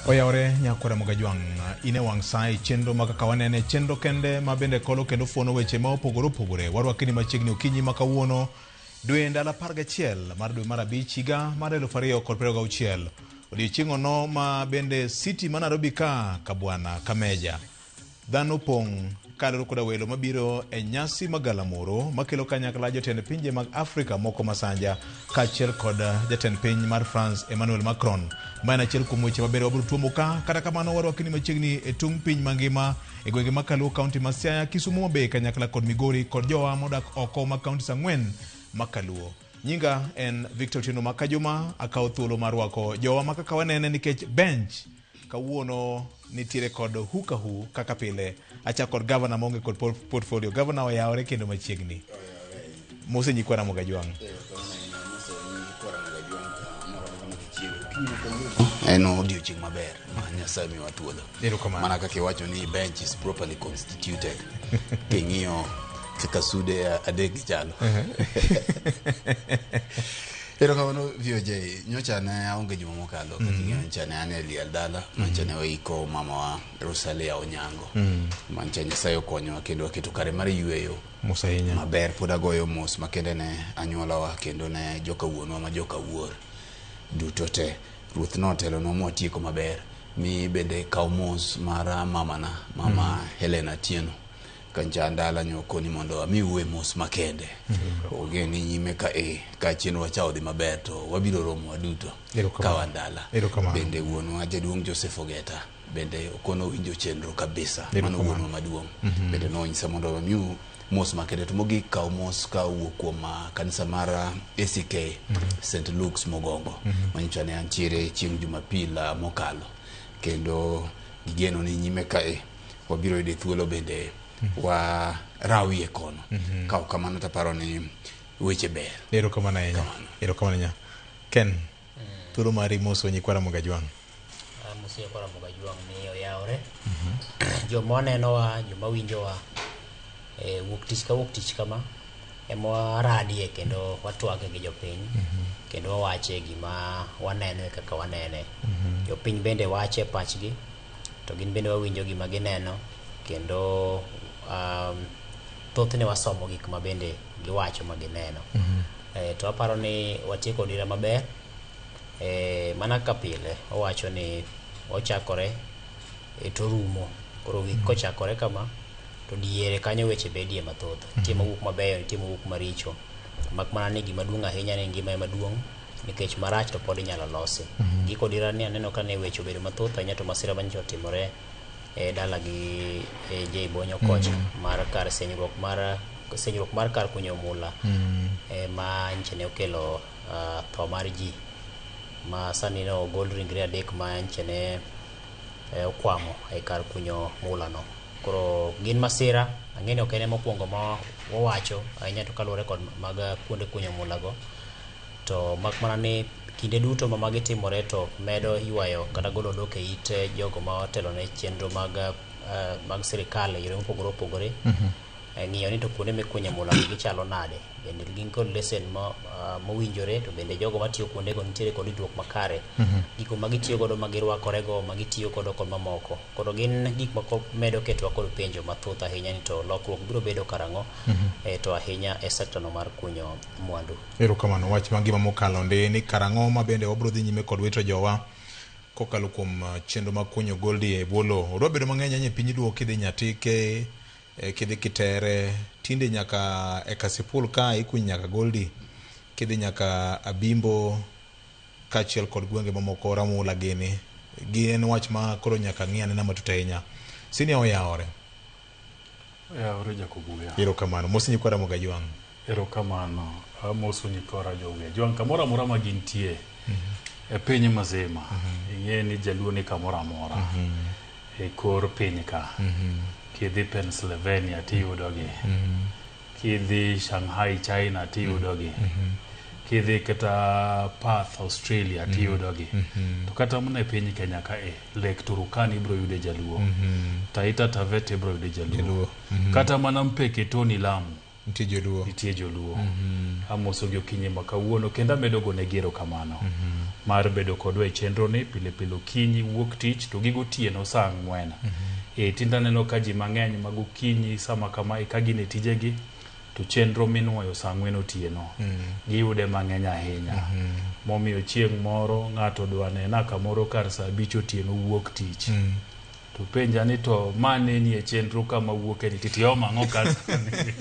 Oyawore nyakwara Mogajwang' in e wang' sa e chenro ma kaka wanene chenro kende ma bende kolo kendo fuono weche ma opogore opogore. Warwakini machiegni okinyi ma kawuono dwe ndalo 11 mar dwe mar 5 higa mar 2026. Odiochieng' ono ma bende city ma Nairobi ka Kabwana Kameja dhano opong' kaluwore koda welo mabiro e nyasi magalamoro makelo kanyakla jotend pinje mag Afrika moko masanja kaachiel kod jatend piny mar France Emmanuel Macron. Ma en achiel kuom weche maber wabiro tuomo ka. Kata kamano warwakini machiegni e tung' piny mangima e gwenge ma Kaluo kaunti ma Siaya, Kisumu Homa kanyakla kod Migori kod jowa modak oko mag kaunti ang'wen ma Kaluo. Nyinga en Victor Otieno Makajuma, akawo thuolo mar rwako jowa ma kaka wanene nikech bench kawuono nitiere kod hukahu kaka pile. Achako kod gavana maonge kod portfolio. Gavana oyawore kendo machiegni. Mose nyikwa Ramogi Ajwang'. En odiochieng' maber ma Nyasaye miyowa thuolo. Erokamano. Mana kaka iwacho ni bench is properly constituted. King'iyo kaka sude adek gichalo. Erokamano VOJ, nyocha ne aonge juma mokalo kaka ing'eyo nyocha ne an e liel dala mancha ne waiko mamawa Rosalia Onyango. Mancha Nyasaye okonyowa kendo waketo kare mar yueyo Mos ahinya. maber pod agoyo mos makende ne anyuolawa kendo ne joka wuonwa ma joka wuor duto te ruoth notelonwa mwatieko maber mi bende kaw mos mar mamana mama Helena Atieno kancha ndala nyokoni mondo amiue mos makende ogeni nyime ka e ka chenro cha odhi maber to wabiro romo waduto Erokamano. ka wan dala Erokamano. bende wuonwa jaduong' Joseph Ogeta bende okono winjo chenro kabisa mano Erokamano. wuonwa maduong' bende nonyisa mondo amiu mos makende to mogik kaw mos ka owuok kuom kanisa mar ACK St Luke's Mogongo manyicha ne antiere chieng' Jumapil mokalo kendo gigeno ni nyime kae wabiro yudo thuolo bende wa rawie kono ka ok kamano taparo ni weche ber. Erokamano ahinya. Erokamano ahinya. Ken, thuolo mari moso nyikwa Ramogi Ajwang'. Amoso nyikwa Ramogi Ajwang' ni oyawore. Joma nenowa, joma winjowa, wuok tich ka wuok tich kama ema waradie kendo watwage gi jopiny kendo wawache gima waneno e kaka wanene. Jopiny bende wache e pachgi to gin bende wawinjo gima gineno kendo thothne wasomo gik ma bende giwacho ma gineno. To aparo ni watieko dira maber. Mana kaka pile owacho ni ochakore to orumo. Koro wik kochakore kama to diere kanyo weche bedie mathoth. Nitie mawuok mabeyo, nitie mawuok maricho. Mak mana ni gima duong' ahinya ni ngima ema duong' nikech marach to pod inyalo losi. Giko dira ni aneno ka ne weche obedo mathoth ahinya to masira manyocha otimore e dala gi J Bonyo kocha mar kar senyruok mar kar kunyo mula ma nyicha ne okelo tho mar ji ma sani ne ogol ringre adek ma nyicha ne okwamo e kar kunyo mula no. Koro gin masira, ang'e ni ok en ema mokwongo ma wawacho ahinya to kaluwore kod mag kuonde kunyo mula go. To mak mana ni kinde duto ma magi timore to medo ywayo kata golo odok e it jogo ma otelo ne chenro mag sirikal e yore mopogore opogore. Ng'iyo ni to kuonde mikunye mula gi gichalo nade, bende gin kod lesen mowinjore to bende jogo matiyo kuondego nitiere kod ritruok makare. Gigo ma gitiyo godo ma girwakore go ma gitiyo godo kod mamoko. Koro gin gik ma medo ketowa kod penjo mathoth ahinya ni to lokruok biro bedo karang'o to ahinya e sekta no mar kunyo mwandu. Erokamano. Wach mangima mokalo ndi ni karang'o ma bende wabiro dhi nyime kod wito jowa kokalo kuom chenro mag kunyo goldi e bwo lowo. Odwa bedo mang'eny ahinya e piny luo kidhi Nyatike, kidhi Kitere, tinde nyaka e Kasipul ka ikunyo nyaka goldi, kidhi nyaka Abimbo kaachiel kod gwenge mamoko Ramula gini. Gin wach ma koro nyaka ng'i anena matut ahinya. Senior oyawore. Oyawore Jakobuya. Erokamano. Mos nyikwa Ramogi Ajwang'. Erokamano. Amoso nyikwa Ramogi Ajwang' kamoro amora ma gintie e piny mazima. Ing'e ni jaluo ni kamoro amora e kor piny ka. Kidhi Pennsylvania tiyudogi. Kidhi Shanghai China tiyudogi. Kidhi kata Perth Australia tiyudogi. To kata mana e piny Kenya ka e Lake Turkana ibiro yude jaluo. Taita Taveta ibiro yude jaluo. Kata mana Mpeketoni Lamu. Nitie joluo. Nitie joluo. Amosogi okinyi ma kawuono kendo amedo gonegi erokamano mar bedo kodwa e chenro ni pile pile okinyi wuok tich to gi gotieno saa 4. Tinde aneno ka ji mang'eny ma gokinyi sama kama ka gin e tijegi to chenro minuoyo saa 4 otieno giyude mang'eny ahinya. Momiyo chieng' moro ng'ato dwa nena kamoro kar saa 5 otieno wuok tich. To penja ni to ma neni e chenro kama wuok e ni titioma ang'o ka sani.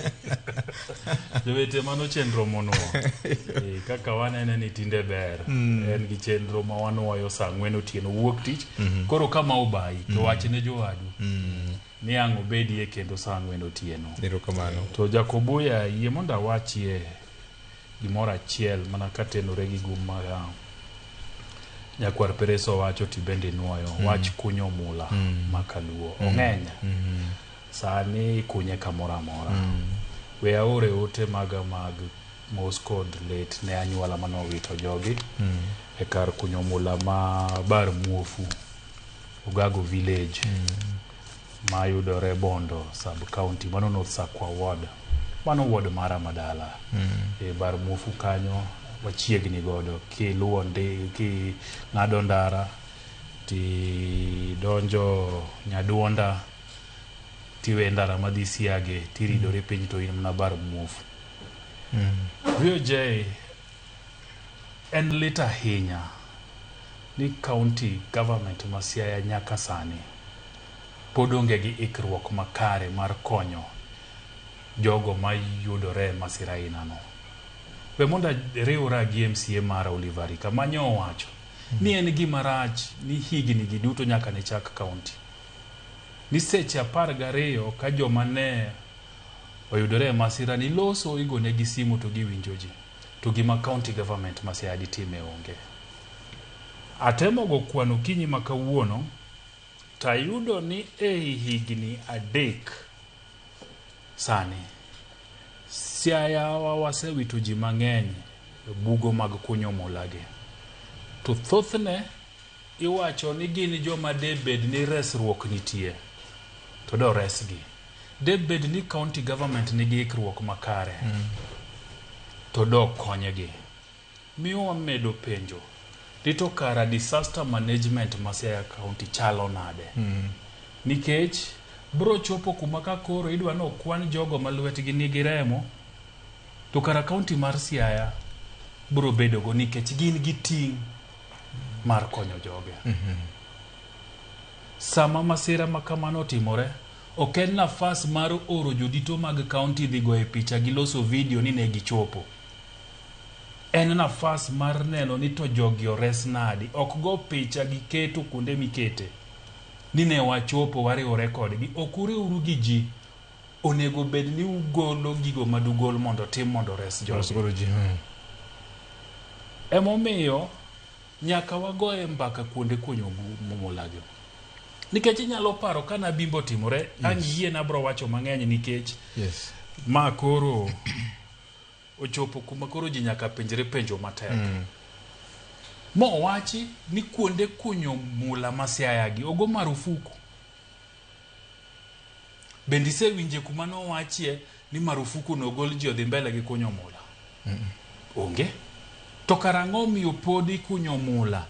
Jowete mano chenro monuo. Kaka wanene ni tinde ber. En gi chenro ma wanuoyo saa 4 otieno wuok tich. Koro kama obayi to wach ne jowadu. Ni ang' obedie kendo saa 4 otieno. Erokamano. To Jakobuya yie mondo awachie gimoro achiel mana katenore gi guma Nyakwar Pereso owacho ti bende inuoyo wach kunyo mula makaluo ong'eny. Sani ikunye kamoro amora. We aore ote maga mag mos kod lit ne anyuola manowito jogi e kar kunyo mula ma Bar Muofu, Ogago Village, mayudore Bondo sub county, mano North Sakwa ward. Mano ward mara madala. E Bar Muofu kanyo wachiegni godo kiluwo ndi king'ado ndara tidonjo Nyaduonda tiwe ndara madhi Siage tiridori piny to in mana Bar Muofu. VOJ en lit ahinya ni county government ma Siaya nyaka sani pod onge gi ikruok makare mar konyo jogo mayudore e masira aina no. We mondo ariwra gi MCA mara Oliver Arika manyo owacho ni en gima rach ni higni gi duto nyaka ne chak county. Ni seche 12 ka joma ne oyudore e masira ni loso igonegi simu to giwinjo ji. To gima county government ma Siaya ditime onge. Atemo go kwano okinyi ma kawuono tayudo ni ei higni 3 sani Siaya wa wasewito ji mang'eny e bugo mag kunyo mula gi. To thothne iwacho ni gin joma de bed ni resruok nitie to do resgi. De bed ni county government nigi ikruok makare to do konygi. Miyo wamedo penjo ni to kara disaster management ma Siaya County chalo nade? Nikech bro chopo kuma ka koro idwa ni okwan jogo ma lwetgi nigi remo to kara county mar Siaya bro bedo go nikech gin gi ting' mar konyo joge. Sama masira ma kamano otimore, ok en nafas mar oro jodito mag county dhi goye picha gi loso video ni ne gichopo. En nafas mar neno ni to jogi ores nadi. Ok go picha gi keto kuonde mikete. Ni ne wachopo wariwore kodgi. Ok uriwru gi ji. Onego bed ni ugolo gigo madugol mondo tim mondo ores jogi. Emomiyo nyaka wagoye mbaka kuonde kunyo mulagi. Nikech inyalo paro ka nabimbo otimore, ang' yie nabro wacho mang'eny nikech ma koro ochopo kuma koro ji nyaka penjre penjo matek. Mowachi ni kuonde kunyo mula ma Siaya gi ogo marufuku. Bende isewinje kuma nowachie ni marufuku nogol ji odhi mbele gi kunyo mula? Onge. To karang'o omiyo pod ikunyo mula?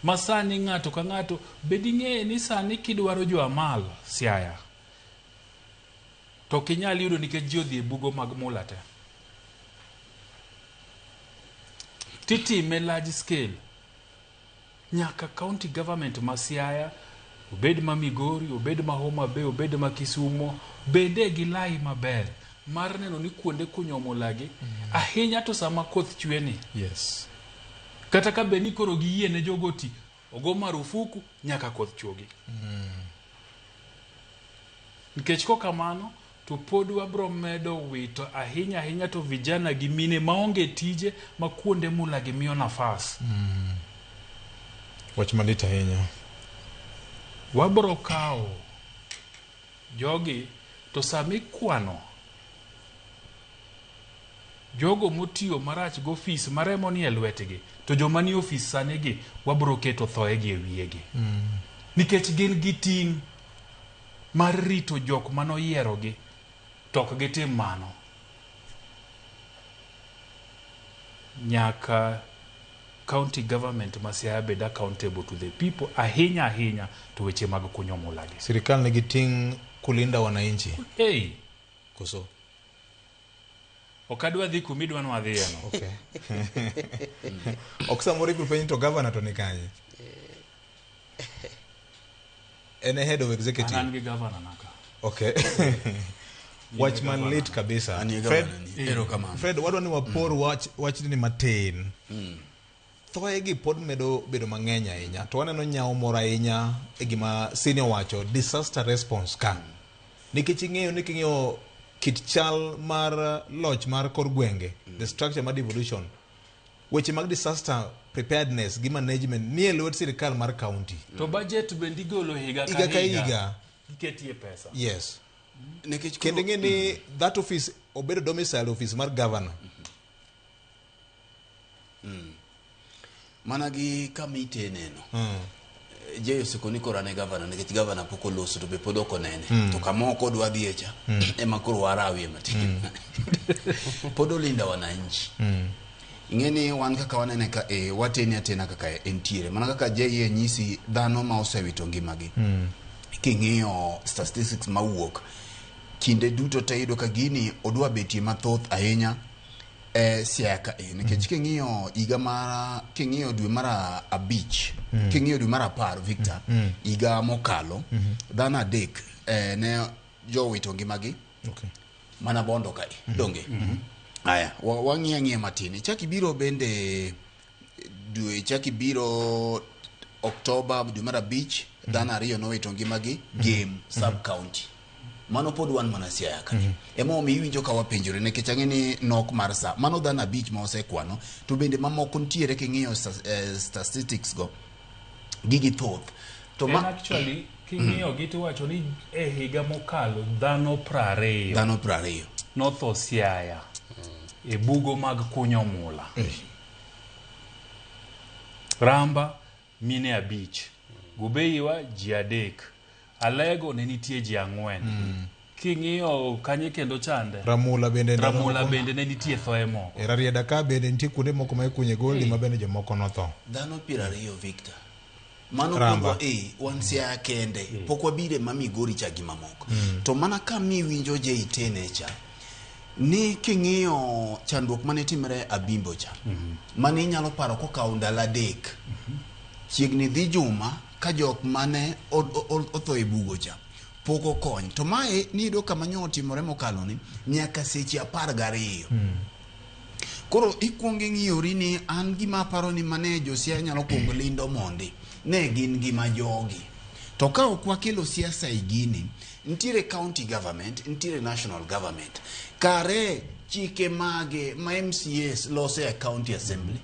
Ma sani ng'ato ka ng'ato bed ing'eyo ni sani kidwaro jo Amal Siaya to ok inyal yudo nikech ji odhi e bugo mag mula te. Titime large scale. Nyaka county government ma Siaya, obed ma Migori, obed ma Homa Bay, obed ma Kisumo, bede gi lai maber mar neno ni kuonde kunyo mula gi ahinya to sama koth chwe ni. Kata ka bed ni koro giyie ne jogo ti, ogo marufuku nyaka koth chuogi. Nikech kokamano to pod wabro medo wito ahinya ahinya to vijana gi mine maonge tije ma kuonde mula gi miyo nafas. Wach malit ahinya. Wabro kawo jogi to sama ikwano jogo motiyo marach go ofis maremo ni e lwetgi to joma ni ofis sani gi wabro keto thoe gi e wiyegi. Nikech gin gi ting' mar rito jok manoyierogi to ok gitim mano. Nyaka county government ma Siaya bed accountable to the people ahinya ahinya to weche mag kunyo mula gi. Sirikal nigi ting' kulinda wananchi. Hey, Koso. Ok adwa dhi kuma idwa ni wadhiye no. Okay. Ok samoro ibiro penjo to governor to ni kanye? En e head of executive. An gi governor naka. Okay. Wach man lit kabisa. An gi Fred, governor ni. Erokamano. Fred, wadwa ni wapor wach wachni matin. Thoe gi pod medo bedo mang'eny ahinya. To waneno nyawo moro ahinya e gima senior wacho, disaster response ka. Nikech ing'eyo ni king'iyo kit chal mar loch mar kor gwenge, the structure mar devolution, weche mag disaster preparedness gi management nie lwet sirikal mar county. To budget bende igolo higa ka Higa ka higa. Iketie pesa. Yes. Nikech Kendo ing'e ni that office obedo domicile office mar governor. Mana gi kama iteneno. Jay osekoni koro an e gavana nikech gavana pok oloso to be pod ok onene. To kama ok odwa dhiye cha ema koro warawie matin. Pod olinda wananchi. Ing'e ni wan kaka wanene ka e watene atena kaka entiere. Mana kaka Jay nyisi dhano ma osewito ngimagi. King'iyo statistics mawuok kinde duto te iyudo ka gini odwa betie mathoth ahinya e Siaya ka e nikech king'iyo higa mar king'iyo dwe mar abich king'iyo dwe mar 10 Victor higa mokalo dhano 3 ne jowito ngimagi Okay. mana Bondo kae donge. Aya wang'iyo ang'iya matin ichak ibiro bende dwe ichak ibiro Oktoba dwe mar 5 dhano 2 nowito ngimagi Gem sub county. Mano pod wan mana Siaya ka. Ema omiyo iwinjo ka wapenjore nikech ang'e ni nok mar sa. Mano dhano 5 ma osekwano to bende mamoko nitiere king'iyo statistics go gigi thoth. To ma actually king'iyo gi tiwacho ni e higa mokalo dhano 20. Dhano 20. Notho Siaya e bugo mag kunyo mula. Ramba mine 5. Gubeiwa ji 3. Alego ne nitie ji 4. King'iyo kanye kendo chande. Ramula bende Ramula bende ne nitie thoe moko. E Rarieda ka bende nitie kuonde moko ma ikunye goldi ma bende jomoko notho. Dhano 20 Victor. Mano Ramba. pod wan Siaya kende. Pok wabire ma Migori cha gi mamoko. To mana ka miwinjo JT cha ni king'iyo chandruok mane timre Abimbo cha. Mane inyalo paro kokawo ndalo 3. Chiegni dhi juma ka jok mane otho e bugo cha pok okony. To mae niyudo kama nyo otimore mokalo ni nyaka seche 12. Koro ikuongo ing'iyori ni an gima aparo ni mane jo Siaya nyalo kuongo lindo mondi ne gin gima jogi. To ka ok wakelo siasa e gini, nitiere county government, nitiere national government. Kare chike mage ma MCAs loso e county assembly.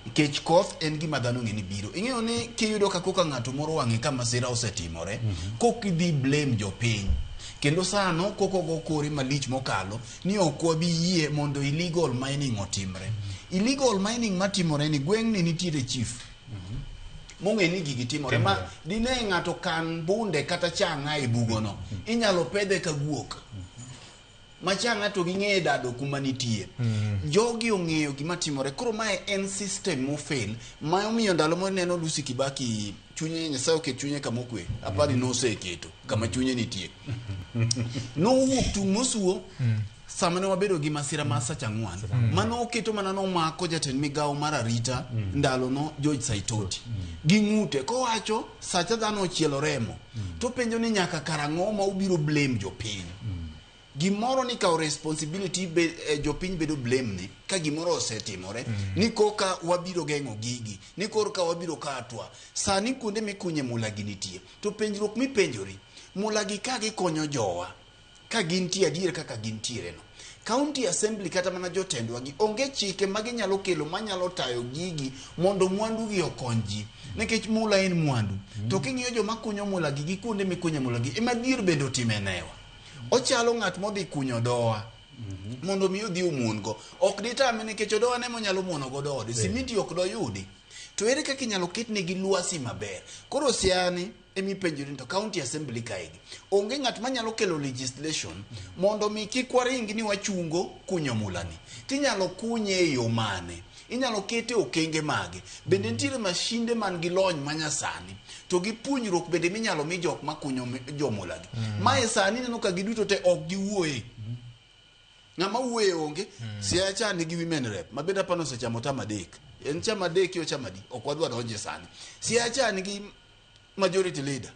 Nikech koth en gima dhano ng'e ni biro. Ing'eyo ni kiyudo ka koka ng'ato moro wang'e ka masira osetimore, kok idhi blame jopiny. Kendo sano koko go kore malich mokalo ni ok wabi yie mondo illegal mining otimre. Illegal mining matimore ni gweng'ni nitiere chief. Mong'e ni gigi timore. Ma dine ng'ato kan bunde kata chang'a e bugono, inyalo pedhe ka guok. Machang'a to ging'eyo dado kuma nitie. Jogi ong'eyo gima timore. Koro mae en system mofail. Ma omiyo ndalo moneno Lucy Kibaki chunye Nyasaye oket chunye kama okwe. Apani noseketo kama chunye nitie. Nowuok tung' mosuo sama ne wabedo gi masira mar Sacha Ang'wan. Mano oketo mana nomako jatend migawo mar arita ndalono George Saitoti. Gi ng'ute kowacho sacha dhano ochielo remo. To penjo ni nyaka karang'o ma ubiro blame jopiny. Gimoro ni kawo responsibility jopiny bedo blame ni ka gimoro osetimore ni koka wabiro geng'o gigi ni korka wabiro katwa sani kuonde mikunye mula gi nitie to penjruok mipenjori mula gi ka gikonyo jowa ka gintie adier kaka gintiere no county assembly kata mana jotendwa gi onge chike ma ginyalo kelo manyalo tayo gigi mondo mwandu gi okony ji nikech mula en mwandu to king'iyo joma kunyo mula gi gi kuonde mikunye mula gi ema dhier bende otime newa. Ochalo ng'at modhi kunyo doa mondo mi odhi omuon go. Ok ditame nikech odoa ne monyalo muono godo ode. Simiti ok doyudi. To ere kaka inyalo ketnegi lwasi maber? Koro Siaya ni emipenjori ni to county assembly kaegi onge ng'at manyalo kelo legislation mondo mi kik waring ni wachungo kunyo mulani. Tinyalo kunye e yo mane? Inyalo kete okenge mage? Bende nitiere mashinde man gi lony manyasani to gi puonjruok bende minyalo mi jok makunyo jomulagi. Mae sani ineno ka giduto te ok giwuoye. Ng'ama wuoye onge. Siaya cha nigi women rep ma bende apani osechamo tam adek. En chama adek yo chama adi? Ok wadwa donje sani. Siaya cha nigi majority leader.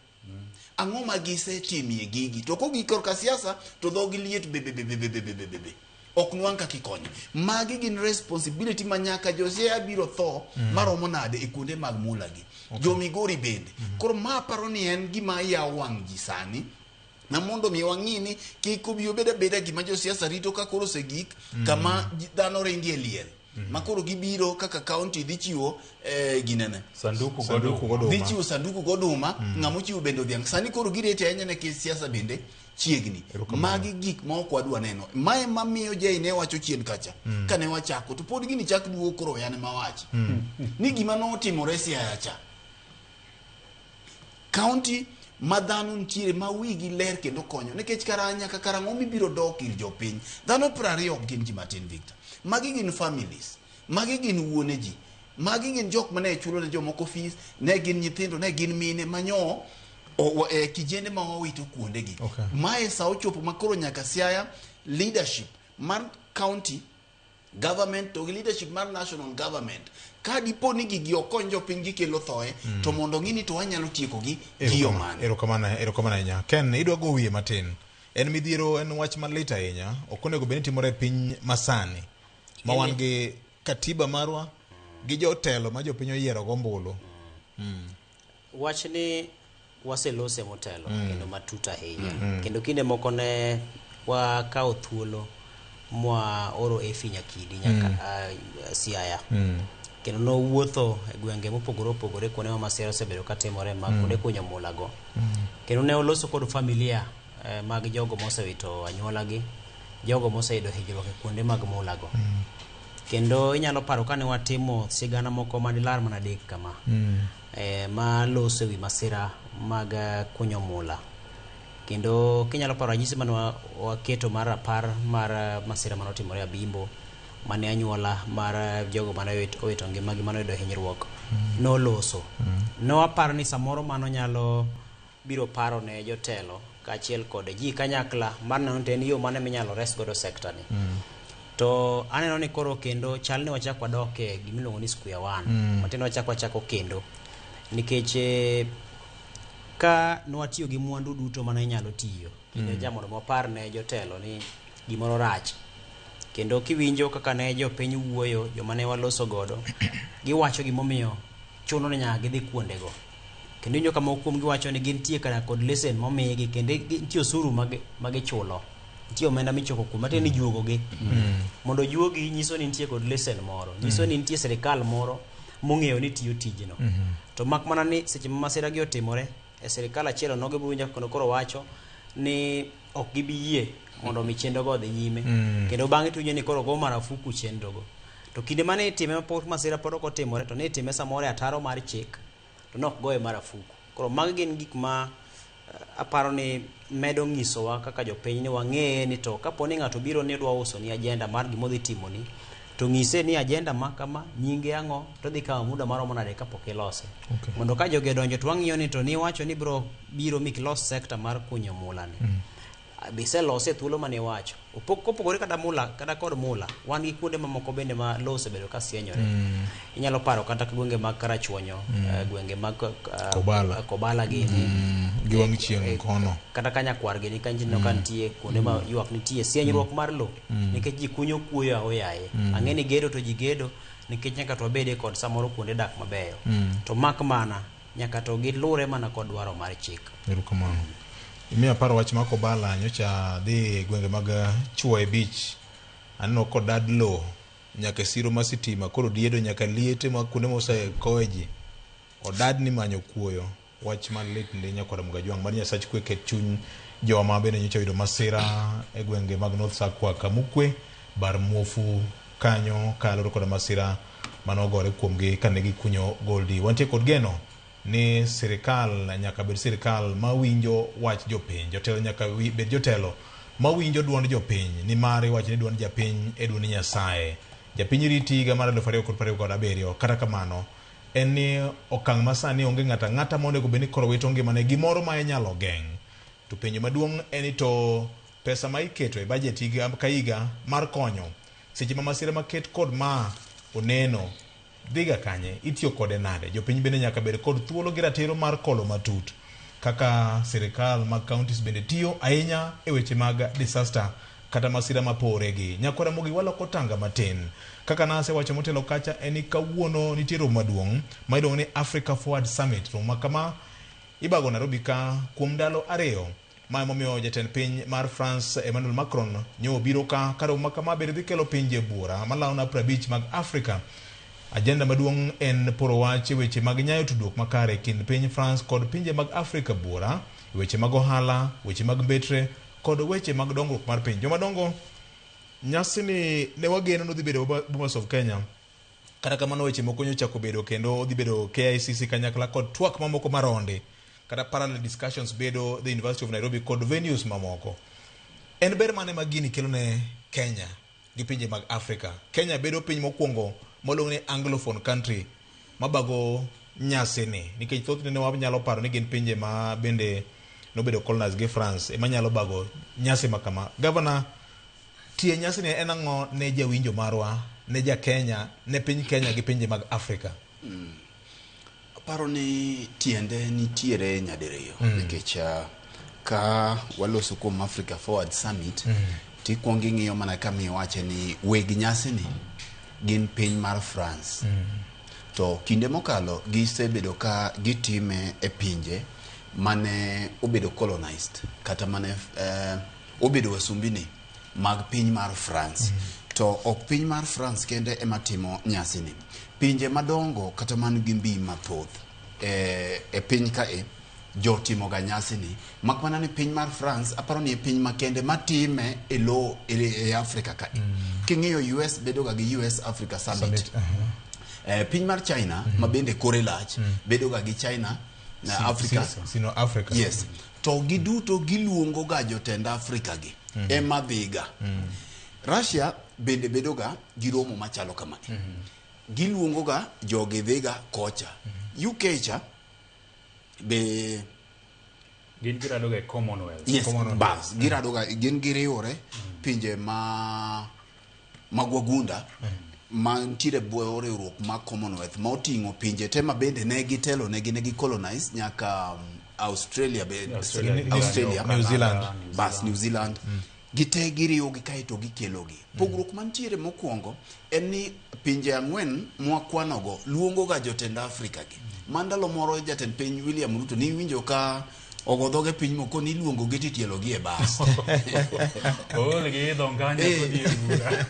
Ang'o ma gisetimie gigi? To kogik korka siasa to dhogi liet bebebebebebebebe. Ok nwang' kaka ikonyo. Magi gin responsibility ma nyaka jo Siaya biro tho maromo nade e kuonde mag mula gi. Jo Migori bende. Koro ma aparo ni en gima yawo wang' ji sani. Na mondo mi wang'i ni kik obi obed abeda gima josiasa rito ka koro osegik kama dhano ringie liel. Ma koro gibiro kaka county dhi chiwo ginene. Sanduku Sanduku goduma. Dhi goduma. chiwo sanduku goduma, ng'ama ochiwo bende odhiang'. Sani koro girete ahinya nikech siasa bende chiegni. Magi gik ma ok wadwa neno. Mae mamiyo Jay ne wacho chien kacha. Kane wachako to pod gini chak duogo koro yane mawachi. Ni gima notimore Siaya cha. County ma dhano nitiere ma wigi ler kendo konyo nikech kara nyaka karang'o mibiro dok ir jopiny. Dhano 20 ok gin ji matin Victor. Magi gin families. Magi gin wuone ji. Magi gin jok mane chulo ne jomoko fees, ne gin nyithindo, ne gin mine manyo kijende ma wawito kuondegi. Okay. Mae sa ochopo ma koro nyaka Siaya leadership mar county government to gi leadership mar national government ka dipo ni gigi ok kony jopiny gikelo thoe to mondo ng'i ni to wanyalo tieko gi gi yo mane. Erokamano ahinya. Ken, idwa go wiye matin. En midhiero, en wach malit ahinya. Ok onego bed ni timore e piny masani ma wan gi katiba marwa gi jotelo ma jopiny oyiero go ombulu. Wach ni waselose motelo kendo matut ahinya. Kendo kinde moko ne wakawo thuolo mwa oro Efi Nyakidi nyaka Siaya. Kendo nowuotho e gwenge mopogore opogore kuonde ma masira osebedo katimore ma kuonde kunyo mula go. Kendo ne oloso kod familia mag jogo mosewito anyuolagi, jogo moseyudo hinyruok e kuonde mag mula go. Kendo inyalo paro kane watimo sigana moko madilar mana adek kama. Ma loso ewi masira mag kunyo mula. Kendo kinyalo paro ranyisi mane waketo mar rapar mar masira mane otimore Abimbo, mane anyuola mar jogo mane owito ngimagi mane oyudo hinyruok noloso. Ne waparo ni samoro mano nyalo biro paro ne jotelo kaachiel kod ji kanyakla mar neno ni en yo mane minyalo res godo sekta ni. To aneno ni koro kendo chal ni wachak wadok e gimiluongo ni square one. Matiende wachak wachako kendo. Nikech ka nwatiyo gi mwandu duto mane inyalo tiyo kinde ja mondo wapar ne jotelo ni gimoro rach. Kendo kiwinjo kaka ne jopiny wuoyo, joma ne waloso godo, giwacho gimomiyo chuno ni nyaka gidhi kuondego. Kendo iwinjo ka moko kuom giwacho ni gintie kata kod lesen momigi kendo nitie osuru magichulo. Nitie omenda michoko kuom matiende ni juogo gi. Mondo juogi nyiso ni nitie kod lesen moro. Nyiso ni nitie sirikal moro mong'eyo ni tiyo tijno. To mak mana ni seche ma masira gi otimore e sirikal achiel onogo ibiro winjo kendo koro wacho ni ok gibi yie mondo mi chenro go odhi nyime. Kendo bang'e to iwinjo ni koro go marafuku chenro go. To kinde mane itime mapok masira pod ok otimore to ne itime samoro e ataro mar chik to ne ok goye marafuku. Koro magi gin gik ma aparo ni medo nyisowa kaka jopiny ni wang'eye ni to kapo ni ng'ato biro ni odwa uso ni agenda mar gima odhi timoni to ng'ise ni agenda ma kama nyinge ang'o to dhi kawo muda maromo nade kapok ilose. Mondo ka jogi odonjo to wang'iyo ni to niwacho ni biro biro mikilos sekta mar kunyo mula ni. Be iselose e thuolo mane iwacho. Kopogore kata mula kata kod mula, wan gi kuonde mamoko bende ma lowo osebedo ka sienyore. Inyalo paro kata gwenge mag Karachuonyo, gwenge mag Kobala. Kobala gini. Gi wang' chieng' kono. Kata Kanyakwar gini ka ineno ka nitie kuonde ma ywak nitie sienyruok mar lowo nikech ji kunyo kuoyo ahoyaye. Ang'e ni gedo to ji gedo nikech nyaka to wabede kod samoro kuonde dak mabeyo. To mak mana nyaka to gilure mana kod dwaro mar chik. Erokamano. Imiyo aparo wach mar Kobala nyocha dhi e gwenge mag Chuoye Beach. Aneno kodad lowo nyaka e siro mar sitima koro diedo nyaka liete ma kuonde mosekowe ji. Odad ni manyo kuoyo. Wach malit ndi nyakwar Mgajwang' mar Nyasach kwe ket chuny jowa ma bende nyocha oyudo masira e gwenge mag North Sakwa Kamukwe, Bar Muofu kanyo kaluwore kod masira manogore kuomgi kane gikunyo goldi. Wantie kod geno ni sirikal nyaka bed sirikal mawinjo wach jopiny. Jotelo nyaka bed jotelo mawinjo duond jopiny, nimar iwacho ni duond japiny e duond Nyasaye. Japiny riti higa mar 2027. Kata kamano, en ni okang' masani onge ng'ato ang'ata monego bed ni koro wito ngimane gimoro ma inyalo geng'. To penjo maduong' en ni to pesa ma iketo e budget higa ka higa mar konyo seche ma masira maket kod ma oneno dhiga kanye, itiyo kode nade? Jopiny bende nyaka bed kod thuolo gi ratiro mar kolo matut kaka sirikal mag counties bende tiyo ahinya e weche mag disaster kata masira mapore gi. Nyakwara Ramogi waloko tanga matin. Kaka nasewacho motelo kacha en ni kawuono nitie romo maduong' ma iluongo ni Africa Forward Summit. Romo ma kama ibago Nairobi ka kuom ndalo 2. Ma emomiyo jatend piny mar France Emmanuel Macron nyo obiro ka romo ma kama bende dhi kelo pinje buora malao na 50 mag Afrika. Agenda maduong' en poro wach e weche mag nyayo tudruok makare e kind piny France kod pinje mag Afrika buora, e weche mag ohala, weche mag mbetre kod weche mag dongruok mar piny. Jomadongo, nyasi ni ne wageno nodhi bedo Bomas of Kenya. Kata kamano weche moko nyochako bedo kendo odhi bedo KICC kanyakla kod twak mamoko maronde kata parallel discussions bedo the University of Nairobi kod venues mamoko. En ber mane ma gini kelo ne Kenya gi pinje mag Afrika? Kenya bedo piny mokwongo maluongo ni Anglophone country mabago nyasi ni, nikech thothne ne wanyalo paro ni gin pinje ma bende nobedo colonized gi France ema nyalo bago nyasi ma kama. Governor, tie nyasi ni en ang'o ne jawinjo marwa, ne ja Kenya, ne piny Kenya gi pinje mag Afrika? Aparo ni tiende nitiere nyadiriyo nikech ka waloso kuom Africa Forward Summit tikuongo ing'iyo mana kama iwache ni weg nyasi ni gin piny mar France. To kinde mokalo gisebedo ka gitime e pinje mane obedo colonized kata mane obedo wasumbini mag piny mar France. To ok piny mar France kende ema timo nyasi ni. Pinje madongo kata man gi mbi mathoth e piny kae jotimoga nyasi ni, mak mana ni piny mar France aparo ni e piny makende matime e lo e Afrika kae. King'iyo US bedo ga gi US Africa Summit. Piny mar China ma bende kore lach bedo ga gi China na Africa Sino Africa. Yes. To giduto giluongo ga jotend Afrika gi ema dhiga. Russia bende bedo ga gi romo machalo kamae. Giluongo ga jogi dhiga kocha. UK cha be gin girado ga e Commonwealth. Yes, Commonwealth. bas girado ga gin giriwore pinje ma mag wagunda mantiere bwo riwruok mar Commonwealth ma oting'o pinje te ma bende ne gitelo ne gi ne gi colonize nyaka Australia be Australia, New Zealand. Bas New Zealand. Gite giriwogi kaeto gikelogi. Pogruok mantiere mokwongo en ni pinje ang'wen mwakwanogo luongo ga jotend Afrika gi. Ma ndalo moro jatend piny William Ruto ni winjo ka ogo dhoge piny moko ni iluongo gi titielo gi e bas. Ool gi idho nganya kodhi e bura.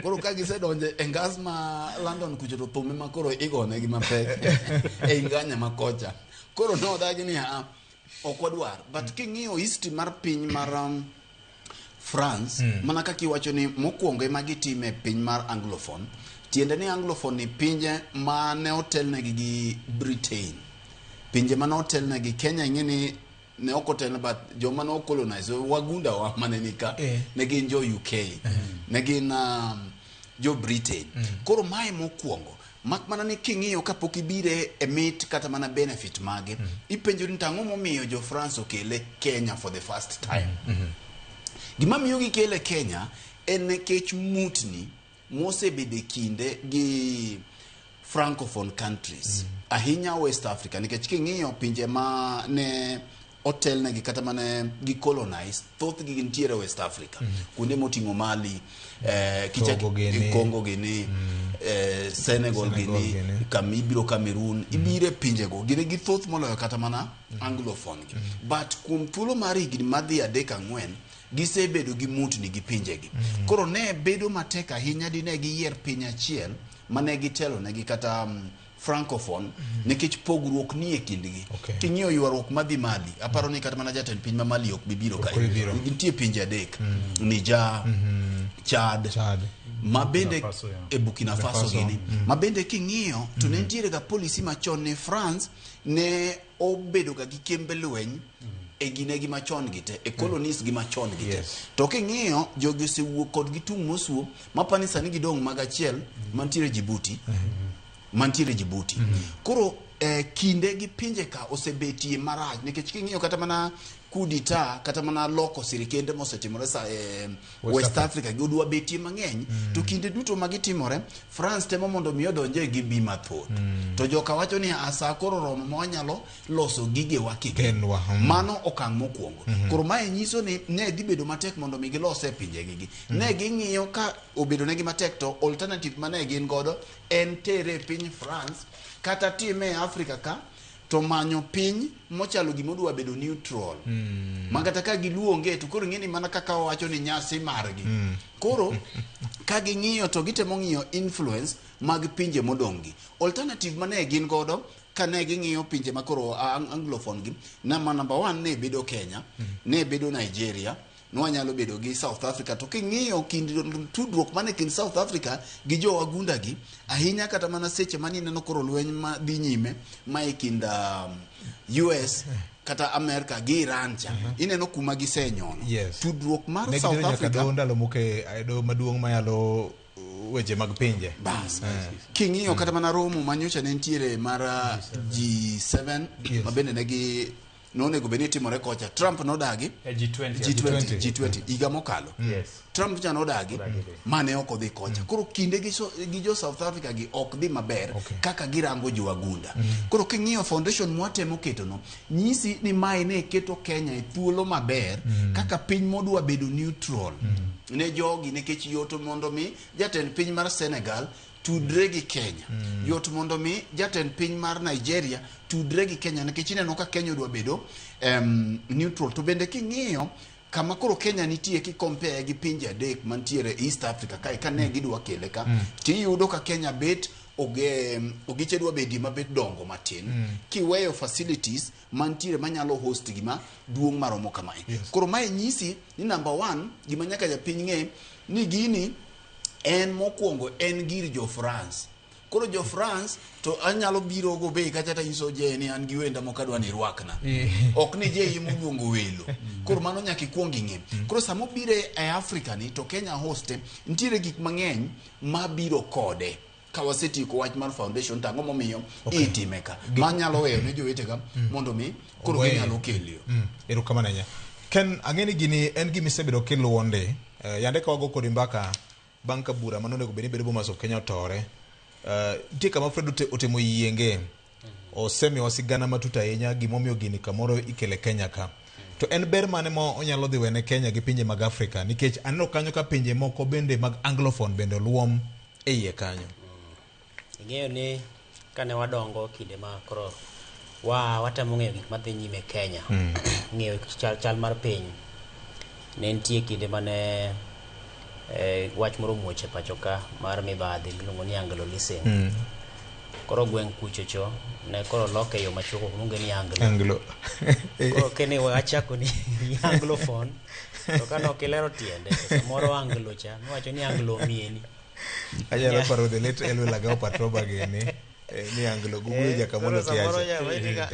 Koro ka gisedonjo e ngas ma London kucho to thum ema koro igonegi mapek ei nganya ma kocha. Koro nodagi ni a ok wadwar. But king'iyo history mar piny mar France, mana kaka iwacho ni mokwongo ema gitime piny mar Anglophone, tiende ni Anglophone ni pinje mane otelnegi gi Britain. Pinje mane otelnegi Kenya ing'e ni ne ok otelne but joma ne ocolonize wagunda wa mane nika ne gin jo UK, ne gin jo Britain. Koro mae mokwongo mak mana ni king'iyo kapok ibire e mit kata mana benefit mage, ipenjo ni tang'o momiyo jo France okele Kenya for the first time. Gima miyo gikele Kenya en nikech mutni mosebedo e kinde gi francophone countries ahinya West Africa, nikech king'iyo pinje ma ne otelnegi kata mane gi colonize thothgi gintiere West Africa, kuonde moting'o Mali, Togo gini. Congo gini, Senegal gini, ibiro Cameroon, ibiro e pinjego gine gi thoth moloyo kata mana anglophone gi. But kuom thuolo mar higni madhi 3-4 gisebedo gi mutni gi pinjegi. Koro ne bedo matek ahinya dine giyier piny achiel mane gitelo negi kata francophone, nikech pogruok nie kindgi. King'iyo ywaruok madhi Mali, aparo ni kata mana jatend piny ma Mali ok bi biro kae. Nitie pinje 3, Niger, Chad, Chad. Ma bende Faso, yeah. e Burkina Faso Faso, gini ma bende king'iyo to ne nitiere ga policy machon ne France ne obedo ga gi kembe lweny e gine gi machon gi te, e colonies gi machon gi te. Yes. To king'iyo jogi osewuok kod gi tung' mosuo mapani sani gidong' mag achiel mantiere Djibouti, mantiere Djibouti. Koro kinde gi pinje ka osebetie marach nikech king'iyo kata mana coup d'etat, kata mana loko sirikende mosetimore sa West West Africa gi odwa betie mang'eny, to kinde duto ma gitimore France temo mondo mi odonje gi bi mathoth, to joka wacho ni asa koro romo ma wanyalo loso gigewa kigi. Kendwa, Mano okang' mokwongo. Koro mae nyiso ni ne dhi bedo matek mondo mi gilose e pinjegi gi. Ne ging'iyo ka obedo negi matek, to alternative mane gin godo en tere e piny France kata time e Africa ka to manyo piny mochalo gimodwa bedo neutral ma kata ka giluonge to koro ing'e ni mana kaka wawacho ni nyasi margi. Koro ka ging'iyo to gitemo ng'iyo influence mag pinje modong' gi. Alternative mane gin godo kane ging'iyo pinje ma koro anglophone gi, nama number one ne bedo Kenya, ne bedo Nigeria, nwanyalo bedo gi South Africa. To king'iyo kind tudruok mane kind South Africa gi jo wagunda gi ahinya, kata mana seche mane ineno koro lweny ma dhi nyime ma e kind US kata America gi Iran cha, ineno kuma gisenyono tudruok mar Ne South gitero nyaka Africa. doho ndalo moko e doho maduong' mayalo weche mag pinje. Bas, king'iyo kata mana romo manyocha ne nitiere mar G7 ma bende negi nonego bed ni timore kocha, Trump nodagi. E G20. G20, G20 higa mokalo. Trump cha nodagi Odagi dhi. mane ok odhi kocha. Koro kinde gi, so, gi jo South Africa gi ok dhi maber kaka girango jowagunda. Koro king'iyo foundation mwatemo ketono nyisi ni mae ne keto Kenya e thuolo maber kaka piny modwa bedo neutral ne jogi, nikech yot mondo mi jatend piny mar Senegal tudre gi Kenya, yot mondo mi jatend piny mar Nigeria tudre gi Kenya, nikech ineno ka Kenya odwa bedo neutral. To bende king'iyo kama koro Kenya nitie ki compare gi pinje adek mantiere East Africa kae, kane gidwa kele ka, tiyudo ka Kenya bet ogiche dwa bedie mabet dongo matin kiweyo facilities mantiere manyalo host gima duong' maromo kamae. Koro mae nyisi ni number one gima nyaka japiny ng'e ni gini en mokwongo en gir jo France. Koro jo France to anyalo biro go bei kacha tanyiso je ni an gi wenda moko adwa ni irwakna, ok ni je moluongo welo. Koro mano nyaka ikuong ing'e. Koro sama obiro e Africa ni to Kenya hoste, nitiere gik mang'eny mabiro kode. Ka wasetieko wach mar foundation, to ang'o momiyo itime ka manyalo weyo ne jowetega mondo mi koro Ogoye. ginyalo kelio. Erokamano ahinya. Ken, ang'e ni gini en gima isebedo kiluwo ndi. Yande ka wago kodi mbaka bang' ka bura mane onego bed ni bedo Bomas of Kenya otore. Nitie kama Fred otemo yienge. Osemiyowa sigana matut ahinya gimomiyo gini kamoro ikele Kenya ka. To en ber mane ma onyalo dhi wene Kenya gi pinje mag Afrika? Nikech aneno kanyo ka pinje moko bende mag Anglophone bende oluom e iye kanyo. Ing'eyo ni kane wadongo kinde ma koro wa watemo ng'eyo gik madhi nyime Kenya, ng'eyo chal mar piny, ne nitie kinde mane wach moro omuoch e pacho ka mar mibadhi miluongo ni Anglo Leasing. Koro gweng' kuchocho ne koro loke e yo machuok, ok luonge ni Anglo. Anglo. Koro kene wachako ni Anglophone, to kane ok ilero tiende to samoro Anglo cha miwacho ni Anglo mieni. Anyalo paro the late Elwell Agao Patroba gini ni Anglo guguyo Jakamolo koro samoro Tiacha.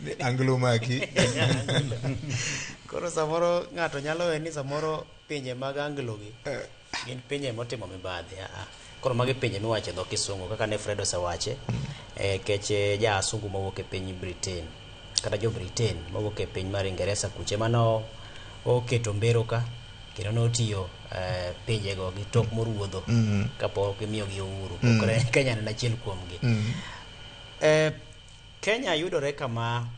Ni Anglo maki. Koro samoro ng'ato nyalo we ni samoro pinje mag Anglo gi gin pinje motimo mibadhi. Aa. Koro magi pinje miwacho e dho kisungu kaka ne Fred osewache, kech ja asungu mawuok e piny Britain kata jo Britain mawuok e piny mar Ingeresa kuche mano oketo mbero ka kendo notiyo pinjego gi tok moruodho kapok gimiyogi uhuru. Koro Kenya ne en achiel kuomgi. Kenya yudore kama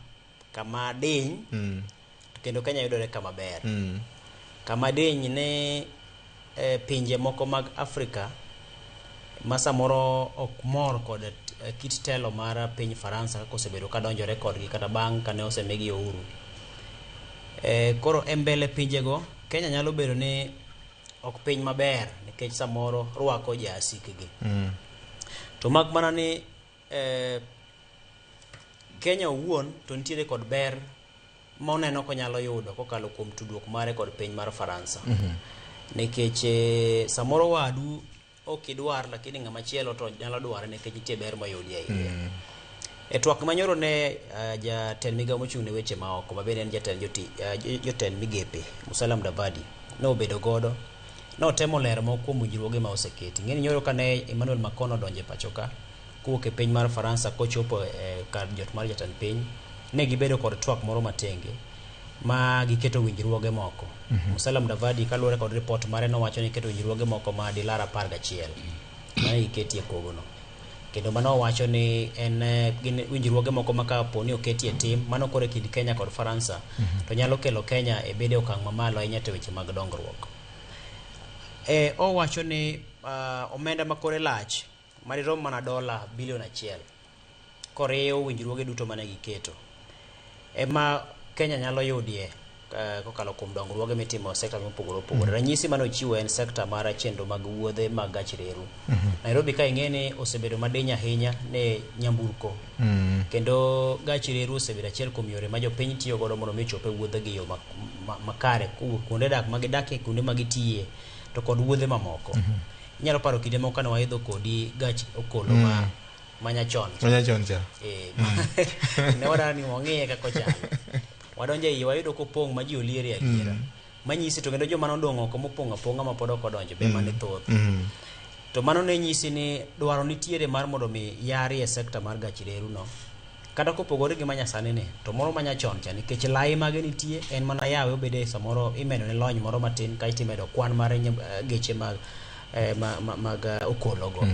diny to kendo Kenya yudore kama ber. Kama diny ne pinje moko mag Afrika ma samoro ok mor kod kit telo mar piny Faransa kaka osebedo ka donjore kodgi kata bang' kane osemigi uhuru. Koro e mbele pinjego Kenya nyalo bedo ni ok piny maber nikech samoro rwako jasikgi. To mak mana ni Kenya owuon to nitiere kod ber ma oneno konyalo yudo kokalo kuom tudruok mare kod piny mar Faransa. Nikech samoro wadu ok idwar lakini ng'ama chielo to nyalo dware nikech nitie ber moyudi e iye. E twak manyoro ne jatend migao mochung' ne weche maoko ma bende en jatend jotend migepe Musalia Mudavadi nobedo godo notemo lero moko kuom winjruoge ma oseketi. Ing'e ni nyoro kane Emmanuel Macron odonjo e pacho ka kowuok e piny mar Faransa kochopo e kar jot mar jatend piny, ne gibedo kod twak moro matenge ma giketo winjruoge moko. Musalia Mudavadi kaluwore kod ripot mare nowacho ni keto winjruoge moko ma dilar 11 mane giketie kogono. Kendo mano owacho ni en gin winjruoge moko ma kapo ni oketie tim mano koro e kind Kenya kod Faransa to nyalo kelo Kenya e bede okang' mamalo ahinya to weche mag dongruok. Owacho ni omenda ma kore lach madirom mana dola bilion 1 koriw winjruoge duto mane giketo ema Kenya nyalo yudie kokalo kuom dongruoge mitimo e sekta mopogore opogore. Ranyisi mane ochiwo en sekta mar chenro mag wuodhe mag gach reru. Nairobi ka ing'e ni osebedo madiny ahinya ne nyamburko. Kendo gach reru osebedo achiel kuom yore ma jopiny tiyo godo mondo mi ochop e wuodhegi e yo makare kowuok kuonde dak ma gidakie, kuonde ma gitiye to kod wuodhe mamoko. Inyalo paro kinde moko kane waidho kodi gach okolo ma nyachon cha. Manyachon cha. Ne wadwaro ni wang'iye kaka ochalo. Wadonjo e iye wayudo kopong' ma ji oliere adiera. Manyisi to kendo joma nodong' oko mopong' apong'a ma pod ok odonjo be mane thoth. To mano ne nyisi ni dwaro nitiere mar mondo mi yarie sekta mar gach reru no. Kata kopogore gi manyasani ni, to moro manyachon cha nikech lai mage nitie en mana yawe obede samoro imedo ne lony moro matin kaeto imedo kwan mar geche mag okolo go.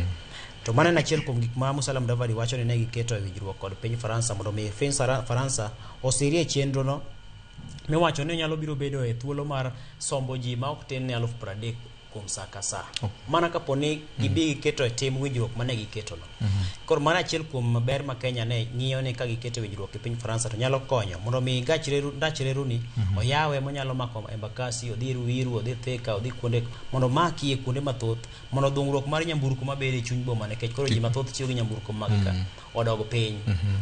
To mano en achiel kuom gik ma Musalia Mudavadi wacho ni ne giketo e winjruok kod piny Faransa mondo mi piny Faransa osirie chenro no miwacho ni nyalo biro bedo e thuolo mar sombo ji ma ok tin ne 30,000 kuom sa ka sa. Mana kapo ni gibi giketo e tim winjruok mane giketo no. Koro mano achiel kuom ber ma Kenya ne ng'iyo ni ka giketo winjruok e piny Faransa to nyalo konyo mondo mi gach reru ndach reru ni oyawe monyalo mako Embakasi, odhi Ruiru, odhi Thika, odhi kuonde mondo omakie kuonde mathoth mondo dhungruok mar nyamburko mabedo e chuny boma nikech koro ji mathoth tiyo gi nyamburko mag ka odog piny.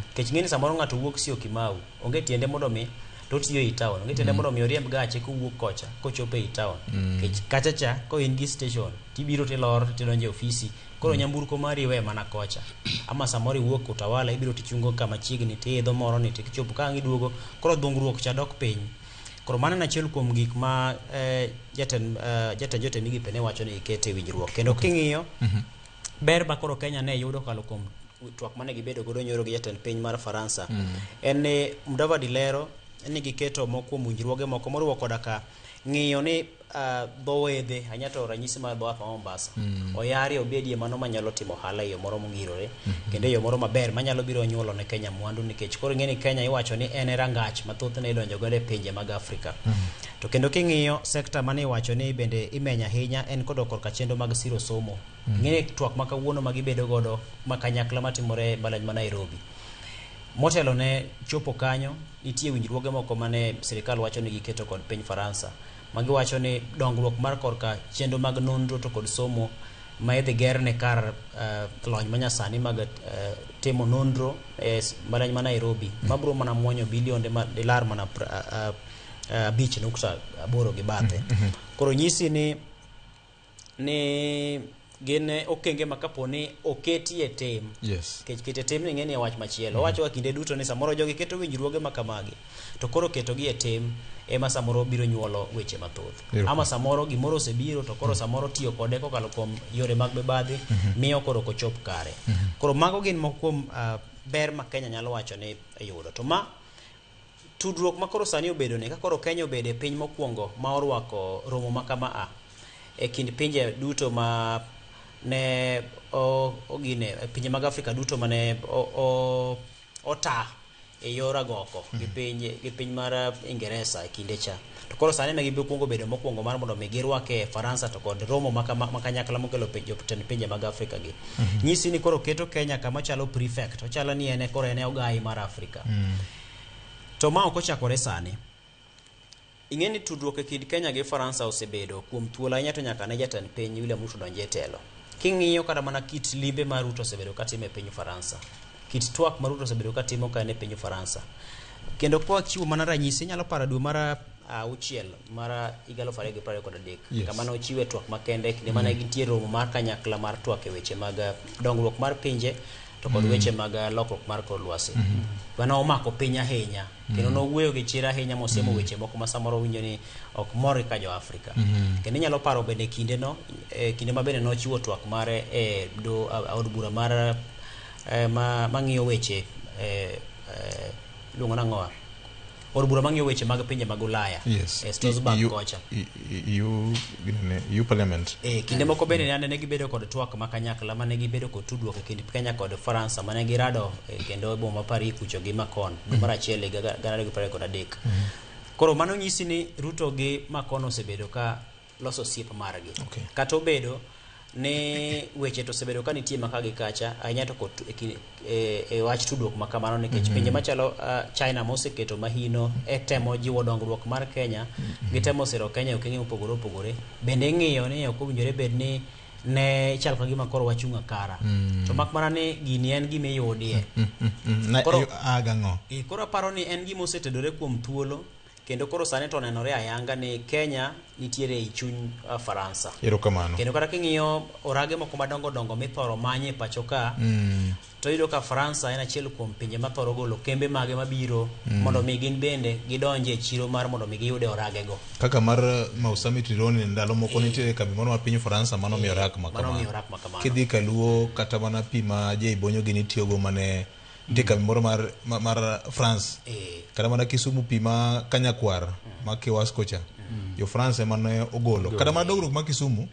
Nikech ing'e ni samoro ng'ato wuok Syokimau, onge tiende mondo mi to otiyo ei town, onge tiende mondo mi oriemb gache kowuok kocha kochopo ei town. Nikech kacha cha ko in gi station tibiro tilor tidonjo e ofisi koro nyamburko mari iwe mana kocha. Ama samoro iwuok Utawala ibiro tichungo kama chiegni tiidho moro ni tichopo ka ang' iduogo koro dhungruok cha dok piny. Koro mano en achiel kuom gik ma jatend jotend migepe ne wacho ni gikete winjruok. Kendo king'iyo ber ma koro Kenya ne yudo kokalo kuom twak mane gibedo godo nyoro gi jatend piny mar Faransa en ni Mudavadi lero ni giketo moko kuom winjruoge moko moriwo koda ka ng'iyo ni dho wedhe ahinya to ranyisi mar dho wath ma Mombasa oyari obedie mano manyalo timo ohala e yo moro mongirore kendo e yo moro maber manyalo biro nyuolo ne Kenya mwandu nikech koro ing'e ni Kenya iwacho ni en e rangach ma thothne idonjo godo e pinje mag Afrika. To kendo king'iyo sekta mane iwacho ni bende imenyo ahinya en kodok korka chenro mag siro somo. Ing'e ni twak ma kawuono ma gibedo godo ma kanyakla matimore e mbalariany ma Nairobi. Motelo ne chopo kanyo, nitie winjruoge moko mane sirikal wacho ni giketo kod piny Faransa ma giwacho ni dongruok mar korka chenro mag nonro to kod somo ma idhi gerne kar lony manyasani mag timo nonro e mbalariany ma Nairobi mabiro mana muonyo bilionde ma dilar mana 5.8 gi bathe. Koro nyisi ni gin okenge ma kapo ni oketie tim. Yes. Nikech kete tim ni ng'eni e wach machielo. Owacho ga kinde duto ni samoro jogi keto winjruoge ma kamagi to koro ketogi e tim ema samoro biro nyuolo weche mathoth. Ama samoro gimoro osebiro to koro samoro tiyo kode kokalo kuom yore mag mibadhi miyo koro ok ochop kare. Koro mago gin moko kuom ber ma Kenya nyalo wacho ni yudo. To ma tudruok ma koro sani obedo ni ka koro Kenya obedo e piny mokwongo ma orwako romo ma kama a e kind pinje duto ma ne ogine pinje mag Afrika duto mane ota e yor agoko gi piny mar Ingeresa e kinde cha. To koro sani ne gibiro kuongo bedo mokwongo mar mondo mi girwake Faransa to kod romo ma kanyakla mokelo jotend pinje mag Afrika gi. Nyisi ni koro keto Kenya kama chalo prefect, ochalo ni en koro en e ogai mar Afrika. To ma ok ochakore sani. Ing'e ni tudruok e kind Kenya gi Faransa osebedo kuom thuolo ahinya to nyaka ne jatend piny William Ruto donj e telo. King'iyo kata mana kit limbe ma Ruto osebedo katimo e piny Faransa, kit twak ma Ruto osebedo katimo ka en e piny Faransa. Kendo kwa chiwo mana ranyisi, inyalo paro dwe mar 6 mar 2023 Yes. kama nochiwe twak makende kinde mane gintie romo mar kanyakla mar twak e weche mag dongruok mar pinje to kod weche mag lokruok mar kor lwasi. Mano omako piny ahinya kendo nowuoyo gi chir ahinya mosiemo weche moko ma samoro winjo ni ok mor ka jo Afrika. Kendo inyalo paro bende kinde no kinde ma bende nochiwo twak mare e do od bura mar mang'iyo weche iluongo nang'owa od bura mang'iyo weche mag pinje mag Ulaya Yes. e Strasbourg EU, kocha. EU, ginene, EU Parliament. Kinde moko bende ne gibedo kod twak ma kanyakla mane gibedo kod tudruok e kind Kenya kod Faransa mane girado kendo e boma ma Paris kucho gi Macron dwe mar achiel higa 2023. Koro mano nyisi ni Ruto gi Macron osebedo ka loso osiep margi. Okay. Kata obedo ni weche to osebedo ka nitie maka gi kacha ahinya to kod e wach tudruok ma kamano nikech pinje machalo China moseketo mahino e temo jiwo dongruok mar Kenya gitemo siro Kenya e okenge mopogore opogore bende ing'iyo ni ok owinjore bed ni ne chal ka gima koro wachung' akara to mak mana ni gini en gima iyudie Na, Koro- agang'o. Koro aparo ni en gima osetedore kuom thuolo kendo koro sani to nenore ayanga ni Kenya nitiere ei chuny Faransa. Erokamano. Kendo kata king'iyo orage moko madongo dongo mithoro many e pacho ka to iyudo ka Faransa en achiel kuom pinje mathoro golo kembe mage mabiro mondo mi gin bende gidonje e chiro mar mondo mi giyude oragego. Kaka mar Mau Summit Rironi ndalo moko nitiere kambi moro mar piny Faransa manomiyo rak ma Mano miyo kamano. rak ma kamano. Kidhi kaluo kata mana pi ma Jay Bonyo gini tiyogo mane nitie kambi moro mar France. Kata mana Kisumu pi ma Kanyakwar ma Kiwasco cha. Jo France ema ne ogolo. Kata mana dongruok ma Kisumu.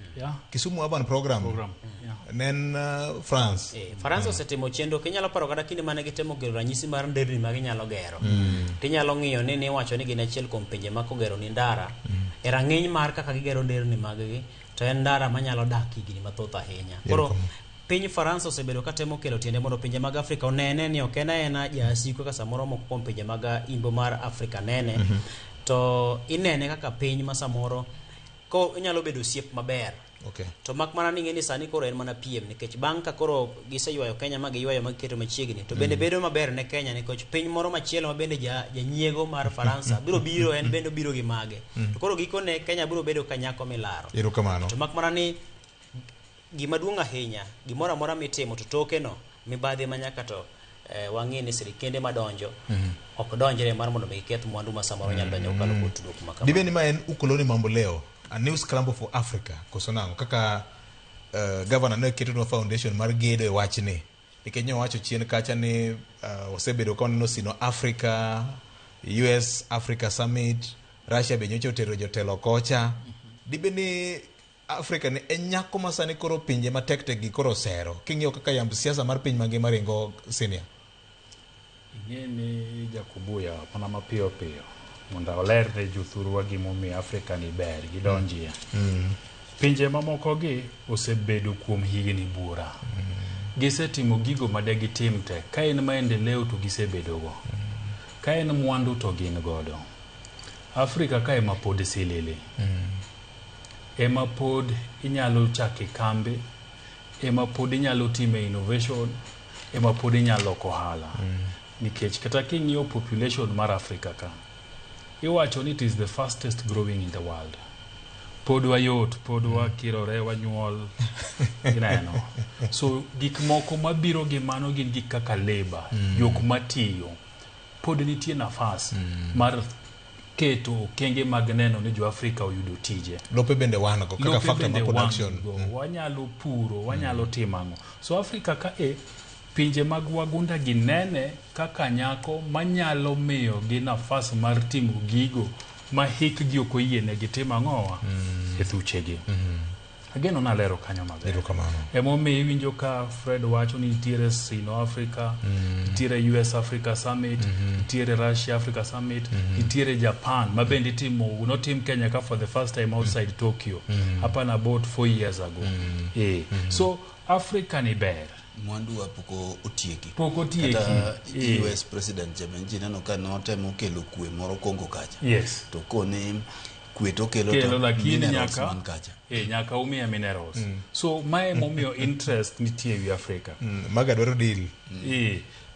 Kisumu Urban Program. Program. Yeah. Ne en France. Faransa osetimo chenro kinyalo paro kata kinde mane gitemo gero ranyisi mar nderni ma ginyalo gero tinyalo ng'iyo ni niwacho ni gin achiel kuom pinje ma kogero ni ndara e rang'iny mar kaka gigero nderni mag-gi to en ndara manyalo dak higni mathoth ahinya koro Erokamano. piny Faransa osebedo ka temo kelo tiende mondo pinje mag Afrika onene ni ok en aena jasigu kaka samoro moko kuom pinje mag imbo mar Afrika nene to inene kaka piny ma samoro ko inyalo bedo osiep maber Okay. to mak mana ni ing'e ni sani koro en mana piem nikech bang' ka koro giseywayo Kenya ma giywayo ma giketo machiegni to bende bedo maber ne Kenya nikech piny moro machielo ma bende janyiego mar Faransa biro biro en bende obiro gi mage to koro gikone Kenya biro bedo ka nyako milaro Erokamano. to mak mana ni gima duong' ahinya gimoro amora mitimo to toke no mibadhi ma nyaka to wang'e ni sirikende madonjo ok donjre mar mondo mi giketh mwandu ma samoro nyalo donjo kokalo kuom tudruok ma kamano. Dibe ni ma en ukoloni mambo leo a new scramble for Africa koso nang'o kaka governor ne ketonwa foundation mar gedo e wachni nikech ne owacho chien kacha ni osebedo ka waneno Sino Africa, US Africa Summit, Russia be nyocha otero jotelo kocha. Dibe ni Africa ni en nyako ma sani koro pinje matek tek gi koro osero king'iyo kaka yamb siasa mar piny mangima ringo senior. Ing'e ni Jakubuya mana mapiyo piyo mondo oler ne jothurwa gimomiyo Afrika ni ber gidonjie. Pinje mamoko gi osebedo kuom higni buora. Gisetimo gigo ma de gitim te. Ka en maendeleo to gisebedogo. Ka en mwandu to gin godo. Afrika ka ema pod silili. Ema pod inyalo chake kambe, ema pod inyalo time innovation, ema pod inyalo loko ohala. Nikech kata king'iyo population mar Afrika ka, iwacho ni it is the fastest growing in the world. Pod wayot, pod wakirore, wanyuol, ineno. So gik moko mabiro gi mano gin gik kaka labor, jok matiyo. Pod nitie nafas mar keto okenge mag neno ni jo Afrika oyudo tije. Lope bende wan go kaka Lope factor bende mar production. wan go, wanyalo puro, wanyalo timo ang'o. So Afrika ka e pinje mag wagunda gi nene kaka nyako manyalo miyo gi nafas mar timo gigo ma hikgi ok oyienegi timo ang'owa e thuchegi. Ageno nalero kanyo maber. Erokamano. Emomiyo iwinjo ka Fred wacho ni nitiere Sino Africa, nitiere US Africa Summit, nitiere Russia Africa Summit, nitiere Japan ma bende itimo notim Kenya ka for the first time outside Tokyo hapana about 4 years ago. So Africa ni ber. Mwandu wa pok otieki. Pok otieki. Kata US president cha be neno ka notemo kelo kwe moro Congo kacha. Yes. To koni kwe to kelo Kelo to lakini minerals nyaka man kacha. Nyaka umiya minerals. So mae momiyo interest nitie ewi Africa. Maga dwaro deal.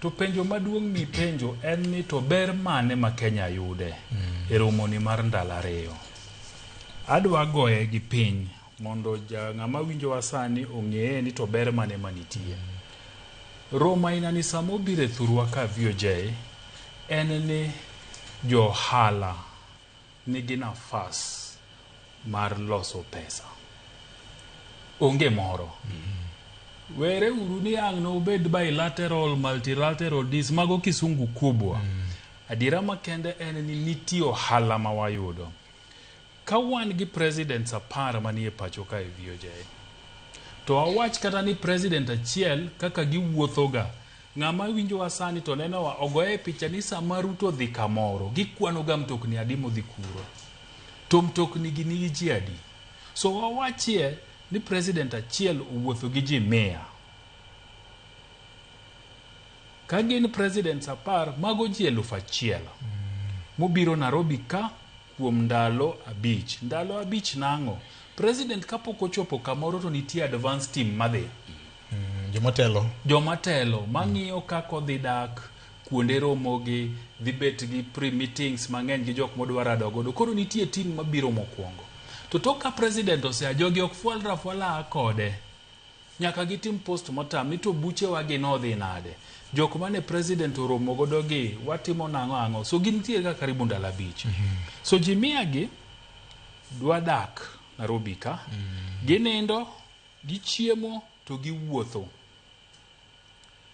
To penjo maduong' mipenjo en ni to ber mane ma Kenya yude e romoni mar ndalo 2. Adwa goye gi piny mondo ja ng'ama winjowa sani ong'eye ni to ber mane manitie. Romo aina ni sama obiro e thurwa ka VOJ en ni johala nigi nafas mar loso pesa. Onge moro. Were uru ni ang' nobed bilateral, multilateral this, mago kisungu kubwa. Adiera makende en ni nitie ohala ma wayudo. Ka wan gi presidents 10 manie pacho kae VOJ, to awach kata ni president achiel kaka giwuothoga, ng'ama winjowa sani to nenowa ogoye picha ni sama Ruto dhi kamoro, gikwano ga mtokni adi modhi kuro. To mtokni gi nigi ji adi? So wawachie ni president achiel owuotho gi ji 100. Ka gin presidents 10, mago ji 1000. Mobiro Nairobi ka kuom ndalo 5. Ndalo 5 nang'o? President kapok ochopo kamoro to nitie advance team madhi. Jomatelo. Jomatelo mang'iyo kaka odhi dak, kuonde romo gi, dhi bet gi pre-meetings mang'eny gi jok modwa rado godo. Koro nitie team mabiro mokwongo. To tok ka president osea, jogi ok fwalre afwala kode. Nyaka gitim post-mortem ni to buchewa gi nodhi nade. Jok mane president oromo godo gi, watimo nang'o ang'o. So gintie ga karibu ndalo 5. So ji 100 gi dwa dak Nairobi ka. Ginindo, gichiemo to giwuotho.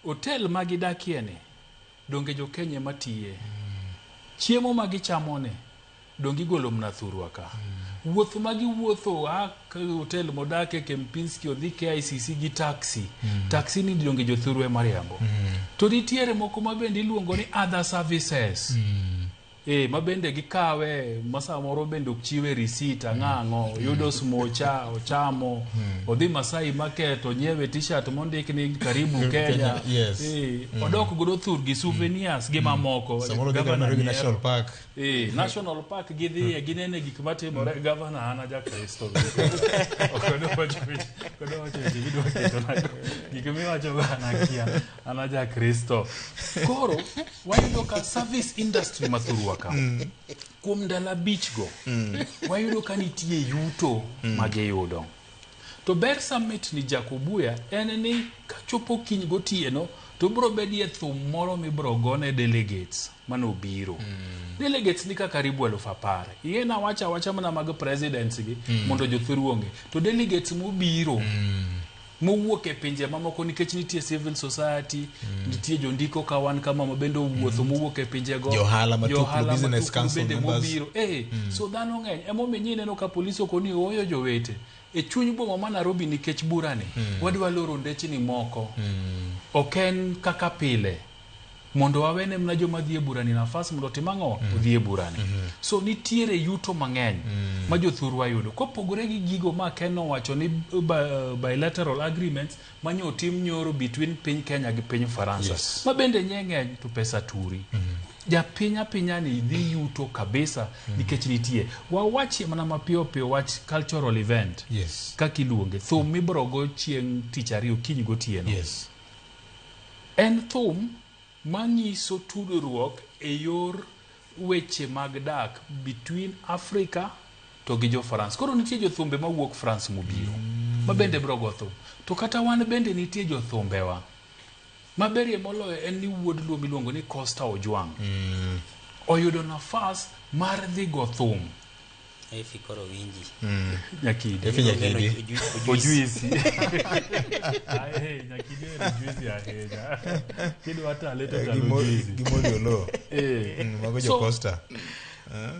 Hotel ma gidakie ni, donge jo Kenya ema tiye. Chiemo ma gichamo ni, donge igolo mana thurwa ka. Wuoth ma giwuotho a hotel modake Kempinski odhi KICC gi taxi. Taxi ni donge jothurwa ema riembo. To nitiere moko ma bende iluongo ni other services. Ma bende gikawe, ma samoro bende ok chiwe receipt, ang'o ang'o, oyudo smocha, ochamo, odhi Masai Market, onyiewe t-shirt mondik ni karibu Kenya. Yes. Odok godo thurgi, souvenirs gi mamoko. Samoro odhi kata Nairobi National Park. National Park gidhiye, ginene gik matimore. Governor an a jakristo. Ok odwa wacho weche, ok odwa wacho weche midwa ketona. Gik miwacho go an akia, an a jakristo. Koro wayudo ka service industry mathurwa ka kuom ndalo 5 go wayudo ka nitie yuto magiyudo. To ber summit ni Jacobuya en ni kachopo kiny gotieno to biro bedie thum moro mibiro gone delegates manobiro. Delegates ni ka karibu 10,000. Ing'e nawacho awacha mana mag presidents gi mondo jothuru ong'e. To delegates mobiro mowuok e pinje mamoko nikech nitie civil society, nitie jondiko ka wan kama ma bende owuotho mowuok e pinjego, Johala matuklu, johala business matuklu council bende members. mobiro. So dhano ng'eny. Emomiyo ineno ka polis okoni ooyo jowete e chuny boma ma Nairobi nikech burani wadwa loro ndechni moko. Ok en kaka pile mondo wawene mana joma dhi e burani nafas mondo otim ang'o? Odhi e burani. So nitiere yuto mang'eny ma jothurwa yudo. Kopogore gi gigo ma Ken owacho ni bilateral agreements manyo otim nyoro between piny Kenya gi piny Faransa. Yes. Ma bende nye ng'eny to pesa turi. Japiny apinya ni dhi yuto kabisa nikech nitie. Wawachie mana mapiyo piyo wach cultural event. Yes. Kaka iluonge. Thum mibiro go chieng' tich ariyo kiny gotieno. Yes. En thum manyiso tudruok e yor weche mag dak between Africa to gi jo France. Koro nitie jothumbe mawuok France mobiro, ma bende biro go thum. To kata wan bende nitie jothumbewa. Maberie moloyo en ni wuod Luo miluongo ni Costa Ojwang. Oyudo nafas mar dhi go thum. Efi koro winji. Nyakidi. Efi Nyakidi. Ojuisi. Ae, Nyakidi ohero juisi ahinya. Kidwa tale to talo juisi. Gimoli Oloo. Mago jo Costa.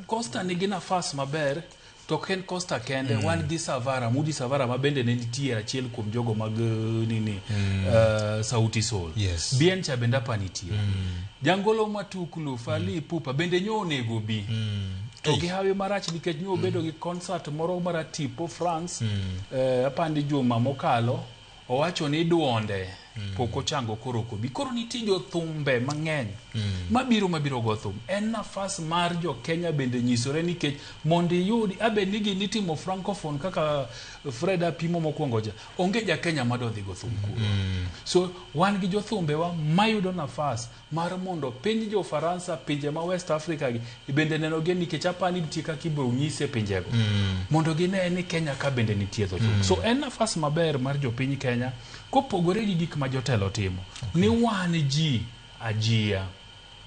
Costa nigi nafas maber to ok en Costa kende, wan gi Savara, Mudi Savara ma bende ne nitie achiel kuom jogo mag nini, Sauti Sol. Yes. Bien cha bende apa nitie. Jangolo Matuklu, Fally Ipupa bende nyo onego bi. To gi hawi marach nikech nyo obedo gi concert moro mar tipo France, apandi juma mokalo, owacho ni duonde Pok ochango koro ok obi. Koro nitie jothumbe mang'eny mabiro mabiro go thum. En nafas mar jo Kenya bende nyisore nikech mondo iyudi abe ni gini itimo francophone kaka Fred apimo mokwongo cha. Onge ja Kenya madwa dhi go thum kuro. So wan gi jothumbewa mayudo nafas mar mondo piny jo Faransa, pinje ma West Africa gi bende neno gi nikech apani nitie kaka ibiro nyise pinjego. Mondo gine ni Kenya ka bende nitie thum. So en nafas maber mar jopiny Kenya kopogore gi gik ma jotelo timo. Ni wan ji ajia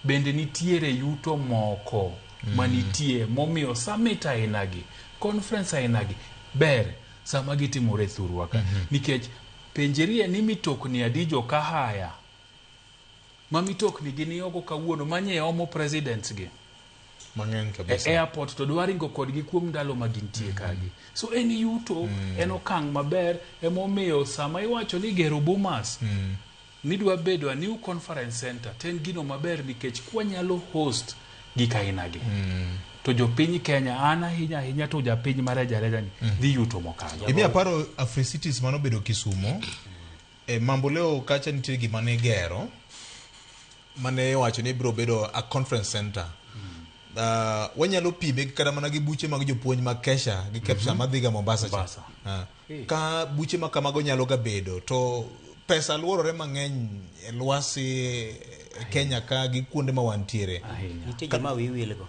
bende nitiere yuto moko manitie momiyo summit ainagi, conference ainagi ber sama gitimore e thurwa ka. Nikech penjerie ni mitokni adi joka haya ma mitokni gi ni oko kawuono manye omo presidents gi Mang'eny e kabisa. airport to dwa ringo kodgi kuom ndalo ma gintie kagi. So en yuto, en okang' maber emomiyo sama iwacho ni gero Bomas nidwa bedo a new conference center to en gino maber nikech kwanyalo host gik ainagi to jopiny Kenya an ahinya ahinya to japiny ma reja reja ni dhi yuto mokalo. Imiya paro Africities manobedo Kisumo. E Mamboleo kacha nitie gima ne gero mane iwacho ni biro bedo a conference center. Wanyalo pime kata mana gi buche mag jopuonj mag Kesha gi Kepsa madhiga Mombasa cha. Mombasa. Ka buche ma kamago nyalo ga bedo to pesa luorore mang'eny e lwasi e Kenya ka gi kuonde ma wantiere. Ahinya. Nitie joma wi wilgo.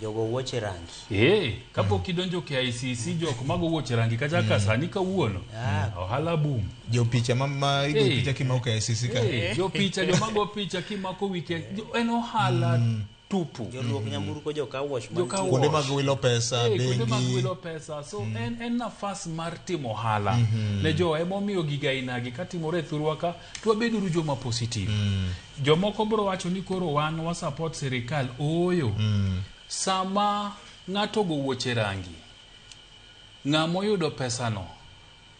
Jogo wuoche rangi. Kapok idonjo KICC jok mago wuoche rangi kachaka sani kawuono. Ohala boom. Jopicha ma igo picha kimako KICC ka. Jopicha joma go picha kimako wike en ohala tupu. Joluok nyamburko joka wash Joka mantie. Kuonde wash. mag wilo pesa, Kuonde mag bengi. wilo pesa. So en nafas mar timo ohala. Ne jo emomiyo giga ainagi katimore e thurwa ka to wabeduru joma positive. Jomoko biro wacho ni koro wan wa support sirikal. Ooyo. Sama ng'ato ogo wuoche rangi, ng'ama oyudo pesano,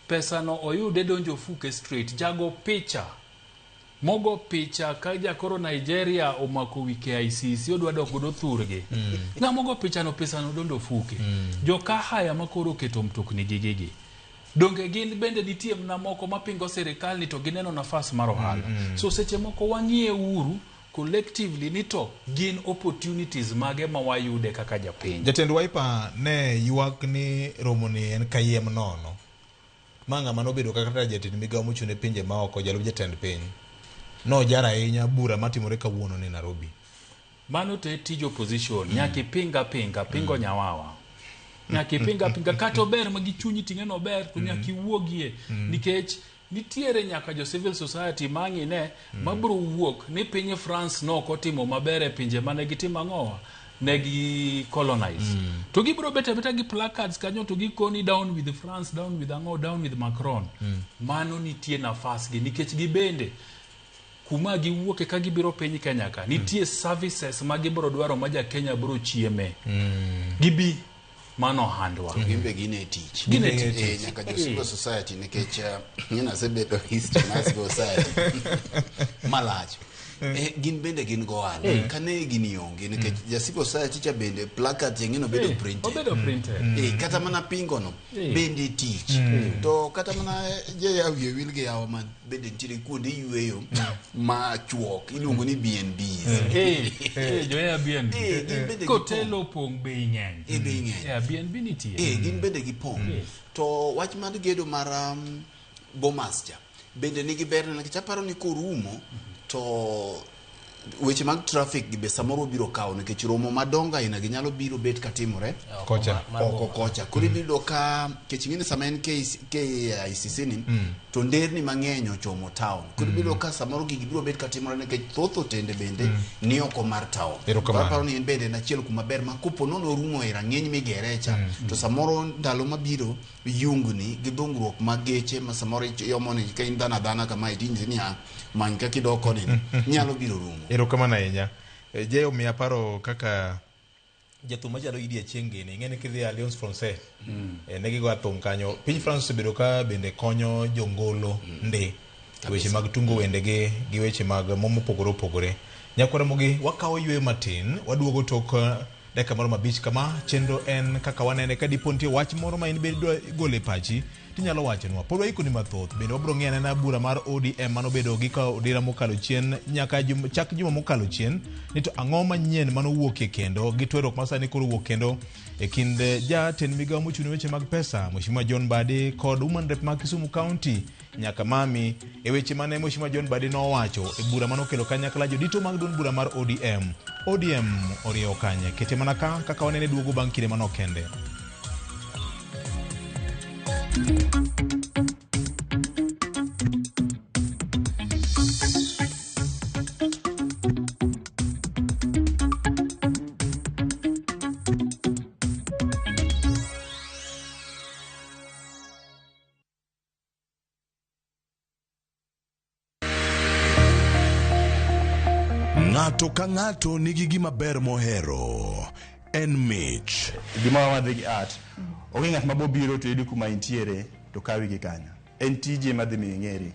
pesano oyude donjo ofuke straight. Jago picha mogo picha ka jakoro Nigeria omako wi KICC odwa dok godo thurgi. Ng'ama ogo pichano pesano donjo ofuke. Joka haya makoro oketo mtokni gi gigi. Donge gin bende nitie mna moko mapingo sirikal ni to gineno nafas mar ohala. So seche moko wang'iye uru collectively ni to gin opportunities mage ma wayude kaka japiny. Jatend Wiper ne ywak ni romo ni en kayiem nono. Ma ng'ama nobedo kaka jatend migawo mochung' ne pinje maoko jalup jatend piny. Nojar ahinya bura matimore kawuono ni Nairobi. Mano to e tij opposition. Nyaka ipinga pinga, pingo nyawawa. Nyaka ipinga pinga kata ober ma gi chunyi ting'e no ober to nyaka iwuogie nikech nitiere nyaka jo civil society mang'ine mabiro wuok ni piny France nok otimo maber e pinje mane gitimo ang'owa ne gi colonize. To gibiro bet abeta gi placards kanyo to gikoni down with France, down with ang'o, down with Macron. Mano nitie nafas gi nikech gibende kuma giwuoke ka gibiro piny Kenya ka nitie services ma gibiro dwaro ma ja Kenya biro chieme. Gibi mano ohandwa. Gin be gin e tich. Gin e tich. Nyaka jo civil society nikech ng'ina asebedo history mar civil society malach. Gin bende gin go ohala. Kane gini onge nikech ja civil society cha bende placard ing'e obedo printed. Obedo printed. Kata mana pingo no bende tich. To kata mana jeya wiye wil gi yawa ma bende nitiere kuonde yweyo ma chuok iluongo ni B&Bs. Jo Airbnb. Gin bende Kotel opong' bei ng'eny. Bei ng'eny. Airbnb nitie. Gin bende gipong'. To wach mar gedo mar Bomas cha bende nigi berne nikech aparo ni korumo to weche mag traffic gi be samoro biro kawo nikech romo madongo aina gi nyalo biro bet katimore Kocha. oko kocha. Koro ibiro yudo ka nikech ing'e ni sama en KICC ni to nderni mang'eny ochomo town. Koro ibiro yudo ka samoro gigi biro bet katimore nikech thoth otende bende ni oko mar town. Erokamano. Aparo ni en bende en achiel kuma ber ma kopo nono orumo e rang'iny migere cha to samoro ndalo mabiro yungni gi dhungruok mag geche ma samoro iomo ni ka in dhano adhana kama iting'isi ni many kaka idok koni ni nyalo biro rumo. Erokamano ahinya. Je omiya paro kaka jathum machalo Idi Achieng' gini, ing'e ni kidhi Alliance Francaise, ne gigo thum kanyo. Piny France osebedo ka bende konyo jongolo ndi weche mag tungo wendegi gi weche mag mopogore opogore. Nyakwar Ramogi, wakawo yweyo matin, waduogo tok Dakika moro mabich kama chenro en kaka wanene ka dipo nitie wach moro ma in bende idwa golo e pachi tinyalo wachonwa. Pod waikoni mathoth bende wabiro ng'iyo anena bura mar ODM manobedo gi ka odira mokalo chien nyaka chak juma mokalo chien ni to ang'o manyien manowuokie kendo gi tweruok ma sani koro wuok kendo e kind jatend migawo mochung' ne weche mag pesa Mheshimiwa John Mbadi kod Woman Rep ma Kisumu County nyaka mami e weche mane Mheshimiwa John Mbadi nowacho e bura manokelo kanyakla jodito mag duond bura mar ODM. ODM oriewo kanye? Kete mana ka kaka wanene duogo bang' kinde manok kende. Ng'ato ka ng'ato nigi gima ber mohero. En mich. Gimoro madhi gi art. Onge ng'at ma bobiro to yudi kuma intiere to kawi gi kanyo. En tiji ema dhi miyo ing'eri.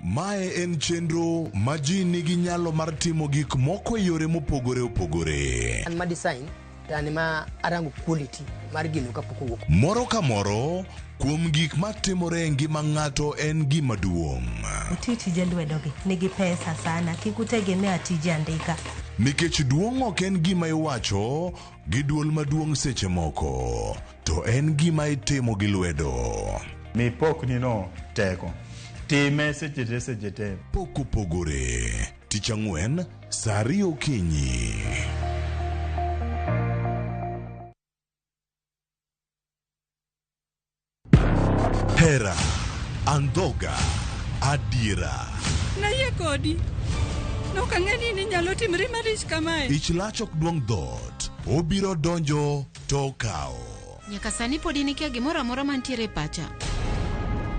Mae en chenro ma ji nigi nyalo mar timo gik moko e yore mopogore opogore. An ma design to an ema arango quality mar gino kapok owuok. Moro ka moro kuom gik matimore e ngima ng'ato en gima duong'. Uti tije lwedogi nigi pesa sana, kik utegemea tije andika. Nikech duong' ok en gima iwacho gi duol maduong' seche moko, to en gima itimo gi lwedo. Mi pokni no teko. Time seche te seche te. Pok opogore. Tich ang'wen, saa ariyo okinyi. Hera, andhoga, adiera. Nayie kodi. Nok ang'e ni inyalo timri marich kamae. Ich lach ok duong' dhoot. Obiro donjo to okawo. Nyaka sani pod in ikia gimoro amora mantiere e pacha.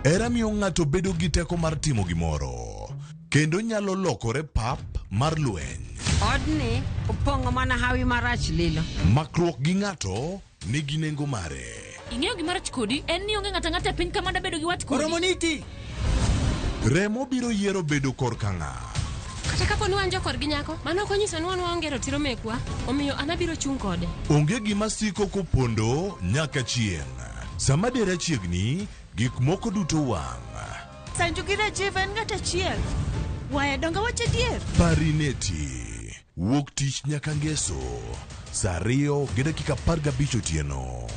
Hera miyo ng'ato bedo gi teko mar timo gimoro, kendo nyalo lokore pap mar lweny. Odni opong'o mana hawi marach lilo. Makruok gi ng'ato nigi nengo mare. Ing'eyo gima rach kodi en ni onge ng'ato ang'ata e piny ka manda bedo gi wat kodi. Oromo niti. Remo biro yiero bedo korka ng'a. Kata kapo ni wan jokorgi nyako, mano ok onyiso ni wan waonge ratiro mekwa, omiyo an abiro chung' kode. Onge gima siko kopondo nyaka chieng'. Sama dera chiegni, gik moko duto wang'. Sanju gi Rajiv en ng'at achiel. Waya donga wach adier. Parineti. Wuok tich nyaka ngeso. Saa 2:15 otieno.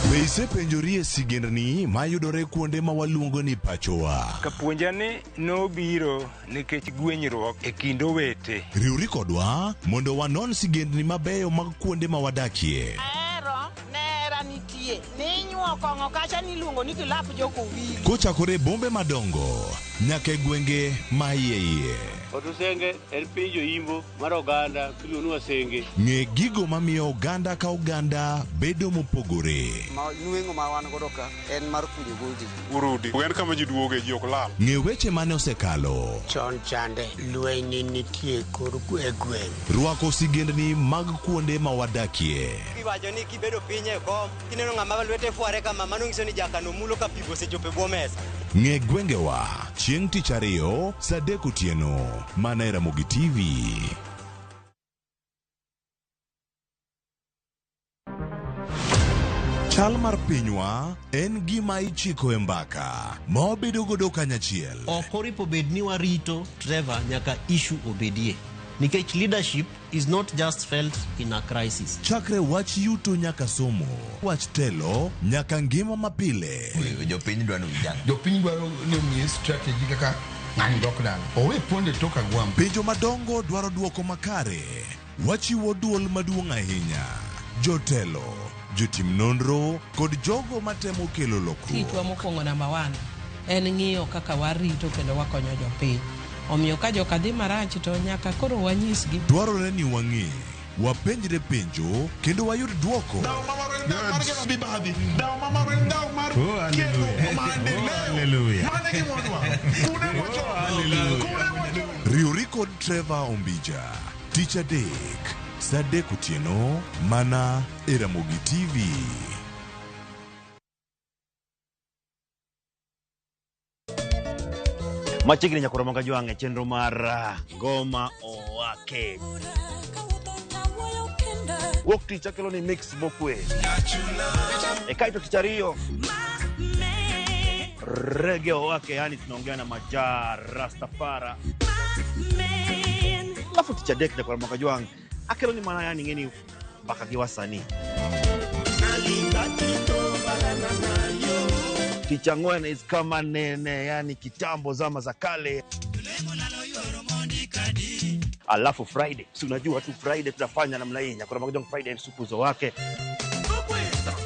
Be isepenjori e sigendni mayudore kuonde ma waluongo ni pachowa? Kapuonja ni nobiro nikech gwenyruok e kind owete. Riwri kodwa mondo wanon sigendni mabeyo mag kuonde ma wadakie. Ahero nera nitie ninyuo kong'o kacha niluongo ni kilap jokowili. Kochakore e bombe madongo nyaka e gwenge ma iye iye. Otusenge en piny joimbo mar oganda miluongo ni Wasenge. Ng'e gigo mamiyo oganda ka oganda bedo mopogore. Ma nweng'o ma wan godo ka en mar kunyo goldi. Urudi. En kama ji duoge ji ok lal. Ng'e weche mane osekalo. Chon chande lweny nitie kor e gweng'. Rwako sigendni mag kuonde ma wadakie. Iwacho ni kibedo piny e kom kineno ng'ama lwete fware kama mano nyiso ni jakano mulo ka pi osechopo e bwo mesa. Ng'e gwengewa chieng' tich ariyo saa 3 otieno mana e Ramogi TV. Chal mar pinywa en gima ichiko e mbaka ma wabedo godo kanyachiel. Ok oripo bed ni warito Trevor nyaka issue obedie. Nikech leadership is not just felt in a crisis. Chakre wach yuto nyaka somo, wach telo nyaka ngima mapile. Jopiny dwaro ni ujang. Jopiny dwaro ni omiye strategy kaka ng'ani dok dala. Owe ponde tok agwambo. Penjo madongo dwaro duoko makare. Wachiwo duol maduong' ahinya. Jotelo, jotim nonro kod jogo matemo kelo lokruok. Tichwa mokwongo namba 1 en ng'iyo kaka warito kendo wakonyo jopiny. Omiyo ka joka dhi marach to nyaka koro wanyisgi. Dwarore ni wang'e, wapenjre penjo kendo wayud duoko. Riwri kod Trevor Ombija tich adek saa 3 otieno mana e Ramogi TV. Machiegni nyakoro moga jwang' e chenro mar Ngoma Owake. Wuok tich akelo ni mix mokwe. E kaito tich ariyo rege owake, yani tunaongea na majaa Rastafara. Alafu tich adek nyakoro moga jwang' akelo ni mana yani ng'eni mbaka gi wasanii. Tich ang'wen is kama nene, yani kitambo zama za kale. Alafu Friday, si unajua tu Friday tunafanya namna hii, nyakoro moga jwang' Friday ni supu zo wake.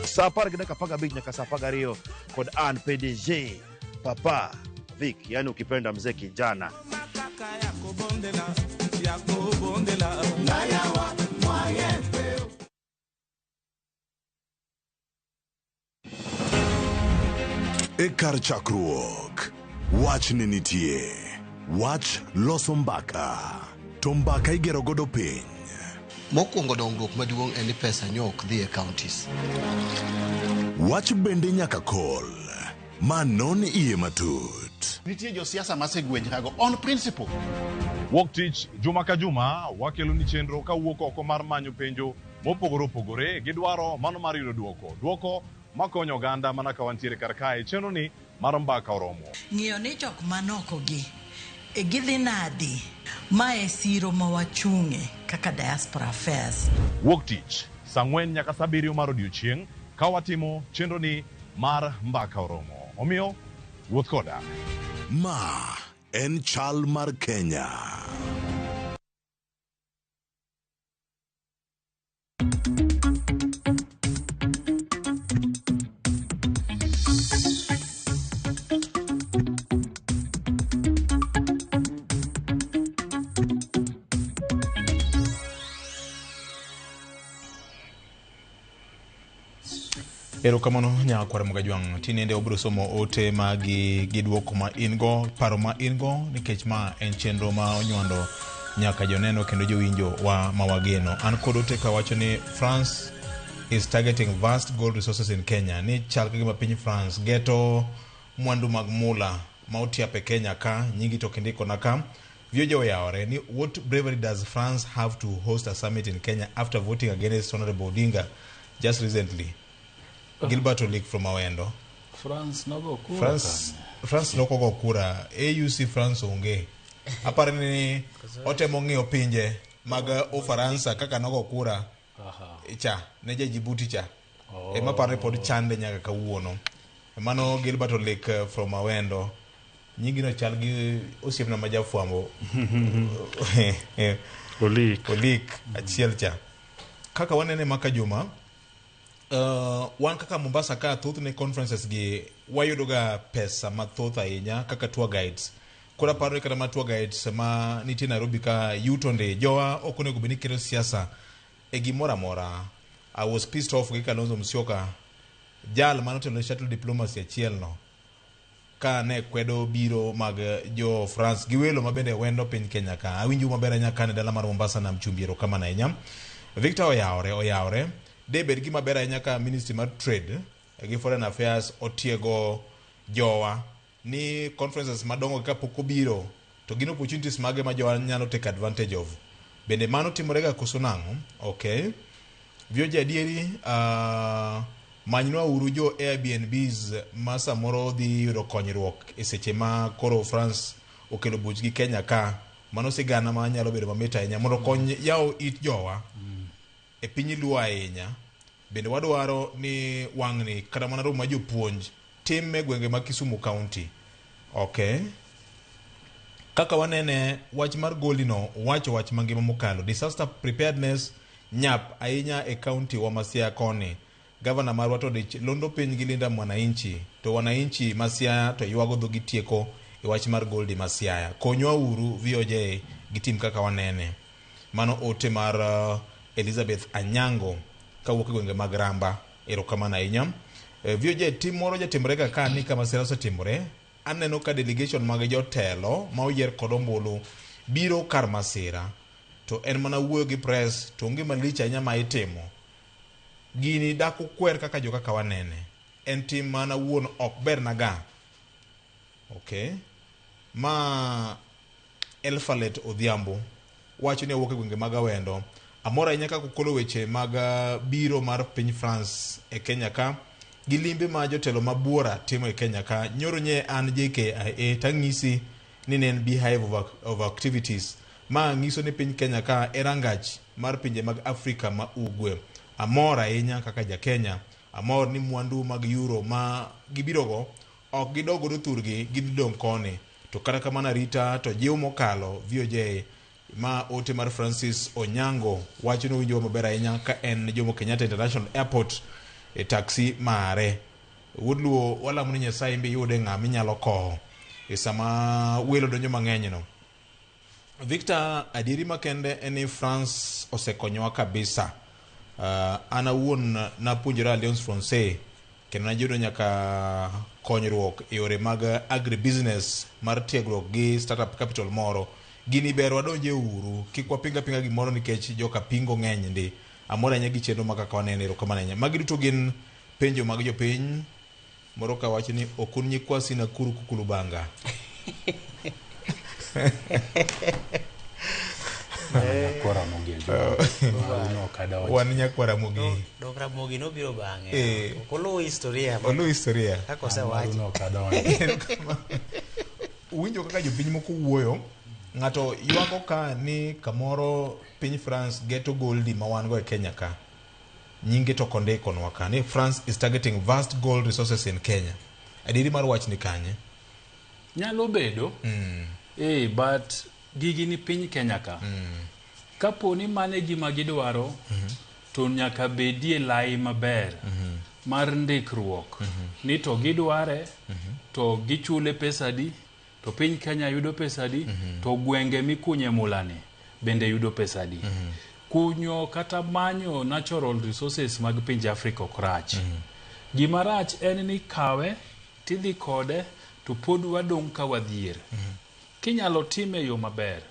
Saa apar gi dakika 15 nyaka saa 12 kod an PDG Papa Vic, yani ukipenda mzee kijana. E kar chakruok, wach ne nitie. Wach loso mbaka. To mbaka igero godo piny. Mokwongo dongruok maduong' en ni pesa nyo ok dhi e counties. Wach bende nyaka kol. Ma non iye matut. Nitie josiasa masegwenjrago on principle. Wuok tich juma ka juma wakelo ni chenro kawuok oko mar manyo penjo mopogore opogore gi dwaro mano mar yudo duoko. Duoko makonyo oganda mana ka wantiere kar kae. Chenro ni mar mbaka oromo. Ng'iyo ni jok manokogi e gidhi nadi ma e siro ma wachung'e kaka diaspora affairs. Wuok tich saa 4 nyaka saa 7 mar odiochieng' ka watimo chenro ni mar mbaka oromo. Omiyo wuoth koda. Ma en chal mar Kenya. Erokamano nyakwar Mugajwang', tinende obiro somo ote magi gi duoko ma in go, paro ma in go, nikech ma en chenro ma onywando nyaka joneno kendo jowinjo wa ma wageno. An kod ote ka wacho ni France is targeting vast gold resources in Kenya. Ni chal ka gima piny France geto mwandu mag mula ma otiap e Kenya ka, nyingi to kindiko na ka. Vioja oyawore ni what bravery does France have to host a summit in Kenya after voting against Honorable Odinga just recently? Gilbert Olik from Awendo. France nogo kura. France nokogo kura. AUC France onge. Aparo ni otemo ng'iyo pinje mag Ufaransa kaka nogo kura. Cha, ne ja Djibouti cha. Oh. Ema aparo ni pod chande nyaka kawuono. Mano Gilbert Olik from Awendo. Nyingino chal gi osiepna ma jafwambo. Olik. Olik achiel cha. Kaka wanene maka juma, wan kaka Mombasa ka thothne conferences gi wayudo ga pesa mathoth ahinya kaka tour guides. Koro aparo ni kata ma tour guides ma nitie Nairobi ka yuto ndi jowa ok onego bed ni keto siasa e gimoro amora. I was pissed off gi Kalonzo Musyoka, jal manotelo ne shuttle diplomacy achiel no, ka ne kwedo biro mag jo France gi welo mabende wendo piny Kenya ka. Awinjo maber ahinya ka ne dala mar Mombasa nam chumbi, erokamano ahinya. Victor oyawore. De bed gima ber ahinya ka Ministry mar Trade gi Foreign Affairs otiego jowa ni conferences madongo kapok obiro to gin opportunities mage ma jowa nyalo take advantage of. Bende mano timore ga koso nang'o? Okay. Vioja adieri, manynwa uru jo Airbnbs ma samoro dhi yudo konyruok e seche ma koro France okelo buchgi Kenya ka. Mano sigana ma nyalo bedo mamit ahinya mondo kony yawo it jowa e piny Luo ahinya. Bende wadwaro ni wang'ni kata mana romo ma jopuonj tim e gwenge mag Kisumu County. Okay. Kaka wanene wach mar goli no wacho wach mangima mokalo. Disaster preparedness nyap ahinya e county wa ma Siaya koni. Gavana marwa to dich londo piny gi Linda Mwananchi to wananchi ma Siaya to ywago dhogi tieko e wach mar Goldi ma Siaya. Konywa uru VOJ gi tim kaka wanene. Mano ote mar Elizabeth Anyango kawuok e gwenge mag Ramba. Erokamano ahinya. VOJ tim moro jatimore ga ka ni kama masira osetimore. Aneno ka delegation mag jotelo ma oyier kod ombulu biro kar masira to en mana wuoyo gi press to onge malich ahinya ma itimo. Gini dak ukwer kaka jo kaka wanene. En tim mana wuon ok berna ga. Okay. Ma Elfalet Odhiambo wacho ni awuok e gwenge mag Awendo. Amor ahinya kaka ukolo weche mag biro mar piny France e Kenya ka gi limbe ma jotelo ma buora timo e Kenya ka. Nyoro nye an JKIA tang'isi ni ne en beehive of activities. Ma nyiso ni piny Kenya ka e rangach mar pinje mag Afrika ma Ugwe. Amor ahinya kaka ja Kenya. Amor ni mwandu mag euro ma gibirogo ok gidog godo thurgi, gidhi dong' koni. To kata kamano arita to jiw mokalo VOJ ma ote mar Francis Onyango wacho ni owinjowa maber ahinya ka en Jomo Kenyatta International Airport e taxi mare. Wuod Luo walamo ni Nyasaye imbe iyude ng'ama inyalo kowo e sama welo donjo mang'eny no. Victor, adieri makende en ni France osekonyowa kabisa. An awuon napuonjora Alliance Francaise kendo nayudo nyaka konyruok e yore mag agribusiness mar tiegruok gi startup capital moro. Gini ber wadonje uru, kik waping apinga gimoro nikech joka pingo ng'eny ndi. Amor ahinya gi chenro ma kaka wanene, erokamano ahinya. Magi duto gin penjo mag jopiny. Moro ka wacho ni ok un nyikwa Sinakuru Kukulubanga. Wan nyakwa Ramogi. Dok Ramogi nobiro bang'e. Eh. Ok oluw historia. Oluw historia. Kaka osewachi. Uwinjo kaka jopiny moko wuoyo. Ng'ato ywago ka ni kamoro piny France geto goldi ma wan go e Kenya ka. Nyinge to kondikonwa ka ni France is targeting vast gold resources in Kenya. Adieri mar wach ni kanye? Nyalo bedo. But gigi ni piny Kenya ka. Kapo ni mano e gima gidwaro, to nyaka bedie lai maber mar ndikruok. Ni to gidware, to gichule pesadi, to piny Kenya yudo pesadi, to gwenge mikunye mulani bende yudo pesadi. Kunyo kata manyo natural resources mag pinje Afrika ok rach. Gima rach en ni kawe, tidhi kode, to pod wadong' ka wadhier. Kinyalo time e yo maber.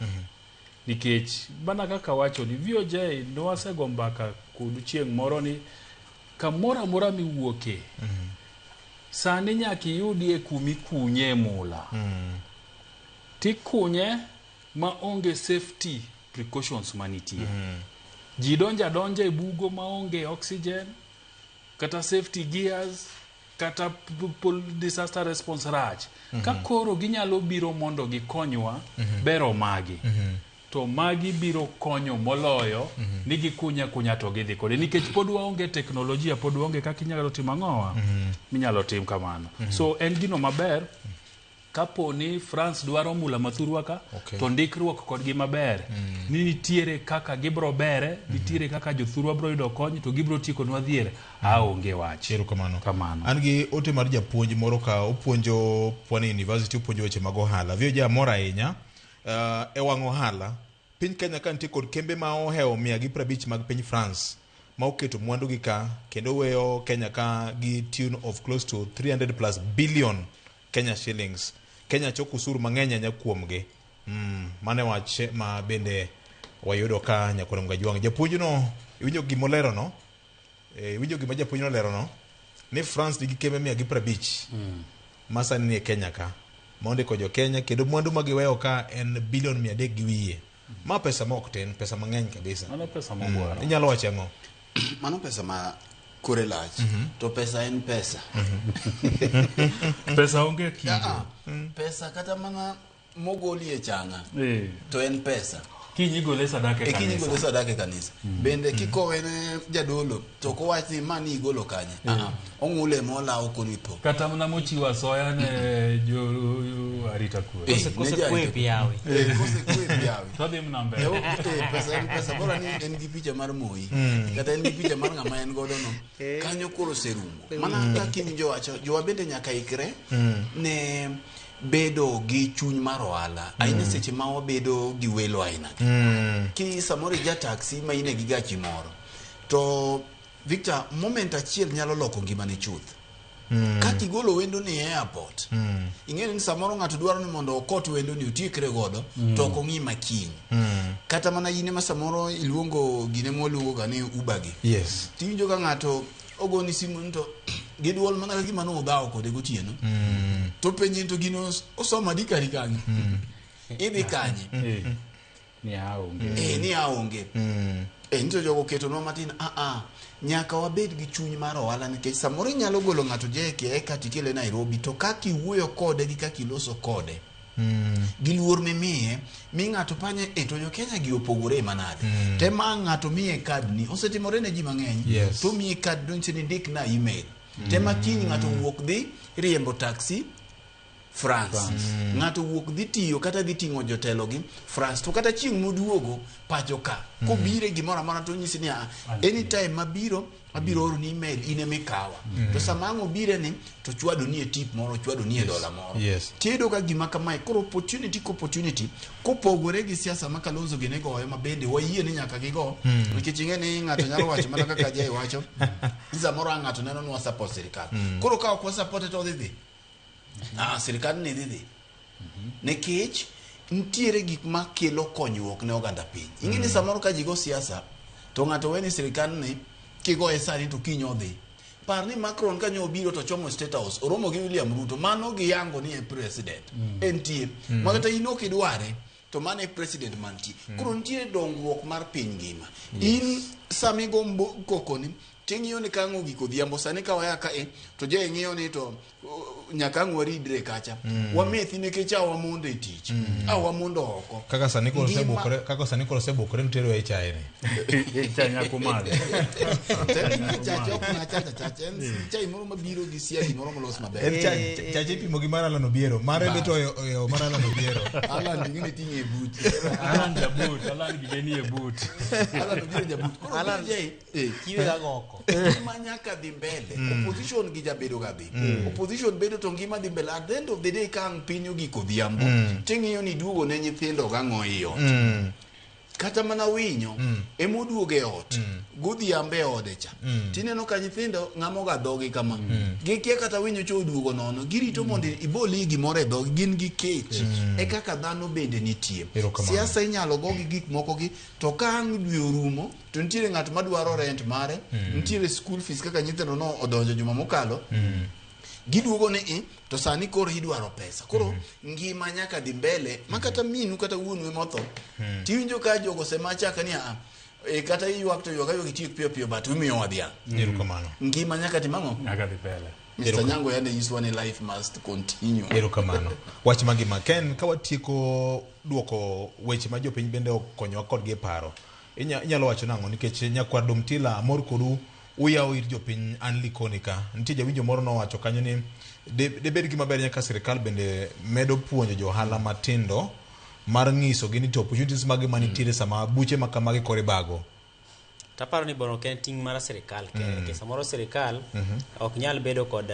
Nikech mana kaka wacho ni VOJ nwasego mbaka kodu chieng' moro ni kamoro amora miwuoke, sani nyaka iyudie kumikunye mula. Tikunye maonge safety precautions manitie. Ji donjo adonja e bugo maonge oxygen, kata safety gears, kata disaster response rach. Ka koro ginyalo biro mondo gikonywa bero magi. To magi biro konyo moloyo ni gikunya kunya to gidhi kode. Nikech pod waonge teknolojia, pod waonge kaka inyalo timo ang'owa, minyalo tim kamano. So en gino maber kapo ni France dwaro mula mathurwa ka, to ndikruok kodgi maber. Ni nitiere kaka gibro bere, nitiere kaka jothurwa bro yudo kony, to gibro tiekonwa dhier, aonge wach. Erokamano. Kamano. An gi ote mar japuonj moro ka opuonjo Pwani University, opuonjo weche mag ohala. VOJ amor ahinya e wang' ohala. Piny Kenya ka nitie kod kembe ma ohewo 150 mag piny France ma oketo mwandu gi ka kendo weyo Kenya ka gi tune of close to 300 plus billion Kenya shillings. Kenya choko osuru mang'eny ahinya kuomgi. Mano e wach ma bende wayudo ka Nyakwar Mgajwang'. Japuonjno, iwinjo gima olerono? Iwinjo gima japuonjno olerono? Ni France nigi kembe 150 ma sani nie Kenya ka, ma ondiko jo Kenya kendo mwandu ma giweyo ka en bilion 300 gi wiye. Ma pesa ma ok tin, pesa mang'eny kabisa. Mano pesa mogwaro. Inyalo wacho ang'o? Mano pesa ma kore lach. To pesa en pesa. Pesa onge kido. Pesa kata mana mogoli e changa. To en pesa. Kiny igole sadaka e Kiny igole kanisa. sadaka e kanisa. Bende kikowe ne jadolo to ok owach ni ma ni igolo kanye. Ong'ule molawo koni po. Kata mana mochiwo asoya ne jo arita kwe. Ne jo arita kwe. Kose kwe piawe. To dhi mana mbele. Pesa en pesa, bora ni en gi picha mar Moi. Kata en gi picha mar ng'ama en godo no. Kanyo koro oserumo. Mana kaka iwinjo wacho, jowa bende nyaka ikre ne bedo gi chuny mar ohala. Ahinya seche ma wabedo gi welo aina gi. Ki samoro ija taxi ma in e gi gachi moro. To Victor, moment achiel nyalo loko ngimani chuth. Kaka igolo wendo ni e airport. Ing'eyo ni samoro ng'ato dwaro ni mondo okot wendo ni otiekre godo, to ok ong'i makiny. Kata mana in ema samoro iluongo gine mwaluongo ga ni Uber gi. Tiwinjo ka ng'ato ogoni simu ni to Gi duol mana ka gima nudhawo kode gotieno. To penji to gino osomo adi kari kanyo. Idhi kanye? Ni aonge. Ni aonge. Nito jogo oketonwa matin nyaka wabed gi chuny mar ohala nikech samoro inyalo golo ng'ato JKIA kata ikele Nairobi to kaka iwuoyo kode gi kaka iloso kode gi luor mimiye mi ng'ato panye to jo Kenya gi opogore manade. Te ma ng'ato miye kad ni osetimore ne ji mang'eny. To miye kad donche ni ndik na email. Te ma kiny ng'ato wuok dhi riembo taxi France. Ng'ato wuok dhi tiyo kata dhi ting'o jotelo gi France to kata chieng' moduogo pacho ka kobire gimoro amora to onyisi ni anytime mabiro abiro oro ni email in ema ikawa. To sama ang' obire ni to chwado ni e tip moro, chwado ni e dola moro. Tiyudo ka gima kamae koro opportunity ka opportunity kopogore gi siasa ma Kalonzo gini goyo ma bende wayie ni nyaka gigo. Nikech ing'e ni ng'ato nyalo wacho mana kaka Jay wacho ni samoro ang' ng'ato neno ni wa support sirikal. Koro ka ok wa support to odhi dhi. Sirikal ni dhi dhi. Nikech nitiere gik makelo konyruok ne oganda piny. Ing'e ni samoro ka ji go siasa to ng'ato we ni sirikal ni kigoye sani to kiny odhi. Par ni Macron kanyo obiro to chomo State House oromo gi William Ruto mano giyango ni e president. Entie. Ma kata in ok idware to mano e president mantie. Koro nitiere dongruok mar piny ngima. In sama igo koko ni ting'iyo ni ka ang' ogik odhiambo sani ka waya ka to je ng'iyo ni to nyaka ang' waridre kacha. Wamethi nikech a wamondo e tich. A wamondo oko. Kaka sani koro osebukore, kaka sani koro osebukore nitiere e chai ni. Chai nyaka umadhi. Chache ok na chacha chache en chai moro mabiro gi siagi moro molos maber. En chache ipimo gi mar Alan Obiero. Mare be to oyo mar Alan Obiero. Alan ing'e ni ting'e e but. Alan jabut, Alan gige ni e but. Alan Obiero jabut. Koro Alan Jay, kiwe ga goko. Ngima nyaka dhi mbele. Opposition gi jabedo ga dhi. Opposition bedo to ngima dhi mbele. At the end of the day ka ang' piny ogik odhiambo, ting'iyo ni duogo ne nyithindo gang'o ei ot. Kata mana winyo emoduogo e ot godhiambo e ode cha. Tineno ka nyithindo ng'amo ga dhogi kama. Gikia kata winyo cha oduogo nono. Girito mondo iboli gimoro e dhogi. Gin gi kech. E kaka dhano bende nitie. Siasa inyalo go gi gik moko gi to ka ang' dwe orumo to nitiere ng'at madwaro rent mare, nitiere school fees kaka nyithindo no odonjo juma mokalo. Giduogo ni to sani koro idwaro pesa. Koro ngima nyaka dhi mbele ma kata minu kata wuonu ema otho. Tiwinjo ka jogo semachaka ni kata iywak to ywak aywak itiek piyo piyo but imiyowa dhiang'. Erokamano. Ngima nyaka tim ang'o? Nyaka dhi mbele. Mr. Nyango yande nyiswa ni life must continue. Erokamano. Wach mangima. Ken, ka watieko duoko weche ma jopiny bende okonyowa kodgi e paro, inyalo wacho nang'o nikech nyakwar Domtila amor kodu uyawo it jopiny an Likoni ka. Nitie jawinjo moro nowacho kanyo ni debed gima ber nyaka sirikal bende medo puonjo jo ohala matindo mar ng'isogi ni to opportunities mage manitiere sama buche ma kamagi koro ibago. Taparo ni bono ok en ting' mar sirikal kende. Nikech samoro sirikal ok nyal bedo kod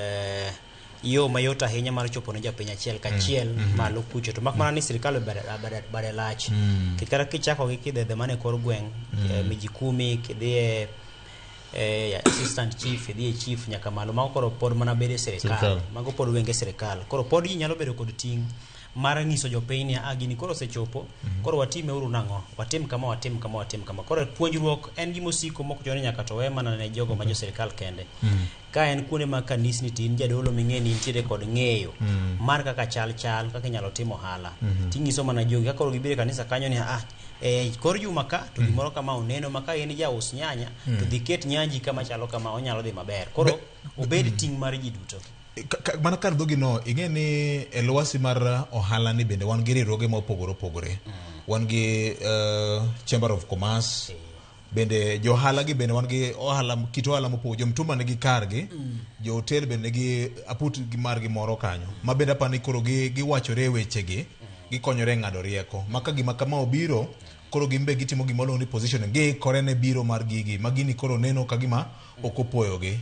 yo mayot ahinya mar chopo ne japiny achiel kachiel malo kucho. To mak mana ni sirikal bade lach. Nikech kata kichako gi kidhedhe mane kor gweng', miji kumi, kidhi e assistant chief, idhi e chief nyaka malo. Mago koro pod mana bede sirikal. Mago pod wenge sirikal. Koro pod ji nyalo bedo kod ting' mar nyiso jopiny ni gini koro osechopo, koro watime uru nang'o? Watim kama, watim kama, watim kama. Koro puonjruok en gima osiko mok ochuno ni nyaka to we mana ne jogo ma jo sirikal kende. Ka en kuonde mag kanisni to in jadolo ming'e ni intiere kod ng'eyo mar kaka chal kaka inyalo timo ohala. Tinyiso mana jogi ka koro gibiro e kanisa kanyo ni kor juma ka to gimoro kama oneno ma ka in jaus nyanya to dhi ket nyanji kama chalo kama onyalo dhi maber. Koro obed ting' mar ji duto. Mana kar dhogi no, ing'e ni e lwasi mar ohala ni bende wan gi riwruoge ma opogore opogore. Wan gi Chamber of Commerce, bende jo ohala gi bende wan gi ohala, kit ohala mopogore. Jo mtumba nigi kargi, jo hotel bende nigi aput gi margi moro kanyo. Ma bende aparo ni koro giwachore e wechegi, gikonyore e ng'ado rieko. Ma ka gima kama obiro, koro gin be gitimo gima iluongo ni positioning, giikore ne biro mar gigi, ma gini koro neno ka gima ok opoyogi.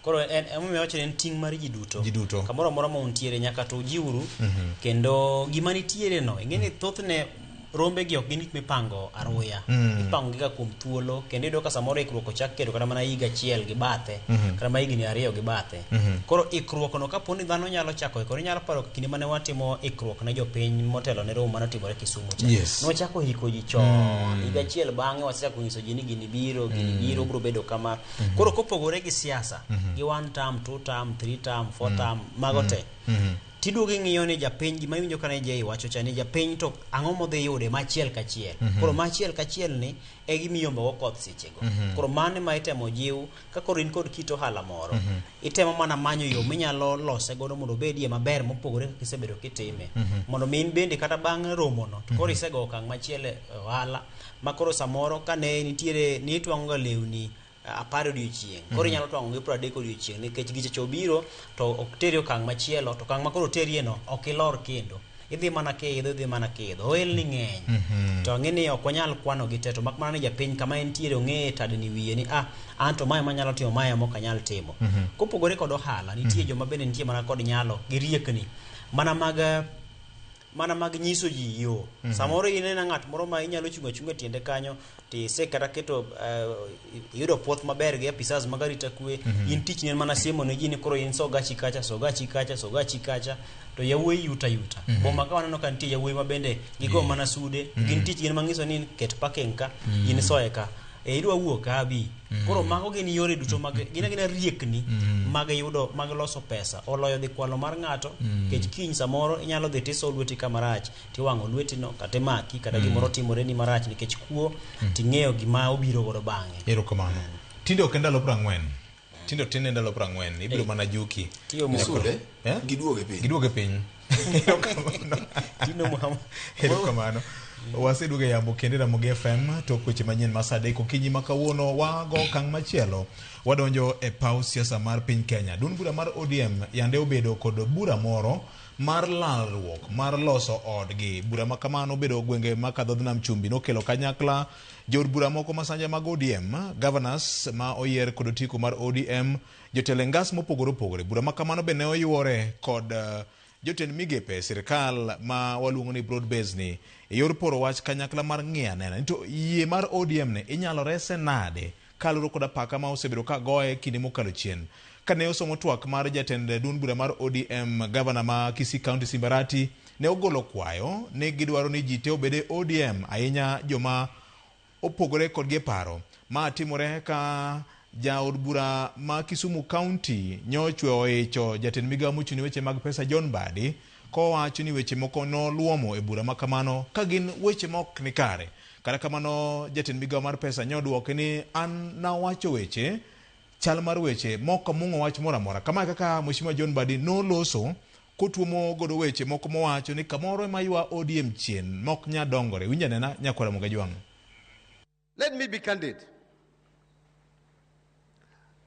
Koro en emomiyo awacho ni en ting' mar ji duto. Ji duto. Kamoro amora ma untiere nyaka to ujiwru, kendo gima nitiere no, ing'e ni thothne Rombe gi ok gin gik mipango aruya. Ipango gi ga kuom thuolo kendo iyudo ka samoro ikruok ochak kedo kata mana higa achiel gi bathe, kata mana higni 2 gi bathe. Koro ikruok no kapo ni dhano nyalo chako ikore, inyalo paro kinde mane watimo ikruok ne jopiny motelo ne romo mane otimore Kisumu cha. Nwachako hiko ji chon. Higa achiel bang'e wasechako nyiso ji ni gini biro, gini biro, biro bedo kama. Koro kopogore gi siasa, gi 1 term, 2 term, 3 term, 4 term, mago te. Tiduogo ing'iyo ni japiny gima iwinjo kane Jay wacho cha ni japiny to ang'o modhi yude ma achiel kachiel. Koro ma achiel kachiel ni e gima iyombo go koth sechego. Koro mano ema itemo jiw ka koro in kod kit ohala moro. Itemo mana manyo yo minyalo lose godo mondo obedie maber mopogore kaka isebedo kitime. Mondo mi in bende kata bang' romono to koro isego okang' machielo e ohala ma koro samoro kane nitiere nitwang'o ga lewni 10 odiochieng'. Koro inyalo twang'o gi 30 odiochieng' nikech gicha cha obiro to ok teri okang' machielo to okang' ma koro oterie no ok ilor kendo. Idhi mana kiidho, idhi mana kiidho. Ohelni ng'eny. To ang'e ni ok wanyal kwano gi te to mak mana ni japiny kama entiere ong'e tadni wiye ni an to mae manyalo timo mae mok anyal timo. Kopogore kod ohala, nitie joma bende nitie mana kod nyalo gi riekni mana mag nyiso ji yo. Samoro ineno ng'at moro ma inyalo chung' achunga tiende kanyo ti se kata keto iyudo puoth maber gi apisas mag arita kwe. In tich ni en mana siemo ne ji ni koro in so gachi kacha, so gachi kacha, so gachi kacha to yawuoyi yuta yuta. Boma ka waneno ka nitie yawuoyi ma bende gigo mana sude, gin tich gin manyiso ni ket parking ka, in soye ka. Idwa wuok ka abi. Koro mago gin yore duto mag gin agina riekni mag yudo mag loso pesa. Oloyo dhi kwalo mar ng'ato, nikech kiny samoro inyalo dhi tiso lweti kamarach, tiwang'o lweti no kata imaki kata gimoro timore ni marach nikech kuo ting'eyo gima obiro godo bang'e. Erokamano. Tinde ok en ndalo 40. Tinde tin en ndalo 40, ibiro mana juki. Tiyo mos. Sude, giduoge piny. Giduoge piny. Tino Erokamano. Waseduogo e yamo kendo e Ramogi FM tok weche manyien ma saa 3 okinyi ma kawuono wago okang' machielo. Wadonjo e paw siasa mar piny Kenya. Duond bura mar ODM yande obedo kod bura moro mar lalruok mar loso odgi. Bura ma kamano obedo gwenge ma kadho dho nam chumbi nokelo kanyakla jood bura moko masanja mag ODM, governors ma oyier kod otiko mar ODM, jotelo e ngas mopogore opogore. Bura ma kamano be ne oyuore kod jotend migepe e sirikal ma waluongo ni broad base ni e yor poro wach kanyakla mar ng'iyo anena ni to yie mar ODM ni inyalo rese nade kaluwore kod apaka ma osebedo ka goye kinde mokalo chien. Kane osomo twak mar jatend duond bura mar ODM, gavana ma Kisii County Simbarati ne ogolo kwayo ni gidwaro ni ji te obed e ODM, ahinya joma opogore kodgi e paro. Ma timore ka jaod bura ma Kisumu County nyochwe oicho jatend migawo mochung' ne weche mag pesa John Mbadi kowacho ni weche moko noluomo e bura ma kamano ka gin weche ma ok ni kare. Kata kamano jatend migawo mar pesa nyoduoke ni an nawacho weche chal mar weche mok amung'o wach moro amora. Kama kaka Mheshimiwa John Mbadi noloso kotuomo godo weche moko mowacho ni kamoro ema ywa ODM chien mok nya dongore. Winj anena nyakwara Ramogi Ajwang'. Let me be candid.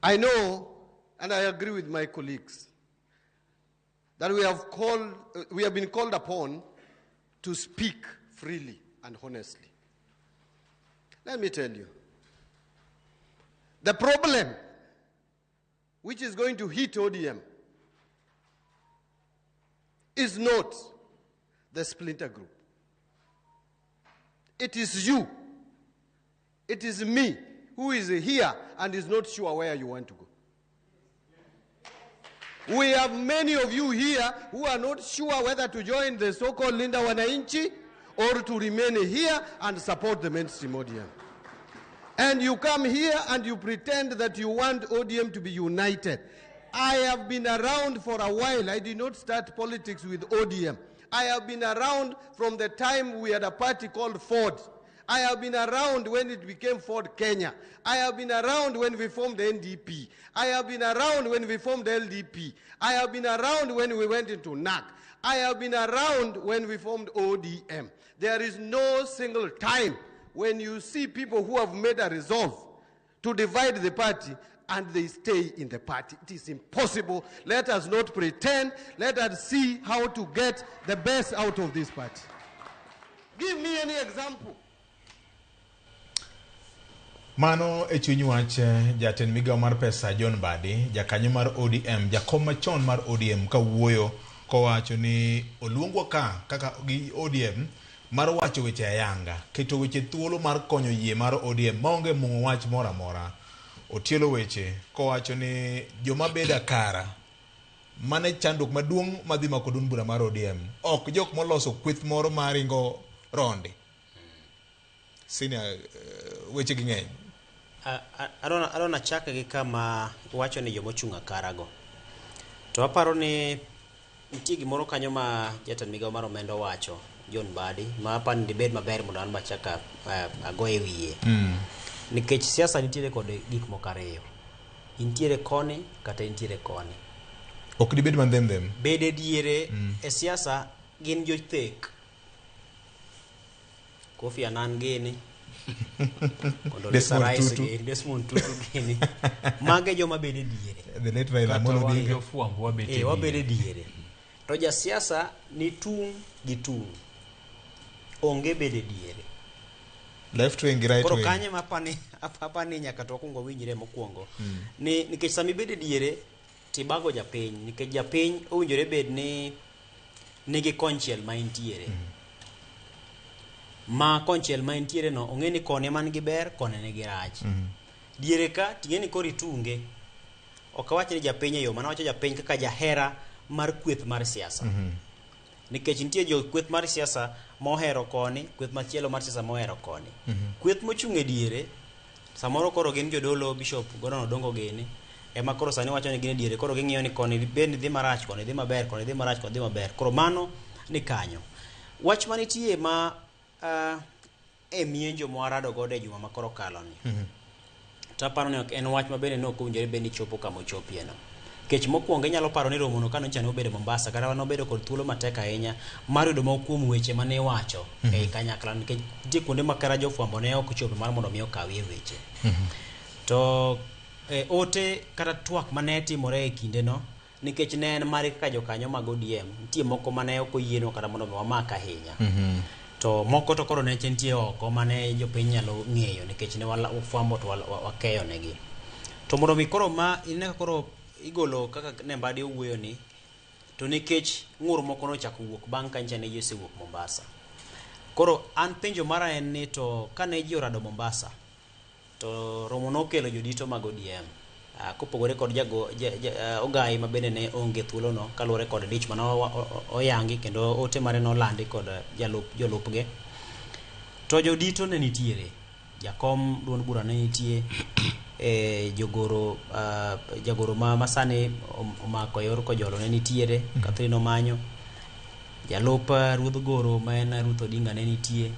I know, and I agree with my colleagues, that we have been called upon to speak freely and honestly. Let me tell you, the problem which is going to hit ODM is not the splinter group. It is you. It is me who is here and is not sure where you want to go. We have many of you here who are not sure whether to join the so-called Linda Wananchi or to remain here and support the mainstream ODM. And you come here and you pretend that you want ODM to be united. I have been around for a while. I did not start politics with ODM. I have been around from the time we had a party called Ford. I have been around when it became Ford Kenya. I have been around when we formed the NDP. I have been around when we formed the LDP. I have been around when we went into NAC. I have been around when we formed ODM. There is no single time when you see people who have made a resolve to divide the party and they stay in the party. It is impossible. Let us not pretend. Let us see how to get the best out of this party. Give me any example. Mano e chuny wach jatend migawo mar pesa John Mbadi, jakanyo mar ODM, jakom machon mar ODM kawuoyo kowacho ni oluongwa ka kaka gi ODM mar wacho weche ayanga, keto weche thuolo mar konyo yie mar ODM maonge mung'o wach moro amora. Otielo weche kowacho ni joma bedo akara mane chandruok maduong' madhi mako duond bura mar ODM ok jok moloso kweth moro maringo ronde. Senior, weche gi ng'eny. Adwa nachak gi kama iwacho ni jomochung' akarago. To aparo ni nitie gimoro kanyo ma jatend migao mar omenda owacho, John Mbadi, ma aparo ni dibed maber mondo an bachak ago e wiye. Nikech siasa nitiere kod gik moko ariyo. Intiere koni kata intiere koni. Ok dibed mandhemdhem. Bede diere e siasa gin jothek. Kofi Annan gini, Condoleezza Desmond Rice Tutu. gini, Desmond Tutu gini. Mage joma bedo e diere. The late Raila Kata Amolo wan Odinga. jofwambo wabet e Eh, wabedo e diere. diere. To jasiasa ni tung' gi tung'. Onge bedo e diere. Left wing gi right Koro wing. kanyo ema apani nyaka to wakwong wawinjre mokwongo. Ni nikech sama ibedo e diere tibago japiny nikech japiny owinjore bed ni nigi konchiel ma entiere. Ma konchiel ma entiere no ong'e ni koni ema nigi ber koni nigi rach. Diere ka ting'e ni koro itunge. Ok awach ni japiny e yo mana wacho japiny kaka jahera mar kweth mar siasa. Nikech nitie jo kweth mar siasa mohero koni, kweth machielo mar siasa mohero koni. Kweth mochung' e diere, samoro koro gin jodolo Bishop Gordon Odongo gini, ema koro sani wacho ni gin e diere, koro ging'iyo ni koni bende dhi marach, koni dhi maber, koni dhi marach, koni dhi maber. Koro mano ni kanyo. Wach manitie ma e mienjo mwarado godo e juma ma koro kalo ni. To aparo ni ok en wach ma bende ne ok owinjore bed ni chopo kama ochopie no. Nikech mokwongo inyalo paro ni romono ka nyocha nobedo Mombasa kata nobedo kod thuolo matek ahinya mar yudo moko kuom weche mane iwacho ei kanyakla nikech nitie kuonde ma kata jofwambo ne ok ochopo mar mondo mi okawie weche. To ote kata twak mane timore e kindeno nikech ne en mare kaka jokanyo mag ODM nitie moko mane ok oyienwa kata mondo mi wamak ahinya. To moko to koro ne nitie oko mane jopiny nyalo ng'eyo nikech ne wafwambo to wakeyo negi. To mondo mi koro ma ineno ka koro igolo kaka ne Mbadi owuoyo ni to nikech ng'ur moko nochako wuok bang' ka nyicha ne ji osewuok Mombasa. Koro an penjo mara en ni to kane ji orado Mombasa to romo nokelo jodito mag ODM. Kopogore kod Ogai ma bende ne onge thuolono kaluwore kod dich mane oyangi kendo ote mare nolandi kod jolupge. To jodito ne nitiere, jakom duond bura ne nitie, jogoro jagoro ma sani omako yor Kojolo ne nitiere, Catherine Omanyo, jalup ruodh goro ma en Ruth Odinga ne nitie,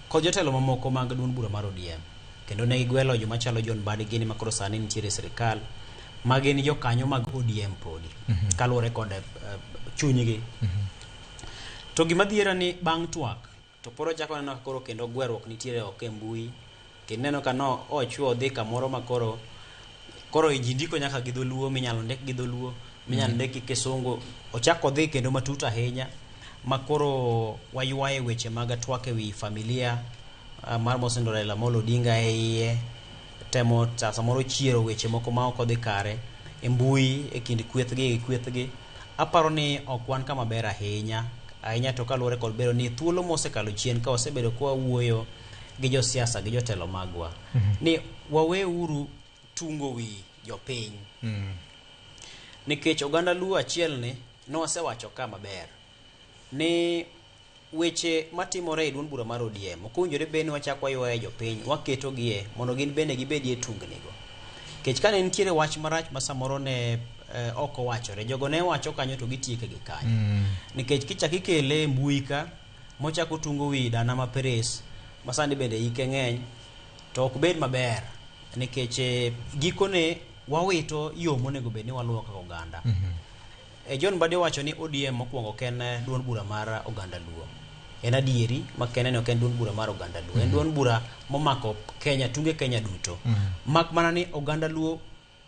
kod jotelo mamoko mag duond bura mar ODM. Kendo ne gigwelo joma chalo John Mbadi gini ma koro sani nitiere e sirikal, ma gin jokanyo mag ODM podi, kaluwore kod chunygi. To gima dhiera ni bang' twak, to pod ochako neno ka koro kendo gweruok nitiere oko e mbui, kendo ineno ka no ochwo odhi kamoro ma koro ji ndiko nyaka gi dholuo, minyalo ndik gi dholuo, minyalo ndik gi kisungu. Ochako odhi kendo matut ahinya, ma koro waywaye weche mag twak e wi familia mar Mosindo Raila Amolo Odinga e iye, temo samoro chiero weche moko ma ok odhi kare e mbui e kind kwethgi gi kwethgi. Aparo ni ok wan kama ber ahinya ahinya to kaluwore kod bedo ni thuolo mosekalo chien ka wasebedo ka wawuoyo gi josiasa gi jotelo magwa ni waweuru tungo wi jopiny. Nikech oganda Luo achiel ni nosewacho ka maber ni weche matimore e duond bura mar ODM ok owinjore bed ni wachako waywaye jopiny, waketogie mondo gin bende gibedie tungnigo. Nikech kane nitiere wach marach ma samoro ne ok owachore, jogo ne wacho kanyo to gitieke gi kanyo. Nikech kichak ikele e mbui ka mochako tungo wi dana ma Peres ma sani bende ike ng'eny to ok bed maber nikech gikone wawito yo monego bed ni waluwo kaka oganda. John Mbadi owacho ni ODM mokwongo ok en duond bura mar oganda Luo. En adieri ma kende ni ok en duond bura mar oganda Luo. En duond bura momako Kenya, tunge Kenya duto. Mak mana ni oganda Luo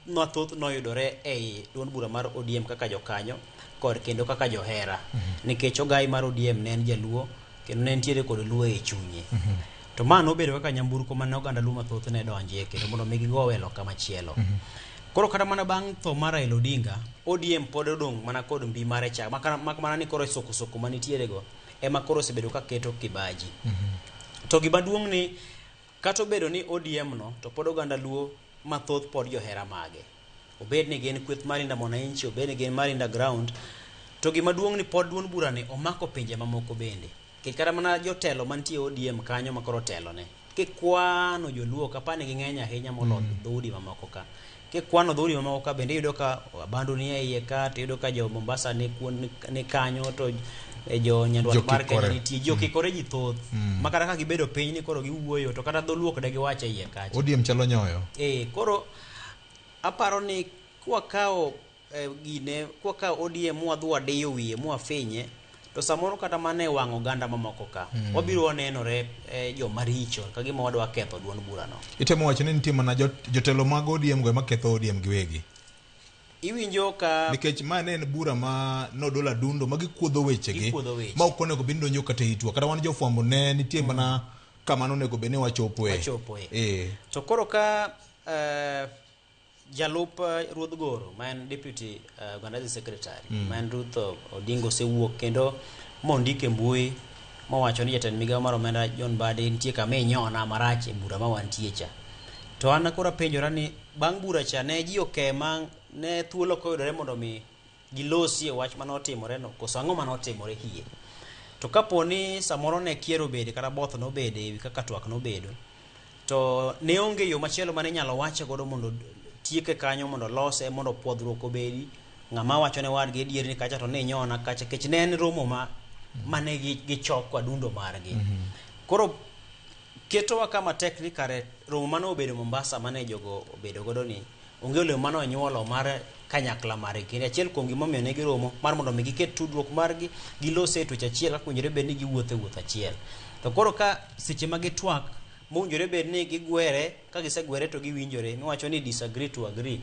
mathoth noyudore ei duond bura mar ODM kaka jokanyo kod kendo kaka johera. Nikech ogai mar ODM ne en jaluo kendo ne nitiere kod Luo e chunye. To ma nobedo kaka nyamburko mane oganda Luo mathoth ne donjie kendo mondo mi gigowe loka machielo. Koro kata mana bang' tho mar Raila Odinga, ODM pod odong' mana kod mbi mare cha, mak mana ni koro soko soko manitiere go ema koro osebedo ka keto kibaji. To gima duong' ni kata obedo ni ODM no to pod oganda Luo mathoth pod johera mage. Obed ni gin kweth mar Linda Mwananchi, obed ni gin mar Linda Ground, to gima duong' ni pod duond bura ni omako pinje mamoko bende. Nikech kata mana jotelo mantie ODM kanyo ma koro telone, kikwano joluo ok apar ni ging'eny ahinya molo dhoudi mamoko ka. Kikwano dhoudi mamoko ka bende iyudo ka Abandu ni e iye ka, to iyudo ka jo Mombasa ni, kuon, ni kanyo, to jo Nyandwat mar Kenya Jokikore. nitie. Ji okikore ji thoth. Ma kata ka gibedo piny ni koro giwuoyo, to kata dholuo ok de giwach e iye kacha. ODM chalo nyoyo. Koro aparo ni kwakawo gine, kwakawo ODM mwadhi wadiyo wiye mwafinye, to samoro kata mana e wang' oganda mamoko ka, wabiro wanenore joma richo ka gima wadwa ketho duond burano. Itemo wacho ni nitie mana jotelo mag ODM go ema ketho ODM giwegi. Iwinjo ka Nikech ma ne en bura ma nodol adundo ma gikuodho wechegi Gikuodho weche. ma ok onego bed ni donjo kata e itwa. Kata wan jofwambo ne nitie mana kama nonego bed ni wachopoe. Wachopoe. To koro ka jalup ruodh Goro ma en deputy organizing secretary ma en Ruth Odingo osewuok kendo mondiko e mbui mowacho ni jatend migawo mar omenda John Mbadi nitie kama inyona marach e bura ma wantie cha. To an koro apenjora ni bang' bura cha ne ji okema ne thuolo ok oyudore mondo mi gilosie wach mane otimore no, koso ang'o mane otimore hie. To kapo ni samoro ne kier obede kata both nobede ewi kaka twak nobedo, to ne onge yo machielo mane inyalo wache godo mondo tieke kanyo, mondo lose, mondo puodhruok obedi. Ng'ama wacho ne wadgi adier ni kacha to ne inyona kacha, nikech ne en romo ma mane gichoko adundo margi. Koro ketowa kama tek ni kare romo mane obedo Mombasa mane jogo obedo godo ni onge olemo mane onyuolo mar kanyakla margi. Kendo achiel kuom gimomiyo ne giromo mar mondo mi giket tudruok margi, gilose e twech achiel kaka owinjore bed ni giwuotho e wuoth achiel. To koro ka seche ma gitwak mowinjore bed ni gigwere, ka gisegwere to giwinjore, miwacho ni disagree to agree.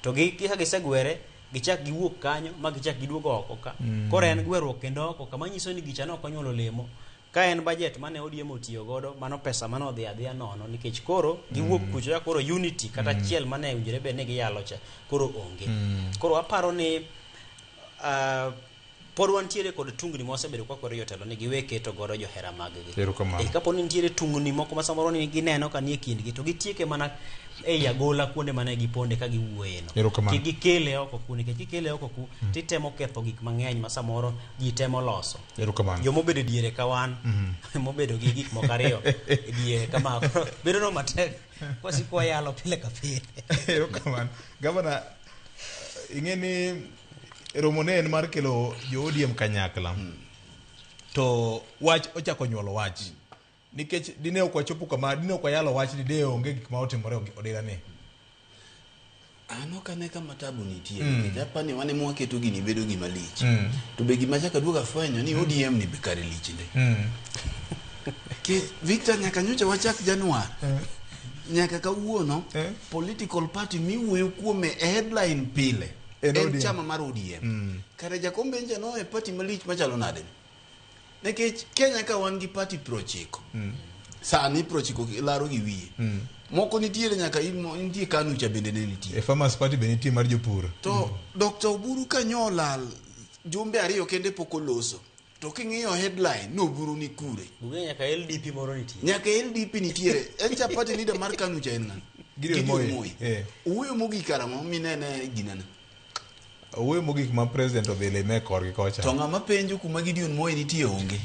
To gi ka gisegwere, gichak giwuok kanyo ma gichak giduogo oko ka. Koro en gweruok kendo oko ka, manyiso ni gicha ne ok onyuolo olemo. Ka en budget mane ODM otiyo godo, mano pesa mane odhi adhiya nono, nikech koro giwuok kucho ya koro unity kata achiel mane owinjore bed ni giyalo cha koro onge. Koro aparo ni pod wantiere kod tungni ma wasebedo ka wakwero jotelo ni giwe keto godo johera mag-gi. Erokamano. Kapo ni nitiere tungni moko ma samoro ni gineno ka nie kindgi to gitieke mana ei agola kuonde mane giponde ka giwuoye no. Erokamano. Kik gikele oko ku, nikech kikele oko ku titemo ketho gik mang'eny ma samoro ji temo loso. Erokamano. Jomobedo e diere ka wan, mobedo gi gik moko ariyo e diere kama bedo no matek kwasiko wayalo pile ka pile. Erokamano. Gavana, ing'e ni romo ne en mar kelo jo ODM kanyakla. To wach ochako nyuolo wach. Nikech dine ok wachopo kama, dine ok wayalo wach ni de onge gik ma otimore odira ni. An ok ane kama tabu nitie nikech apani wan ema waketo gini bedo gima lich. To be gima chak aduogo afwenyo ni ODM ni be kare lich ndi. Victor nyaka nyocha wachak Januar. Nyaka kawuono political party miwuoyo kuome e headline pile En en ODM. chama mar ODM. Kare Jakombe nja no e party malich machalo nade? Nikech Kenya ka wan gi party 90. Sani 90 laro gi wiye. Moko nitiere nyaka nitie KANU cha bende ne nitie. E Farmers Party be nitie mar jopur. To Dr. Oburu kanyo olal jumbe ariyo kende pok oloso. To king'iyo headline no Oburu ni kure. Bugenya nyaka LDP moro nitie. Nyaka LDP nitiere. En cha party leader mar KANU cha en ng'a? Gideon Moi. Owuoyo mogik karang'o minene ginene? Owuoyo mogik ma president odhi lime korgi kocha. To ng'ama penjo kuma Gideon Moi nitie onge.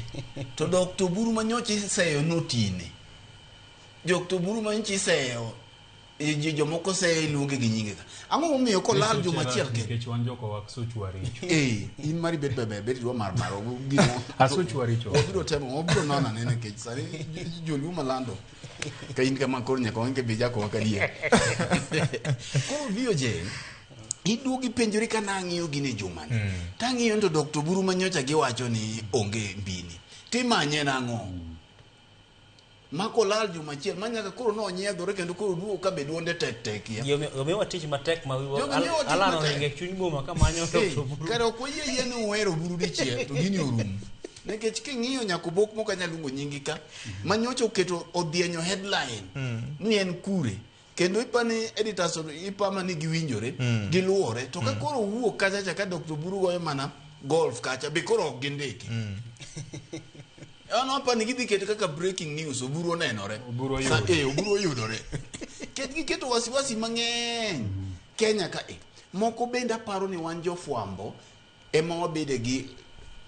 To Dr. Oburu manyocha iseyo notine. Dr. Oburu manyocha iseyo jomoko seyo iluonge gi nyinge ka. Ang'o momiyo kolal juma achiel kende? Nikech wan jok owak suchwa richo. In mari bet beber bet idwa mar mar gino. Asuchwa richo. Wabiro temo, wabiro nono anene nikech sani joluo malando. Ka in kama koro nyaka wang'e be jako wak adier. Koro VOJ iduogi penjori ka nang'iyo gini jumani. Tang'iyo to Dr. Oburu manyocha giwacho ni onge mbini. Timanye nang'o? Mako lal juma achiel ma nyaka koro nonyiedhore kendo koro duogo ka be duonde tek tek ya. Jomiwa tich matek ma wiwa Jogi miyowa tich alano matek. ringe e chuny boma kamanyo Dr. Oburu. Kare ok wayie yie ni uhero Oburu dichiel to gini orumo. Nikech king'iyo nyaka obok mok anyal luongo nyingi ka manyocha oketo odhienyo headline ni en kure. Kendo ipani editors ipama ni giwinjore giluwore to ka koro owuok kacha cha ka Dr. Oburu goyo mana golf kacha be koro ok gindiki. An apani gidhi keto kaka breaking news oburu onenore. Oburu oyudore. Oburu oyudore. Ket giketo wasiwasi mang'eny. Kenya ka e. Moko bende aparo ni wan jofwambo ema wabede gi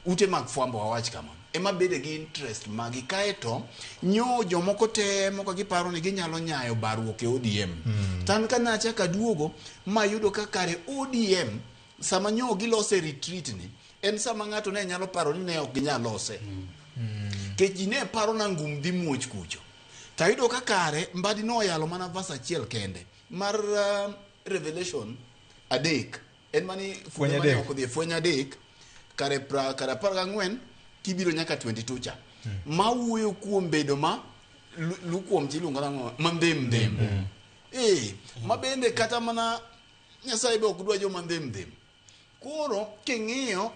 ute mag fwambo wawach kama. Ema bede gi interest magi kaeto nyo jomoko temo ka giparo ni ginyalo nyayo barruok e ODM. To an ka nachako aduogo mayudo ka kare ODM sama nyo gilose retreat ni en sama ng'ato ne nyalo paro ni ne ok ginyal lose. Nikech ji ne paro na ngum dhi muoch kucho. Tayudo ka kare Mbadi noyalo mana verse achiel kende mar Revelation 3 en mani Fweny mane 3. ok odhi e fweny 3 kare kare 14 kibiro nyaka 22 cha ma wuoyo kuom bedo ma lukuom tiluongo nang'o ma ndhem ndhem. Ma bende kata mana Nyasaye be ok dwa joma ndhem ndhem. Koro king'iyo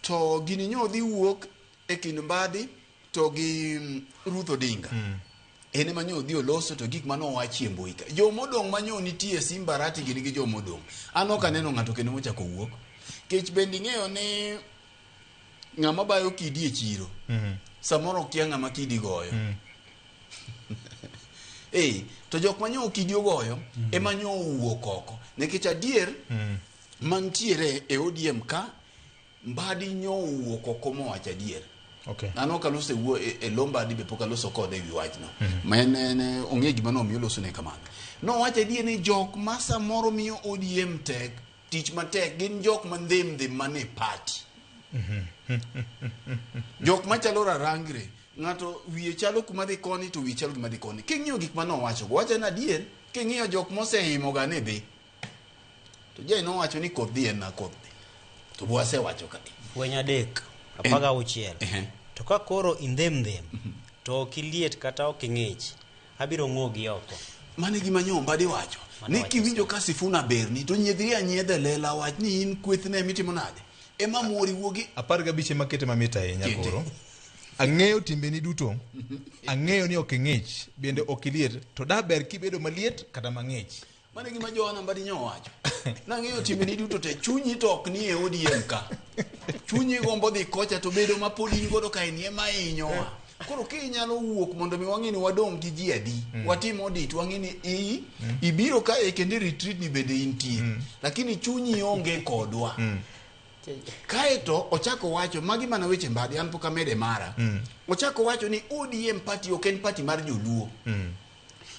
to gini nyo dhi wuok e kind Mbadi to gi Ruth Odinga. En ema nyo odhi oloso to gik mane owachi e mbui ka. Jomodong' ma nyo nitie Simba Arati gin gi jomodong'. An ok aneno ng'ato kendo mochako wuok. Kech bende ing'eyo ni ng'ama bayo kidi e chiro samoro okia ng'ama kidi goyo. To jok ma nyo kidi ogoyo ema nyo owuok oko. Nikech adier mantiere e ODM ka Mbadi nyo owuok oko mowacho adier. An ok aloso e lo Mbadi be pok aloso kode e wi wachno. Ma en ong'e gima nomiyo oloso ne kamano. Nowacho adier ni jok ma samoro miyo ODM tek, tich matek gin jok ma ndhem ndhem mane party. Jok machalo rarangre, ng'ato wiye chalo kuma dhi koni to wiye chalo kuma dhi koni. King'iyo gik mane owacho go, wacho en adier, king'iyo jok moseimo ga ni dhi. To Jay nowacho ni koth dhi en na koth dhi. To bo asewacho ka. Fweny 3 16. To ka koro indhem ndhem to ok iliet kata ok ing'ich, abiro ng'ogi oko. Mano e gima nyo Mbadi wacho. Ni kiwinjo ka Sifuna berni to nyiedhri anyiedha e lela wach ni in kwethne emitimo nade. Ema mori wuogi 15 ema kete mamit ahinya koro. Ang'eyo timbeni duto. Ang'eyo ni ok ing'ich, bende ok iliet, to da ber kibedo maliet kata mang'ich. Mano e gima Johana Mbadi nyo owacho. Nang'eyo timbeni duto te, chunyi to ok ni e ODM ka. Chunyi gombo dhi kocha to bedo ma pod in godo ka en ema hinyowa. Koro kinyalo wuok mondo mi wang'e ni wadong' gi ji adi, watim audit wang'e ni ibiro ka e kendo e retreat ni bende intie. Lakini chunyi onge kodwa. Kaeto ochako wacho, magi mana weche Mbadi, an pok amede mara. Ochako wacho ni ODM party ok en party mar joluo.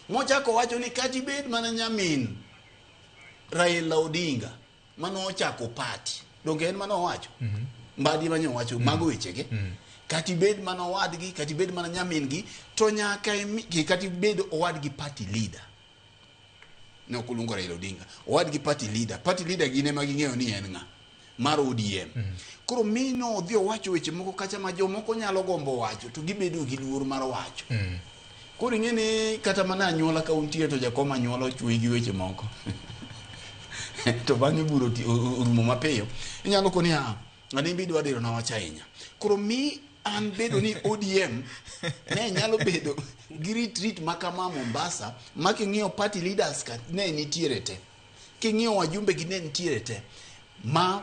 Mochako wacho ni kata ibed mana nyamin Raila Odinga mane ochako party. Donge en mane owacho? Mbadi mane owacho mago wechege. Kata ibed mana owadgi, kata ibed mana nyamin gi, to nyaka kata ibed owadgi party leader. Ne ok oluongo Raila Odinga. Owadgi party leader. Party leader gin ema ging'eyo ni en ng'a? Mar ODM. Koro mino odhi owacho weche moko kacha ma jomoko nyalo gombo wacho to gibedo gi luor mar wacho. Koro ing'e ni kata mana anyuola ka untie to jakom anyuola ochwe gi weche moko. To bang'e bura orumo mapiyo. Inyalo koni a ng'ani be idwa diro na wach ahinya. Koro mi an bedo ni ODM ne nyalo bedo gi retreat ma kama Mombasa ma king'iyo party leaders ka ne nitiere te. King'iyo wajumbe gi ne nitiere te. Ma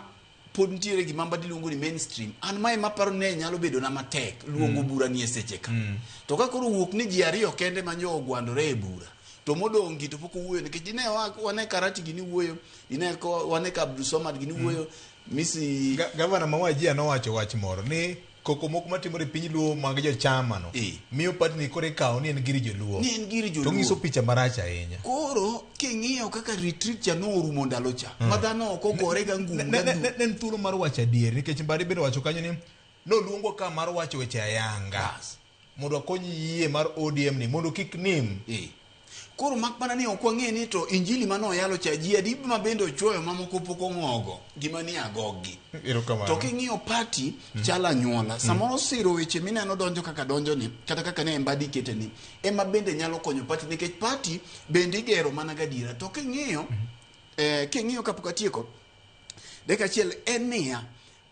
pod nitiere gima Mbadi luongo ni mainstream. An mae maparo ne nyalo bedo na matek luongo bura ni e seche ka. To ka koro wuok ni ji ariyo kende ma nyo ogwandore e bura, to modong' gi to pok owuoyo nikech dine wane Karati gini wuoyo, dine wane ka Abdulswamad gini wuoyo, Misi Gavana ma Wajir nowacho wach moro ni koko moko matimore e piny Luo mag jochama no miyo party ni koro ikawo ni en gir joluo. Ni en gir joluo. To nyiso picha marach ahinya. Koro king'iyo kaka retreat cha norumo ndalo cha, ma dhano ok ogore ga ngum ga Ne en thuolo mar wacho adier nikech Mbadi bende owacho kanyo ni noluongwa ka mar wacho weche ayanga. Mondo wakony yie mar ODM ni mondo kik nim. Koro mak mana ni ok wang'e ni to injili mane oyalo cha ji adi ma bende ochuoyo mamoko pok ong'ogo gima ni agoggi. Erokamano. To king'iyo party chalo anyuola. Samoro siro weche mineno donjo kaka donjo ni kata kaka ne Mbadi kete ni ema bende nyalo konyo party nikech party bende igero mana gadiera. To king'iyo kapok atieko dakika achiel en niya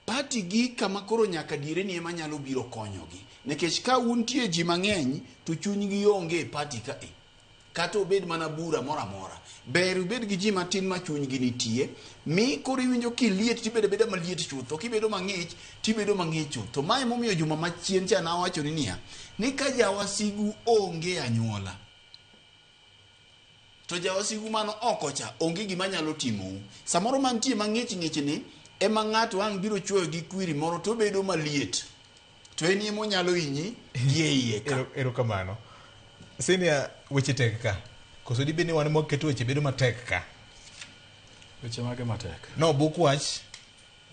party gi kama koro nyaka diere ni ema nyalo biro konyogi nikech ka untie ji mang'eny to chunygi onge e party ka e. Kata obed mana bura moro amora. Ber ubed gi ji matin ma chunygi nitie, mi koro iwinjo kiliet tibedo abeda maliet chutho, kibedo mang'ich tibedo mang'ich chutho. Ma emomiyo juma machien cha nawachoni niya, ni ka jawasigu onge anyuola, to jawasigu man oko cha onge gima nyalo timou. Samoro mantie mang'ich ng'ich ni ema ng'ato ang' biro chuoyo gi kwiri moro to obedo maliet. To en ema onyalo hinyi gi e iye ka. Erokamano. Senior, weche tek ka. Koso dibed ni wan ema waketo weche bedo matek ka? Weche mage matek? No, buk wach,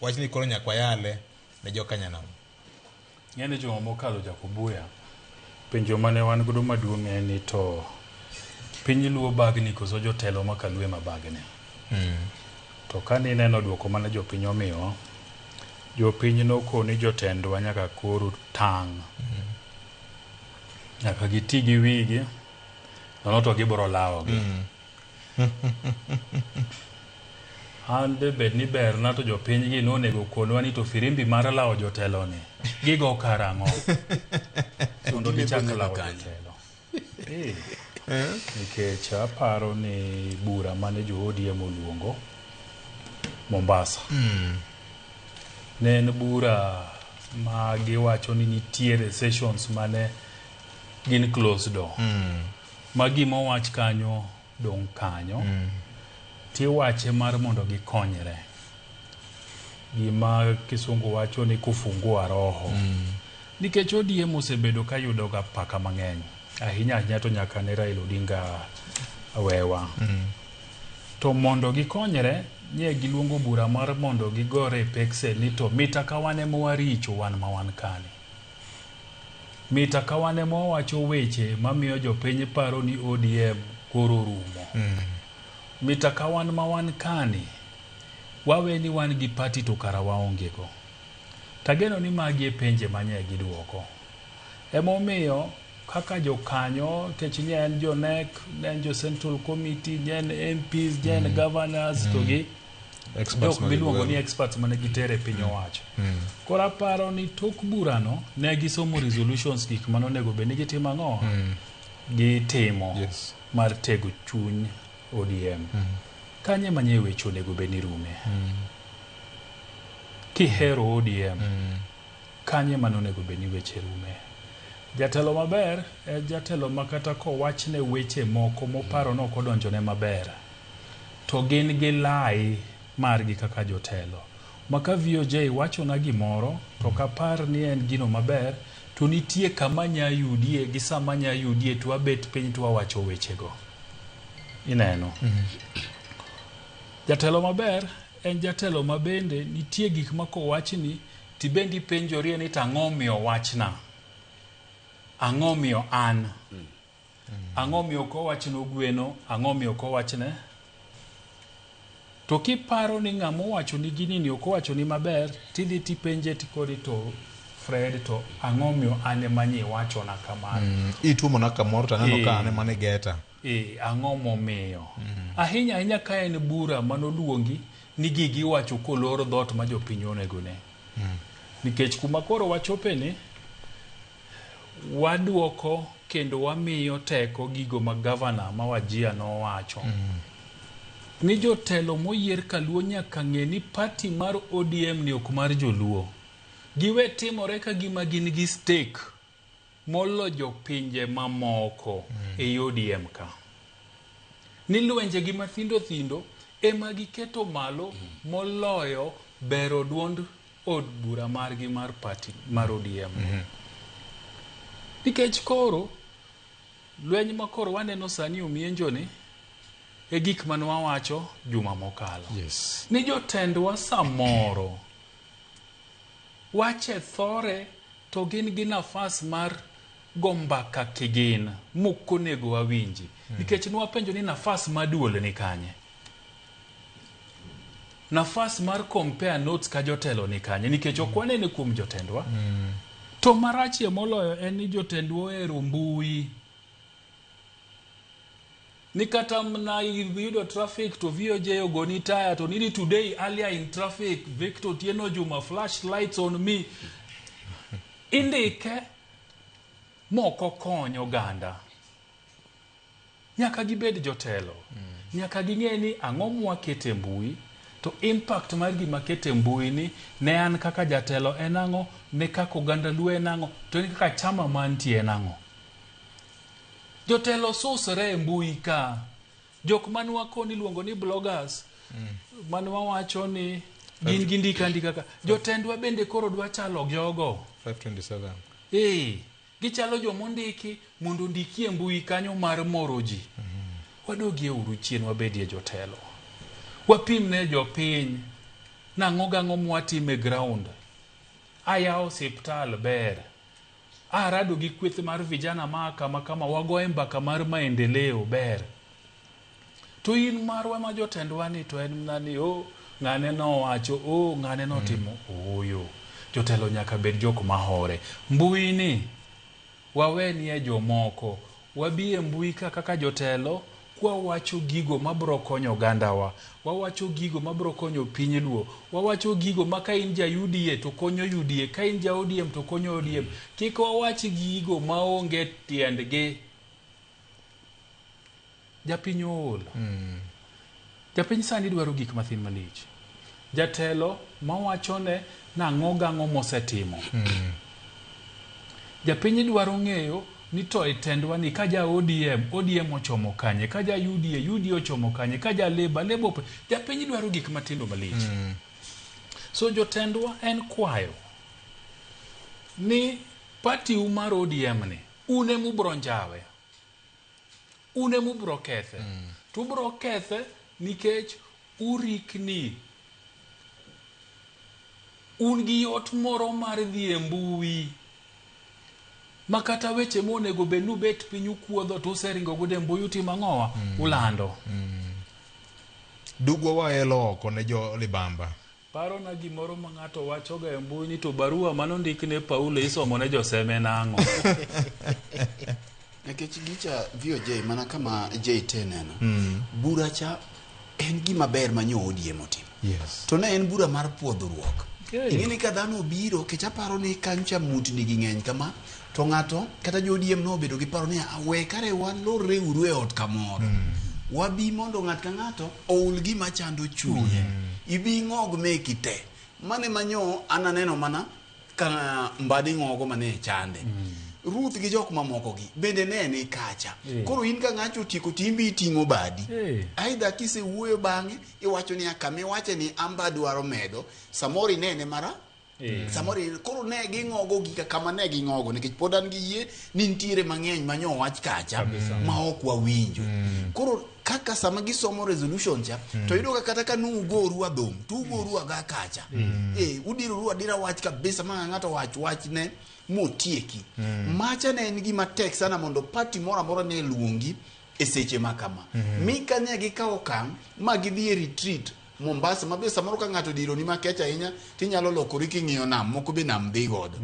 wachni koro nyaka wayale ne jokanyanam. Ng'eni juma mokalo Jakobuya, penjo mane wan godo maduong' en ni to piny luo bagni koso jotelo ma kaluo ema bagni? To kane ineno duoko mane jopiny omiyowa, jopiny nokoni jotendwa nyaka koro tang'. Nyaka giti gi wigi, nono to gibiro lawogi. An de bed ni berna to jopiny gi nonego konwa ni to firimbi mar lawo jotelo ni gigo karang'o mondo gichak lawo jotelo. Nikech aparo ni bura mane jo ODM oluongo Mombasa ne en bura ma giwacho ni nitiere sessions mane gin closed door. Ma gima owach kanyo dong' kanyo. Tiwache mar mondo gikonyre. Gima kisungu wacho ni kufungua roho. Nikech ODM osebedo ka yudo ga paka mang'eny. Ahinya ahinya to nyaka ne Raila Odinga wewa. To mondo gikonyre, nye giluongo bura mar mondo gigore e pekse ni to mita ka wan ema waricho wan ma wan kani. Mita ka wan ema wawacho weche mamiyo jopiny paro ni ODM koro rumo. Mita ka wan ma wan kani, wawe ni wan gi party to kara waonge go. Tageno ni magi e penje manye giduoko. Emomiyo kaka jokanyo, nikech nye en jo NEC, ne en jo Central Committee, nye en MPs, nye en governors, to gi Experts jok miluongo ni magigwelo. experts mane gitere piny owacho. Koro aparo ni tok burano ne gisomo resolutions gik mane onego bed ni gitimo ang'o? Gitimo mar tego chuny ODM. Kanye manye weche onego bed ni rume. Kihero ODM, kanye mane onego bed ni weche rume. Jatelo maber en jatelo ma kata kowachne weche moko moparo ni ok odonjone maber, to gin gi lai margi kaka jotelo. Ma ka VOJ wachona gimoro, to ok apar ni en gino maber, to nitie kama nya yudie gi sama nya yudie to wabet piny to wawacho wechego. Ineno? Jatelo maber en jatelo ma bende nitie gik ma kowachni tibendi ipenjorie ni to ang'o omiyo wachna? Ang'o omiyo an? Ang'o omiyo ok owachne Ogweno? Ang'o omiyo ok owachne? To kiparo ni ng'ama owachoni gini ni ok owachoni maber, tidhi tipenje tikoni to Fred to ang'o omiyo an ema nyi iwachona kamano? Ituomona kamoro to aneno ka an ema nigeta. Ang'o momiyo? Ahinya ahinya ka en bura manoluongi ni gigi iwacho kolor dhoot ma jopiny onego ne. Nikech kuma koro wachope ni, waduoko kendo wamiyo teko gigo ma gavana ma Wajir nowacho. Ni jotelo moyier kaluo nyaka ng'e ni party mar ODM ni ok mar joluo. Giwe timore ka gima gin gi stake molo jopinje mamoko e ODM ka. Ni lwenje gi mathindo thindo ema giketo malo moloyo bero duond od bura margi mar party mar ODM. Nikech koro lweny ma koro waneno sani omienjo ni e gik mane wawacho juma mokalo. Ni jotendwa samoro wache thore to gin gi nafas mar go mbaka kigin mok onego wawinji. Nikech nwapenjo ni nafas mar duol ni kanye? Nafas mar compare notes ka jotelo ni kanye? Nikech ok wanene kuom jotendwa. To marachie moloyo en ni jotendwa ohero mbui. Ni kata mna yudo traffic to VOJ ogoni taya to nini today earlier in traffic Victor Otieno Juma flash lights on me. Indike mok okony oganda. Nyaka gibed jotelo. Nyaka ging'e ni ang'o mwakete e mbui, to impact mar gima kete e mbui ni ne an kaka jatelo en ang'o, ne kaka oganda Luo en ang'o, to ne kaka chama mantie en ang'o. Jotelo susre e mbui ka. Jok manwa koni iluongo ni bloggers, mane wawacho ni gin gindika andika ka. Jotendwa bende koro dwa chalo jogo. 527. Ee, gichalo jomondiki mondo ondikie mbui kanyo mar moro ji. Wadogie uru chien wabedie jotelo. Wapim ne jopiny nang'o gang'o mwatime ground. Ayawo osiptal ber. Arado gi kweth mar vijana maa kama kama wagoye mbaka mar maendeleo ber. To in marwa ma jotendwa ni to en mana ni o ng'ane nowacho o ng'ane notimo ooyo. Jotelo nyaka bed jok mahore. Mbui ni wawenie jomoko. Wabi e mbui ka kaka jotelo kwawacho gigo mabro konyo ogandawa. Wawacho gigo mabro konyo piny Luo. Wawacho gigo ma ka in ja UDA to konyo UDA, ka in ja ODM to konyo ODM. Kik wawach gigo maonge tiendgi. Japiny ool. Japiny sani dwaro gik mathin malich. Jatelo mawachone nang'o gang'o mosetimo. Japiny dwaro ng'eyo ni to e tendwa ni ka ja ODM, ODM ochomo kanye, ka ja UDA, UDA ochomo kanye, ka ja Labour, Labour. Japiny dwaro gik matindo malich. So jotendwa en kwayo ni party u mar ODM ni un emubro njawe. Un emubro kethe. To ubro kethe nikech urikni un gi yot moro mar dhi e mbui ma kata weche monego bed ni ubet piny ukuodho to useringo godo e mbui utimo ang'owa ulando. Dugwa waelo oko ne jo libamba. Parona gimoro ma ng'ato wachoga e mbui ni to barua manondik ne Paulo isomo ne joseme nang'o? Nikech gicha VOJ mana kama JT neno. Bura cha en gima ber ma nyo ODM otimo. Yes. To ne en bura mar puodhruok. Okay. Ing'e ni ka dhano obiro, kech aparo ni kanyo mutni gi ng'eny kama, to ng'ato kata jo ODM nobedo gi paro ni "Ah, we kare walorre uru e ot kamoro. Wabi mondo ng'at ka ng'ato oul gima chando chunye. Ibi ing'og meki te. Mane manyo an aneno mana ka mbadi ng'ogo mane chande. Ruth gi jok mamoko gi bende ne ni kacha. Koro in ka ng'acho otieko timbi iting'o badi. Aidha kisewuoyo bang'e iwacho ni kama iwache ni amba dwaro medo samoro inene mara samoro koro ne ging'ogo gika kama ne ging'ogo nikech pod an gi yie ni nitiere mang'eny ma nyo wach kacha ma ok wawinjo. Koro kaka sama gisomo resolution cha to yudo ka kata ka nugoru adhong' to ugoru aga kacha. Udiroru adira wach kabisa ma ng'ato wach wachne motieki. Macha ne en gima tek sana mondo party moro amora ne luongi e seche ma kama. Mi kane gikawo okang' ma gidhi e retreat Mombasa ma be samoro ka ng'ato dironi makech ahinya tinyalo lokori king'iyo nam moko be nam dhi godo.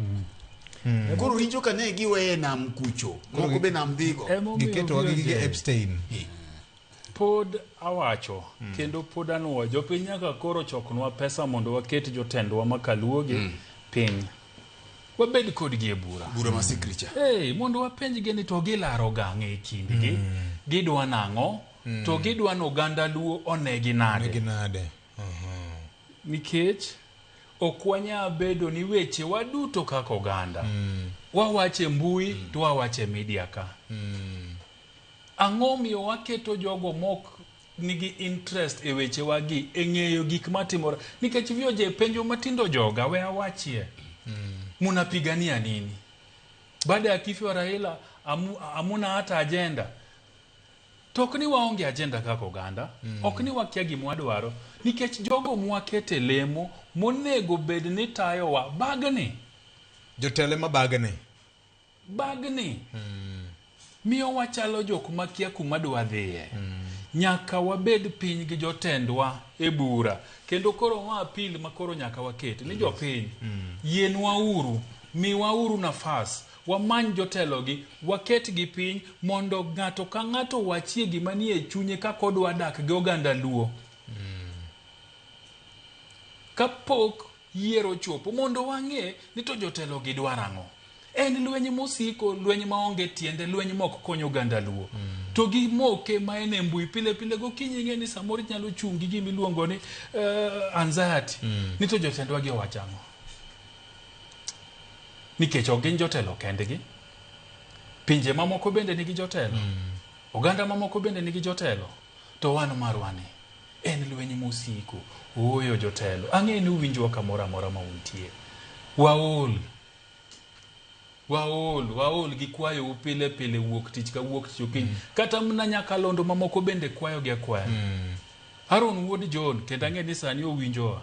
Koro richo ka ne giweye nam kucho moko be nam dhi go. Giketowa gi gige Epstein. Pod awacho kendo pod anuoyo jopiny nyaka koro choknwa pesa mondo waket jotendwa makaluogi piny. Wabed kodgi e bura. Bura ma secret cha. Hey, mondo wapenjgi ni to gilaro gang'e e kindgi. Gidwa nang'o? To gidwa ni oganda Luo onegi nade? Onegi nade? Nikech ok wanyal bedo ni weche waduto kaka oganda. Wawache mbui to wawache media ka. Ang'o miyo waketo jogo mok nigi interest e weche wagi e ng'eyo gik matimore? Nikech VOJ penjo matindo joga we awachie. Munapigania nini? Baada ya kifo ya Raila hamuna hata agenda. To ok ni waonge agenda kaka oganda, ok ni wakia gima wadwaro, nikech jogo mwakete lemo monego bed ni tayowa bagni. Jotelo ema bagni. Bagni. Miyo wachalo jok makia kuma dwa dhiye. Nyaka wabed piny gi jotendwa e bura. Kendo koro ma appeal ma koro nyaka waket ni jopiny, yienwa uru, miwa uru nafas, wamany jotelogi, waketgi piny mondo ng'ato ka ng'ato wachie gima nie chunye kaka odwa dak gi oganda Luo. Kapok yiero ochopo mondo wang'e ni to jotelogi dwaro ang'o. En lweny mosiko, lweny maonge tiende, lweny mok kony oganda Luo. To gimoke ma en e mbui pile pile gokinyi ing'e ni samoro inyalo chung' gi gima iluongo ni anxiety. Ni to jotendwa gi owacho ang'o? Nikech ok gin jotelo kendgi. Pinje mamoko bende nigi jotelo. Oganda mamoko bende nigi jotelo. To wan marwa ni en lweny mosiko. Ooyo jotelo. Ang'e ni uwinjwa kamoro amora ma untie. Waol. Waol, waol gi kwayou pile pile wuok tich ka wuok tich okinyi. Kata mana nyakalondo mamoko bende kwayo gi akwaya. Aaron wuod John, kendo ang'e ni sani owinjowa.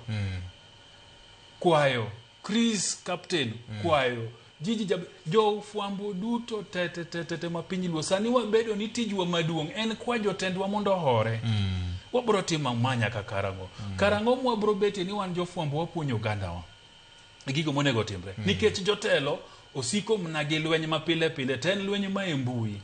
Kwayo. Chris Captain, kwayo. Jiji jab, jo fwambo duto te te te te te ma piny Luo. Sani wabedo ni tijwa maduong' en kwa jotendwa mondo ohore. Wabro timo ma nyaka karang'o? Karang'o mwabro betie ni wan jofwambo wapuonjo ogandawa gigo monego otimre. Nikech jotelo osiko mana gi lweny ma pile pile to en lweny ma e mbui.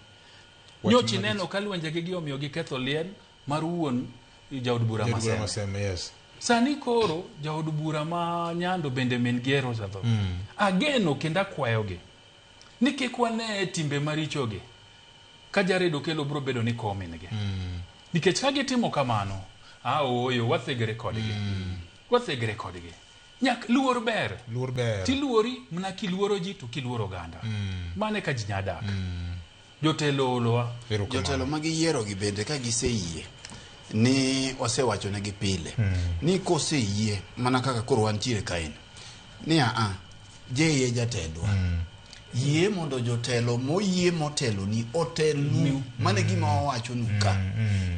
Nyocha ineno ka lwenjegi gi omiyo giketho liel mar wuon jaod bura Jaod bura Maseme. Maseme, yes. Sani koro jaod bura ma Nyando bende min gi ero osetho. Ageno kendo akwayogi ni kik wane timbe marichogi ka Jared Okello biro bedo ni kowo min gi. Nikech ka gitimo kamano, a ooyo wathegre kodgi. Wathegre kodgi. Nyak luor ber. Luor ber. Tiluori mana kiluoro ji to kiluoro oganda. Mano e ka ji nya dak. Jotelo olowa. Jotelo ma giyiero gi bende ka giseyie ni wasewachonegi pile ni koseyie mana kaka koro wantiere kaeni ni aa JA jatendwa yie mondo jotelo moyie moteloni otelnu mano e gima wawachonu ka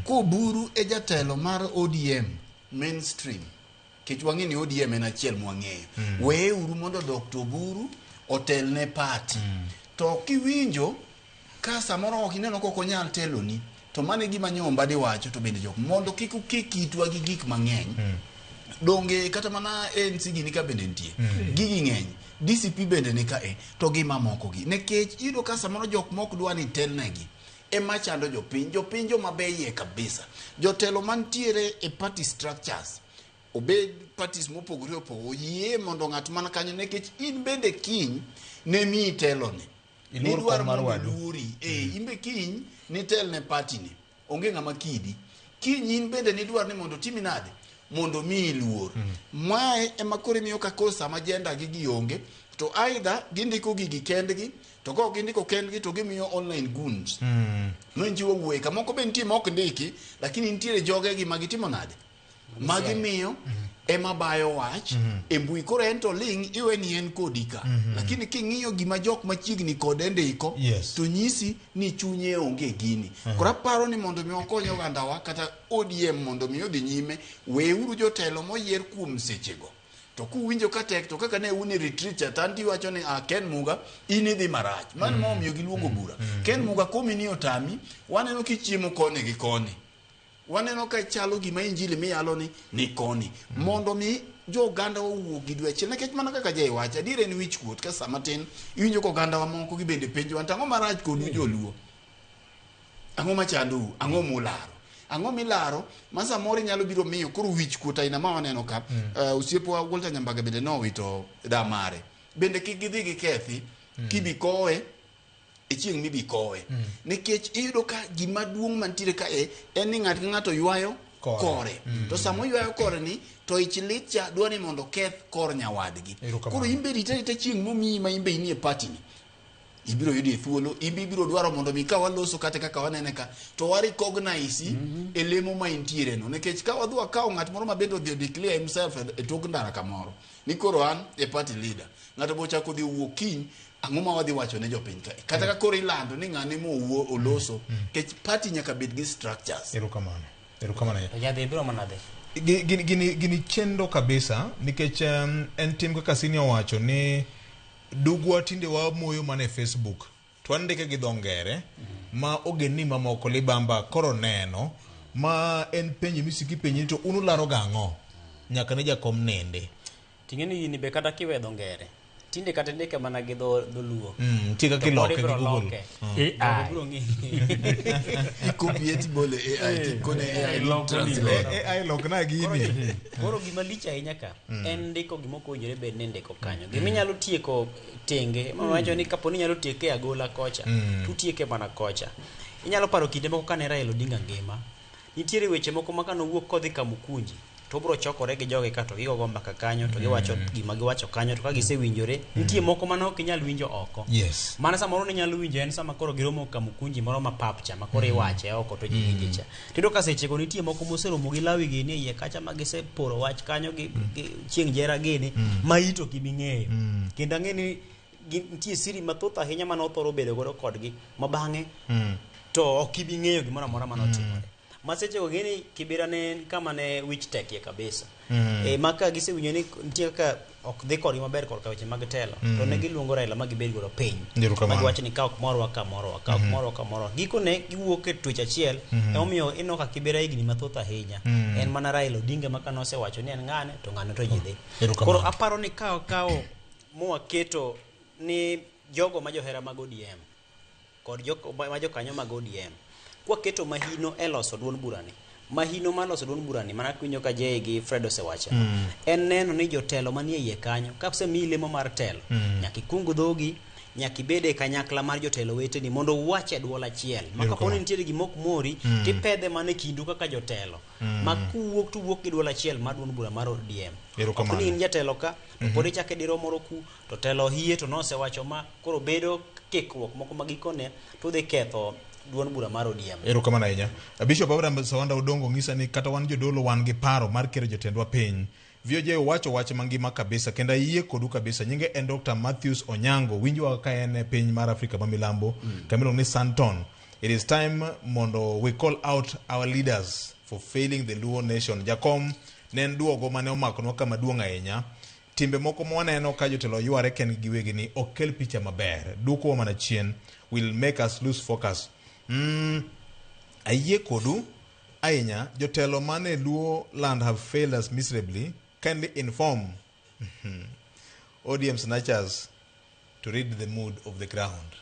koburu e jatelo mar ODM mainstream Nikech wang'e ni ODM en achiel mwang'eyo. Weuru mondo Dr. Oburu otelne party. To kiwinjo ka samoro ok ineno kok onyal teloni, to mano e gima nyo Mbadi wacho to bende jok mondo kik ukik itwa gi gik mang'eny. Donge kata mana ANC gini ka bende nitie. Gigi ng'eny. DCP bende ni ka e to gi mamoko gi. Nikech iyudo ka samoro jok mok dwa ni telnegi ema chando jopiny. Jopiny joma beye kabisa. Jotelo mantiere e party structures obed parties mopogore opogore yie mondo ng'at man kanyo nikech in bende kiny ne miyi teloni. Iluor Nidwaro kom mar mondo wadu. iluori. Eh, in be kiny nitel ne party ni. Onge ng'ama kidi. Kiny in bende nidwar ni mondo otimi nade? Mondo miyi luor. Mae ema koro imiyo ka koro sama agenda gi gionge to either gindiko gigi kendgi to ka ok gindiko kendgi to gimiyo online goons. Nonji wawuoye ka moko be nitie ma ok ndiki lakini nitiere jogegi ma gitimo nade? Ma gimiyo ema bayo wach e mbui koro en to ling iwe ni en kodi ka. Lakini king'iyo gima jok machiegni kode ndiko to nyisi ni chunye onge gini. Koro aparo ni mondo mi wakony ogandawa kata ODM mondo mi odhi nyime, weuru jotelo moyier kuom sechego. To kuwinjo ka tek to kaka ne un e retreat cha to anti iwacho ni ah, Ken Muga in idhi marach. Mano mm. momiyo giluongo bura. Ken Muga komi ni otami, waneno kichiemo koni gi koni. Waneno ka chalo gima injili miyalo ni ni koni. Mondo mi jo oganda owuog gi dwe achiel nikech mana kaka Jay wacho adier en wich kuot ka sama tin iwinjo ka oganda wa moko gi bende penjo wan to ang'o marach kodu joluo? Ang'o machandou? Ang'o mularo? Ang'o milaro ma samoro inyalo biro miyo koro wich kuot aina ma waneno ka osiepwa Walter Nyambaga bende nowito da mare. Bende kik gidhi gikethi kibi kowe e chieng' mibi kowe. Nikech iyudo ka gima duong' mantiere ka e en ni ng'at ka ng'ato ywayo Kore. kore. To sama oywayo kore ni to ich lit cha dwa ni mondo oketh kor nyawadgi. Erokamano. Koro in be rit arita chieng' momiyi ma in be inie party ni. Ibiro yudo e thuolo, in be ibiro dwaro mondo mi ka waloso kata kaka wanene ka, to wa recognize e lemo ma intiere no. Nikech ka wadhi wakawo ng'at moro ma bende odhi o declare himself e tok ndara kamoro, ni koro an e party leader. Ng'ato bo chako dhi owuok kiny, ang'o ma wadhi wacho ne jopiny ka? Kata ka koro ilando ni ng'ane mowuo oloso, nikech party nyaka bed gi structures. Erokamano. Erokamano ahinya. To jadhi biro mana dhi. Gini chendo kabisa nikech en tim kaka senior owacho ni dugwa tinde wamoyo mana e Facebook to wandike gi dho ngere ma ogendni mamoko libamba koro neno ma en penjo misiko ipenji ni to un ularo ga ang'o nyaka ne jakom nende. Ting'e ni gini be kata kiwe dho ngere Tinde kata ndike mana gi dho dholuo. Nitie kaka To pod iloke gi ibiro Google. loke. AI. Jogo biro ng'e. Ikopie tibole AI tikone AI ni Loko translate. AI lokna gini. Koro gima lich ahinya ka en ndiko gima ok owinjore bed ni indiko kanyo. Gima inyalo tieko tenge, ema wacho ni kapo ni inyalo tieke e agola kocha, tutieke mana kocha. Inyalo paro kinde moko kane Raila Odinga ngima, nitiere weche moko ma kanowuok kodhi Kamukunji, to obiro chokore gi joge ka to gigogo mbaka kanyo to giwacho gima giwacho kanyo to ka gisewinjore, nitie moko mane ok inyal winjo oko. Mana samoro ninyalo winjo en sama koro giromo Kamukunji moro ma pap cha ma koro iwache oko to ji winje cha. Tiyudo ka sechego nitie moko moseromo gi Lawi gini e iye kacha ma giseporo wach kanyo gi, gi chieng' jera gini ma it ok ibi ng'eyo. Kendo ang'e ni nitie siri mathoth ahinya mane othoro bedo godo kodgi ma bang'e to ok ibi ng'eyo gimoro amora mane otimore. Ma sechego gini Kibera ne en kama ne wich tekie kabisa. E, ma ka gisewinjo ni nitie kaka ok dhi kodgi maber korka weche mag telo to ne giluongo Raila ma gibed godo piny. Erokamano. Ma giwacho ni ka ok morwa ka morwa, ka ok morwa ka morwa. Gikone giwuok e twech achiel emomiyo ineno ka Kibera higni mathoth ahinya. En mana Raila Odinga ma kane osewacho ni en ng'ane to ng'ane to ji dhi. Erokamano. Koro aparo ni ka wakawo mwaketo ni jogo ma johera mag ODM kod ma jokanyo mag ODM kwaketo mahino e loso duond burani, mahino mar loso duond burani mana kwinjo ka Jay gi Fred osewacho en neno ni jotelo manie iye kanyo ka osemiyi lemo mar telo nyaka ikung dhogi, nyaka ibed e kanyakla mar jotelo weteni mondo uwach e duol achiel ma kapo ni nitiere gima ok mori tipedhe mana e kindu kaka jotelo ma kuwuok to uwuok gi duol achiel mar duond bura mar ODM. Erokamano. Ok ni in jatelo ka to pod ichako idiro moro ku to telo hie to nosewacho ma koro bedo kikruok moko ma gikone to dhi ketho duond bura mar ODM. Erokamano ahinya. Bishop Abraham Sawanda Odongo ng'isa ni kata wan jodolo wan gi paro mar kero jotendwa piny. VOJ owacho wach mangima kabisa kendo ayie kodu kabisa. Nyinge en Dr. Matthews Onyango. Winjowa ka en e piny mar Afrika ma milambo kama iluongo ni Sandton. It is time mondo we call out our leaders for failing the Luo nation. Jakom ne en duogo mane omakonwa kama duong' ahinya. Timbe moko ma waneno ka jotelo yware kendgi giwegi ni ok kel picha maber. Duokowa mana chien. Will make us lose focus. Ayie kodu ahinya. Jotelo mane Luo land have failed us miserably. Kindly inform ODM snatchers to read the mood of the ground.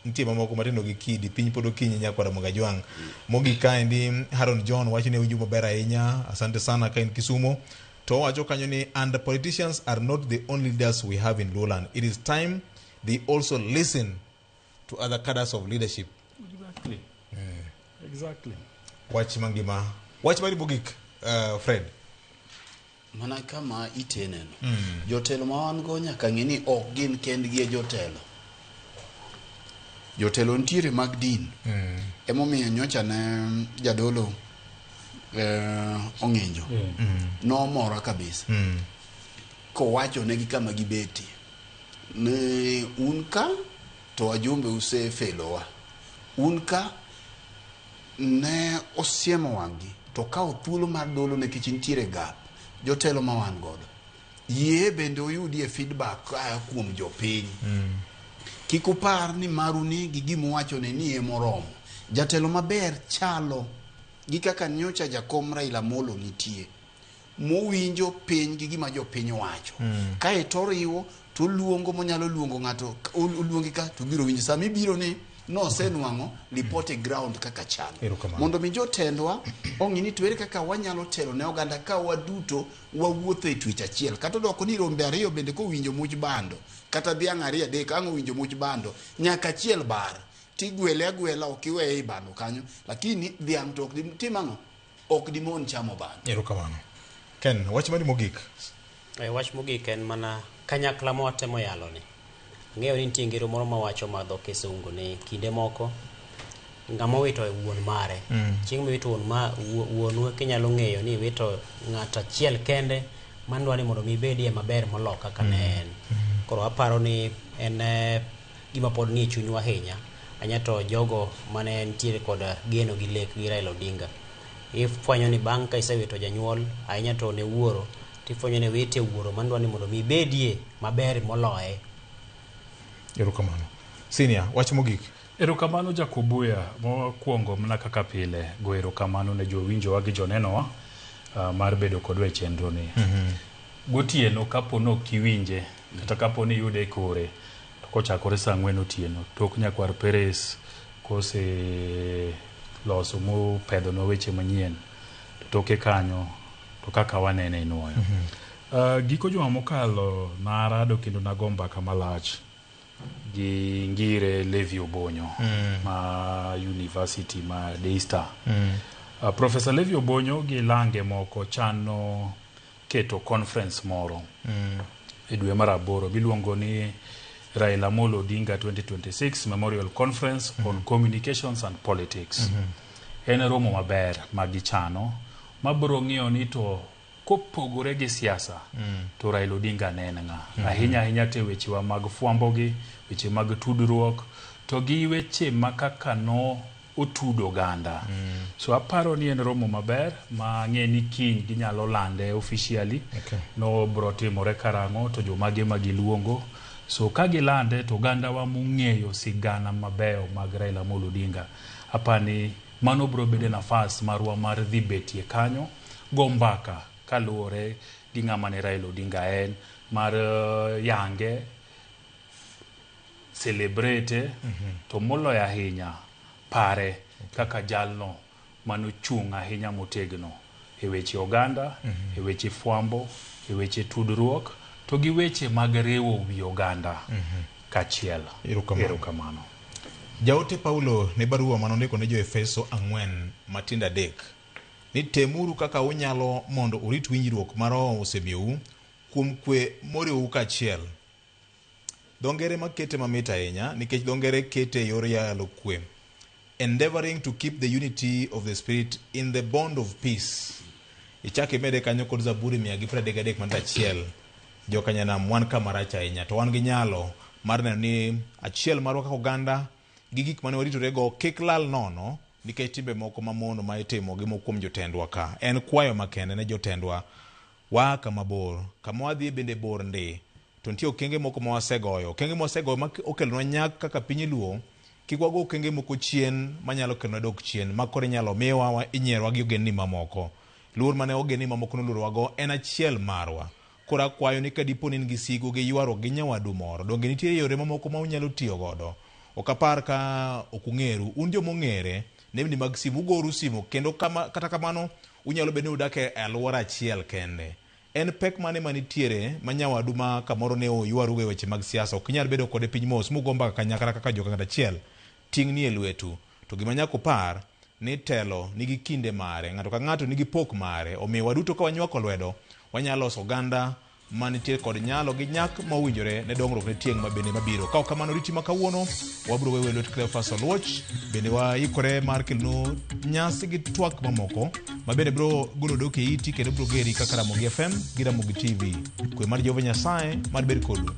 Nitie mamoko matindo gi kidi piny pod okinyi nyakwara Mogajwang'. Mogik kaendi Haron John wacho ni winjo maber ahinya. Asante sana ka in Kisumo. To owacho kanyo ni and the politicians are not the only leaders we have in Luoland. It is time they also listen to other cadres of leadership. Exactly. Exactly. Wach mangima. Wach mari mogik Fred. Mana kama iteneno. Jotelo ma wan go nyaka ng'e ni ok gin kendgi e jotelo. Jotelo nitiere mag din. Emomiyo nyocha ne jadolo Ong'injo nomora kabisa kowacho negi kama gibetie ni un ka to wajumbe usefelowa, un ka ne osiemo wang'gi to kawo thuolo mar dolo nikech nitiere gap jotelo ma wan godo yie bende uyudie feedback kaya kuom jopiny. Kik upar ni maru ni gi gimuwacho ni ni emoromo. Jatelo maber chalo gi kaka nyocha jakom Raila Amolo nitie mowinjo piny gi gima jopiny wacho. Kae to oriwo to luongo monyalo luongo ng'ato oluongi ka to biro winjo sama ibiro ni nosenwang'o lipot e ground kaka chalo. Mondo mi jotendwa ong'i ni to ere kaka wanyalo telo ne oganda ka waduto wawuotho e twech achiel. Kata odoko ni rombe ariyo bende kowinjo much bando kata dhiang' ariyo adek ang' owinjo much bando nyaka achiel bar tigwele agwela ok iweye ei bando kanyo lakini dhiang' to ok tim ang'o ok dimon chamo bando. Erokamano. Ken, wach mari mogik. Wach mogik en mana kanyakla ma watemo yalo ni. Ang'eyo ni nitie ngero moro mawacho ma dho kisungu ni kinde moko ng'ama owito e wuon mare. Chieng' miwito wuon ma wuonu kinyalo ng'eyo ni iwito ng'at achiel kende manidwa ni mondo mi ibedie maber molo kaka ne en. Koro aparo ni en gima pod nie chunywa ahinya. Anya to jogo mane nitiere kod geno gi lek gi Raila Odinga. Ifwenyo ni bang' ka isewito janyuol ahinya to ne wuoro tifwenyo ni wite wuoro manidwa ni mondo mi ibedie maber moloye. Erokamano. Senior, wach mogik. Erokamano Jakobuya, mokwongo mana kaka pile go erokamano ne jowinjowa gi jonenowa mar bedo kodwa e chenro ni. Gotieno kapo ni ok iwinje Kata kapo ni iyude e kore, to kochakore saa ang'wen otieno, tok nyakwar Peres kose loso mopedhonwa weche manyien, to toke kanyo to kaka wanene inuoyo. Giko juma mokalo narado kendo nago mbaka malach gi Ngire Levi Obonyo ma University ma Daystar. Professor Levi Obonyo gi lange moko chano keto conference moro e dwe mar aboro miluongo ni Raila Amolo Odinga 2026 Memorial Conference on Communications and Politics. En romo maber ma gichano mabiro ng'iyo ni to kopogore gi siasa to Raila Odinga ne en ng'a. Ahinya ahinya te wechewa mag fwambo gi, weche mag tudruok, to gi weche ma kaka no otudo oganda. So aparo ni en romo maber ma ang'e ni kiny ginyalo lande officially. No bro timore karang'o to jomage ma giluongo. So ka gilande to ogandawa mong'eyo sigana mabeyo mag Raila Amolo Odinga, apani mano bro bedo nafas marwa mar dhi betie kanyo go mbaka kaluwore gi ng'ama ne Raila Odinga en mar yange celebrate to moloyo ahinya pare kaka jalno manochung' ahinya motegno e weche oganda, e weche fwambo, e weche tudruok to gi weche mag riwo wi oganda kachiel. Erokamano. Jaote Paulo ne barua manondiko ne jo-Efeso 4 matindo 3 ni temuru kaka unyalo mondo urit winjruok ma Roho osemiyou kuom kwe moriwou kaachiel. Dho ngere makete mamit ahinya nikech dho ngere kete e yor yalo kwe. Endeavoring to keep the unity of the spirit in the bond of peace. Ichak imede kanyo kod Zaburi 133 manda 1. Jokanyanam wan kama rach ahinya to wan gi nyalo mar neno ni achiel marwa kaka oganda gi gik mane waritorego kik lal nono nikech timbe moko mamono ma itimo gi moko kuom jotendwa ka. En kwayo makende ne jotendwa waa kama bor, kama wadhiye bende bor ndi. To nitie okenge moko ma wasegoyo. Okenge ma wasegoyo ma okelonwa nyak kaka piny Luo, kik wago okenge moko chien manyalo kelonwa dok chien ma koro inyalo miwa inyierwa gi ogendni mamoko. Luor mane ogendni mamoko noluorowago en achiel marwa. Koro akwayo ni kadipo ni in gi sigu gi ywaruok gi nyawadu moro, donge nitie yore mamoko ma unyalo tiyo godo? Ok apar ka ok ung'eru. Un joma ong'ere, nembni mag simu, ugoru simu kendo kama, kata kamano unyalo bedo ni udak e alwora achiel kende. En pek mane manitiere ma nyawadu ma kamoro ne oywarugo e weche mag siasa ok inyal bedo kode piny mos mugo mbaka kanyakla kaka joka ng'at achiel ting' ni e lwetu. To gima nyaka upar ni telo nigi kinde mare, ng'ato ka ng'ato nigi pok mare. Omiyo waduto ka wanywako lwedo, wanyalo loso oganda manitie kod nyalo gi nyak ma owinjore ne dongruok ne tieng' ma bende mabiro. Ka ok kamano riti ma kawuono, wabiro wewe lwet Cleophas Oluoch, bende waikore mar kelonu nyasi gi twak mamoko ma bende biro golo dok e iti kendo biro geri kaka Ramogi FM gi Ramogi TV. Kwe mar Jehova Nyasaye mar bed kodu.